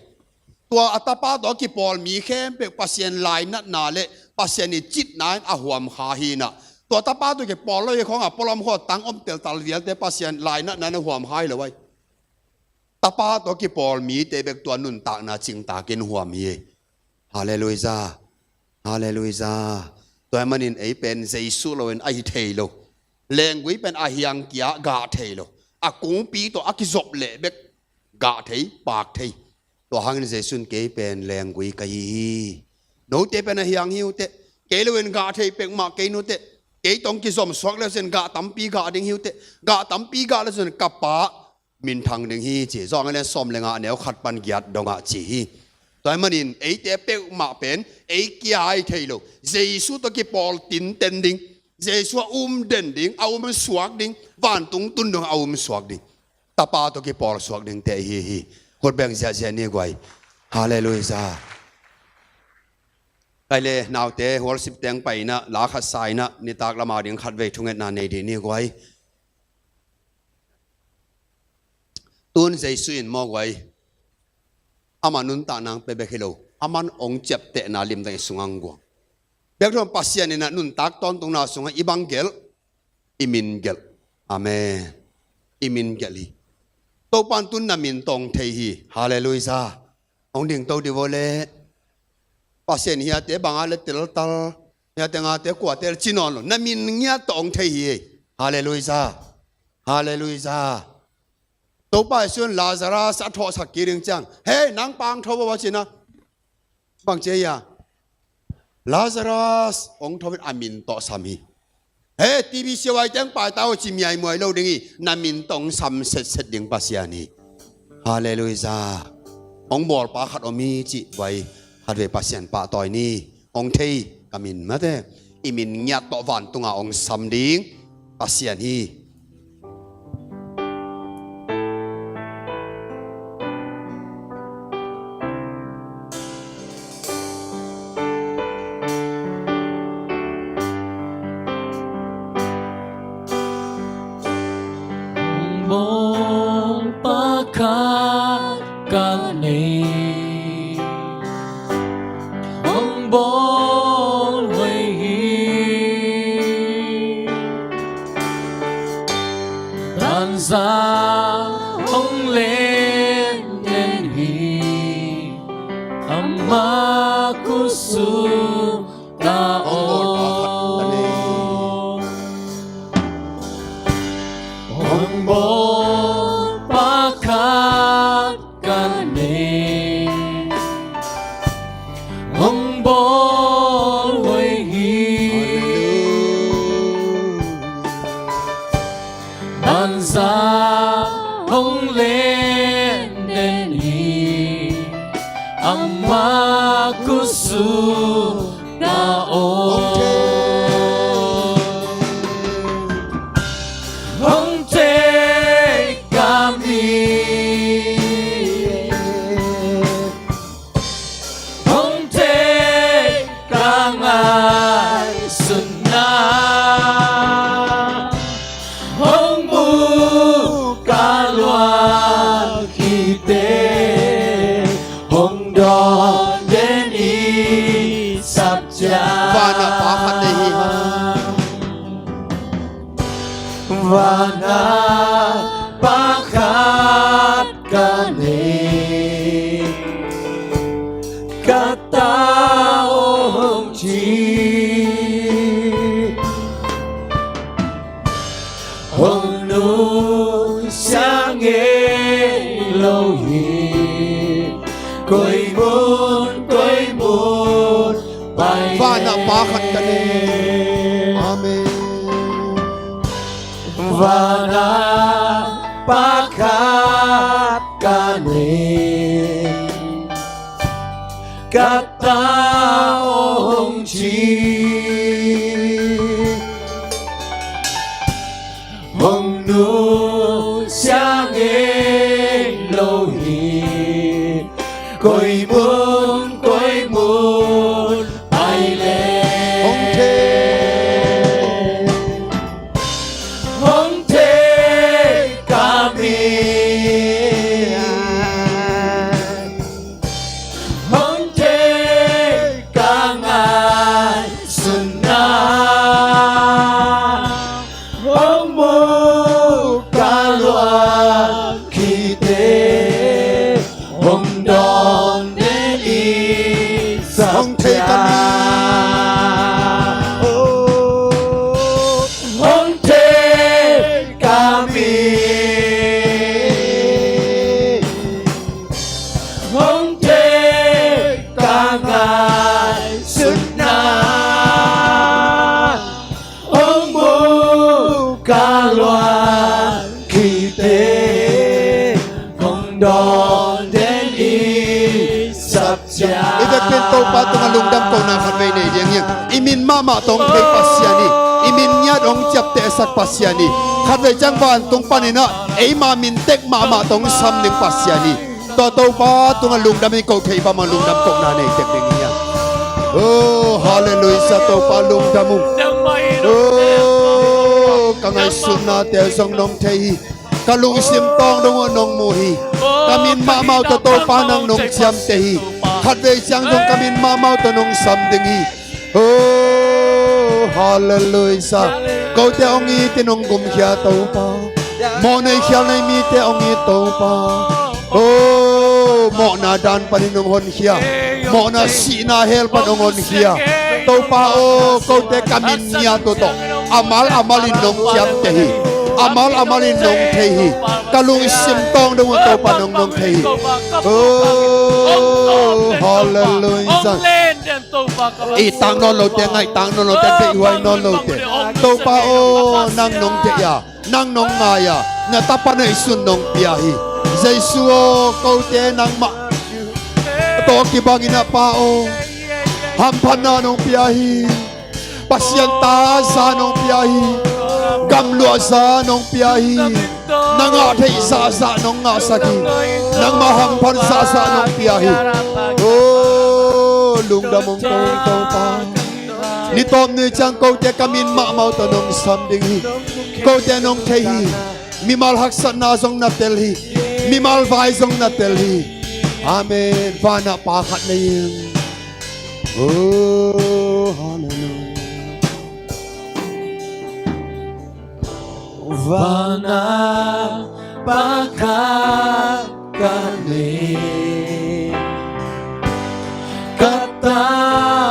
Tua a tapa tawh a kipawl mi khempeuh Pasian lainatna leh Pasian i citna in a huam kha hi in ah, tua tapa tawh kipawl lo hi khawngah pualam khawng tang om teltal vialte Pasian lainatna in a huam kha hi lo ai. Tapa tawh kipawl mite bek tua nuntakna cingtakin huam hi. Halleluiah. Halleluiah. Tua ahih manin ei pen Jesuh lo in a hi thei lo. Lenggui pen a hiang kia gah thei lo. A kungpi tawh a kizop leh bek gah thei, pak thei. Tua hangin Jesuh in kei pen lenggui ka hi hi. Note pen a hiang hi uh teh. Kei lo in gah thei peuhmah kei uh teh. Kei tawh kizom suak leh cin gah tampi gah ding hi uh teh. Gah tampi gah leh cin ka Pa minthang ding hi ci. Johan a lian sawm leh nga, a neu khat pan giat dongah ci hi. Tua ahih manin eite peuhmah pen ei kia ahi thei lo. Jesu tawh kipawl tinten ding, Jesu a um den ding, a um suak ding, vantung tun dong a um suak ding, Tapa tawh kipawl suak dingte ihi hi. Khut beng ziahziah ni guai. Halleluiah. Kai le naute worship teng pai inah, la khat sa inah, nitak lama ding khatvei thungetna nei dih ni guai. Tun Jesu in maw guai, ama nuntakna pia bek hi lo, aman hong ciaptehna limtak i sungah hong guang. Bek thu Pasian inah nuntak tawntungna sungah i bang gelh, i min gelh. Amen. I min gelh hi. Topan tun na min tawh hong thei hi. Halleluiah. Hong dingto dih vaw leh. Pasian hiate banga le teltal, hiate ngate kuate le ci nawn lo. Na min ngiat tawh hong thei hi. Halleluiah. Halleluiah. Topa Jesu in Lazarus a thawhsak kik ding ciang, "Hei, nang pa hong tho vaw," a ci inah. Bang ci hiam? Lazarus hong tho in a min tawh sam hi. "Hei, T B C Y teng pai ta aw," ci miaimuai lo ding hi. Na min tawh hong sam setset ding Pasian hi. Halleluiah. Hong bawlpa khat om hi cih guai, khatvei Pasian pahtawi ni. Hong thei ka min mate. I min ngiat tawh vantunga hong sam ding Pasian hi. Hong bawl pakhat ka nei, hong bawl hoih hi. Banza hong len den hi, ama khutsung ta aw. Hong bawl pakhat ka nei, hong bawl hoih hi. Banza hong len den hi, ama khutsung ta aw. Hong thei ka min, hong thei ka ngaihsutna, hong mu ka luah khite, hong dawn den i sap ciang. Vanah pa khat nei hi hang. Vanah pa khat ka nei, ka ta aw hong ci. Hong nusia ngei lo hi, koi mun koi mun pai. Vanah pa khat ka nei. Amen. Vanah pa khat ka nei, ka ta aw hong ci. Hong nusia ngei lo hi, koi mun koi mun pai leh hong thei, hong thei ka min, hong thei ka ngaihsutna, hong mu ka luah khite, hong dawn den i sap ciang. Hong thei ka min, oh, hong thei ka min, hong thei ka ngaihsutna, hong mu ka luah khite, hong dawn den i sap Topa tungah lungdam kohna khatvei nei ding hi. I min mahmah tawh hong thei Pasian hi. I min ngiat hong ciaptehsak Pasian hi. Khatvei ciang vantung paninah eima min tek mahmah tawh hong sam ding Pasian hi. Tua Topa tungah lungdam i koh theih bangmah lungdam kohna nei tek ding hi. Oh, halleluiah, Topa lungdam uh. Oh, ka ngaihsutnate zong nong thei hi. Ka lungsim tawng dong uh nong mu hi. Ka min mahmah uh tawh Topa nang nong ciamteh hi. Khatvei ciang zong ka min mahmah uh tawh nong sam ding hi. Oh, halleluiah. Kote hong it in hong gumkhia Topa. Mawh nei khial nei mite hong it Topa. Oh, mawhna dan panin hong honkhia. Mawhna sihna hell pan hong honkhia. Topa aw, kote ka min ngiat uh tawh amal amal in nong ciamteh hi. Amal amal in nong thei hi. Ka lungsim tawng dong uh Topa nong nong thei hi. Oh, halleluiah. I tang nawn lote, ngaih tang nawn lote, deihhuai nawn lote, Topa aw, nang nong thei a, nang nong ngai a, na tapa neihsun nong pia hi. Jesu aw, kote nangmah tawh kibangin a Pa aw, hamphatna nong pia hi. Pasian ta za nong pia hi. Gamluah za nong pia hi. Na ngah theih zahzah nong ngahsak hi. Nangmah hamphat zahzah nong pia hi. Oh, lungdam hong ko Topa. Ni tawp ni ciang kote ka min mahmah uh tawh nong sam ding hi. Kote nong thei hi. Mimal haksatna zong na tel hi. Mimal vai zong na tel hi. Amen. Vanah Pa khat nei ing. Oh, halleluiah. Vanah Pa khat ka nei, ka ta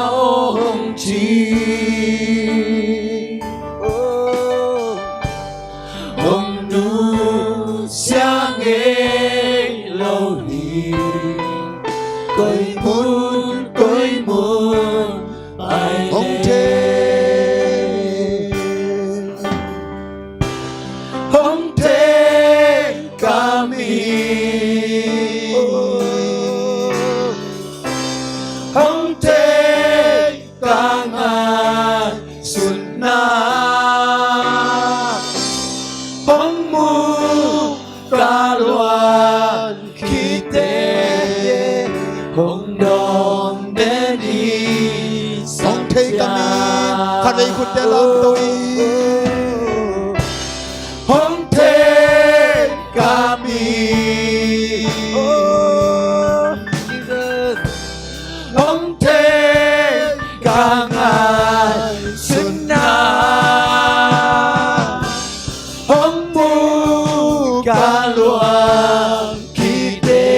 aw hong ci. Oh, hong nusia ngei lo hi. Koi mun, koi mun, hong thei, hong thei ka mi, hong thei ka ngaihsutna, hong mu ka luan khite, hong dawng den hi. Hong thei ka mi, khatvei khutte lamto hi. Hong thei ka mi, hong thei ka ngaihsutna, hong mu ka luang khite,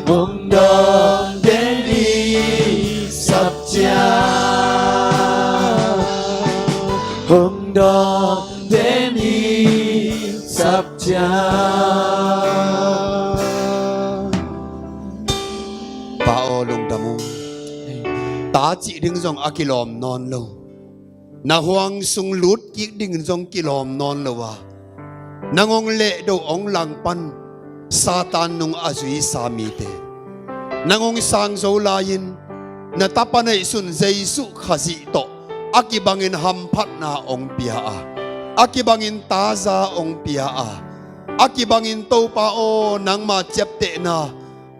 hong dawng den hi sap ciang, hong dawng den hi sap ciang. Pa aw, lungdam ung. Ta cih ding zong a kilawm nawn lo. Na huang sung lut kik dingin zong kilawm nawn lo a, nang hong lehdo hong langpan Satan nung a zuisa mite, nang hong sang zo lai-in na tapa neihsun Jesuh Khazih tawh a kibangin hamphatna hong pia a, a kibangin taza hong pia a, a kibangin Topa aw, nangma ciaptehna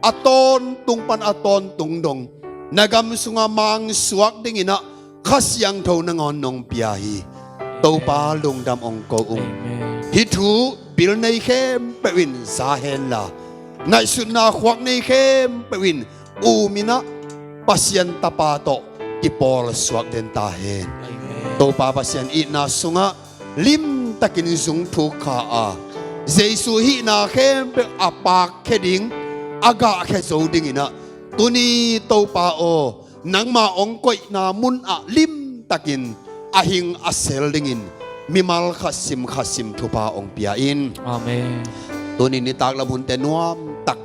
a tawntung pan a tawntung dong na gam sungah mangsuak dinginah Kha Siangtho nangawn nong pia hi. Topa lungdam hong ko ung. Amen. Hih thu bil nei khempeuh in za henla, ngaihsutna khuak nei khempeuh in uminah Pasian Tapa tawh kipawlsuak den ta hen. Amen. Topa Pasian itna sungah limtakin zung thuk kha a, Jesuh hihna khempeuh a pakkhia ding, a gahkhia zo dinginah tuni Topa aw, nangma hong koihna munah limtakin a hing a sel dingin mimal khat sim khat sim thupha hong pia in. Amen. Tuni nitak lam hunte nuamtak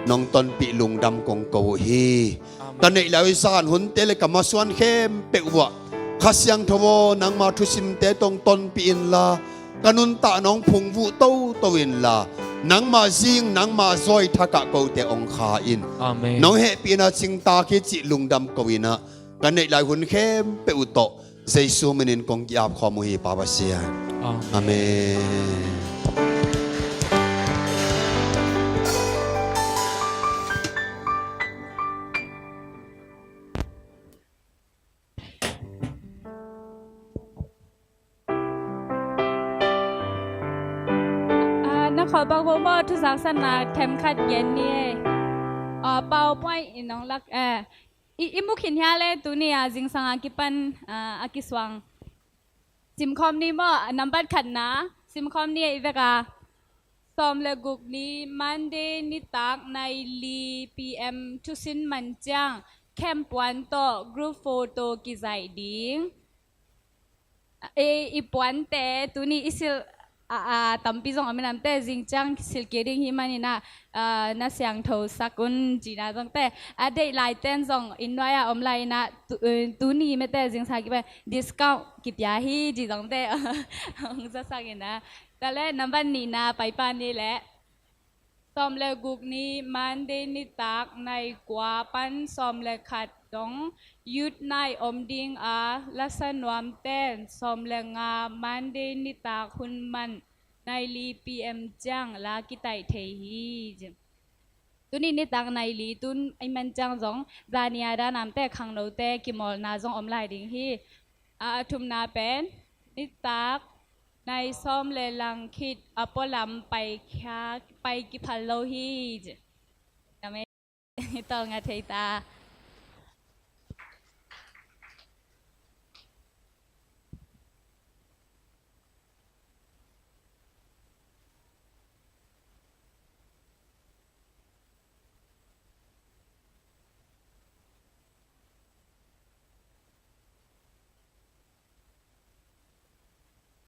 nong tonpih lungdam kong ko uh hi. Amen. Ka neih lai uh zan hunte le ka masuan khempeuh uh ah Kha Siangtho aw, nangma thusimte tawh hong tonpih inla, ka nuntakna hong phungvuh toto inla, Nangmah zing, nangmah zawi thakah kote hong kha in. Amen. Nong hehpihna cingtak hi cih lungdam ko in ah, ka neih lai hun khempeuh uh tawh Jesu minin kong ki-ap khawm uh hi, Pa Pasian. Amen. Amen. Ah, na khawlpak bo maw, thuzak satna themkhat gen ni ei. Ah, PowerPoint in hong lak, eh, i, i mu khin hia le, tuni a zingsang a kipan, ah, a kisuang simkhawm ni maw, nambat khatna simkhawm ni ei vek a. Sawm le guk ni Monday nitak nai li P M thusin man ciang camp puan tawh group photo kizaih ding. E, i puante tuni i silh a, a, tampi zong om in ah, zing ciang silh kei ding hi manin ah, a, na siangtho sak un cihna zong te, a deih laiten zong inn nuai ah om lai in ah, tu, eh, tuni mete zingsang a kipan discount kipia hi cih zong te hong zasak in ah. Tua le nambat nihna paipa ni le, sawm le guk ni Monday nitak nai kua pan sawm le khat dong youth night om ding a, lasa nuamten sawm le nga Monday nitak hun man nai li P M ciang la kitaih thei hi. Tuni nitak nai li tun i man ciang zong zani a dan a mete khangnote kimawlna zong om lai ding hi. A, a thumna pen nitak nai sawm le lang khit a pualam pai khia, pai kiphal lo hi. Amen. Tawlnga thei ta.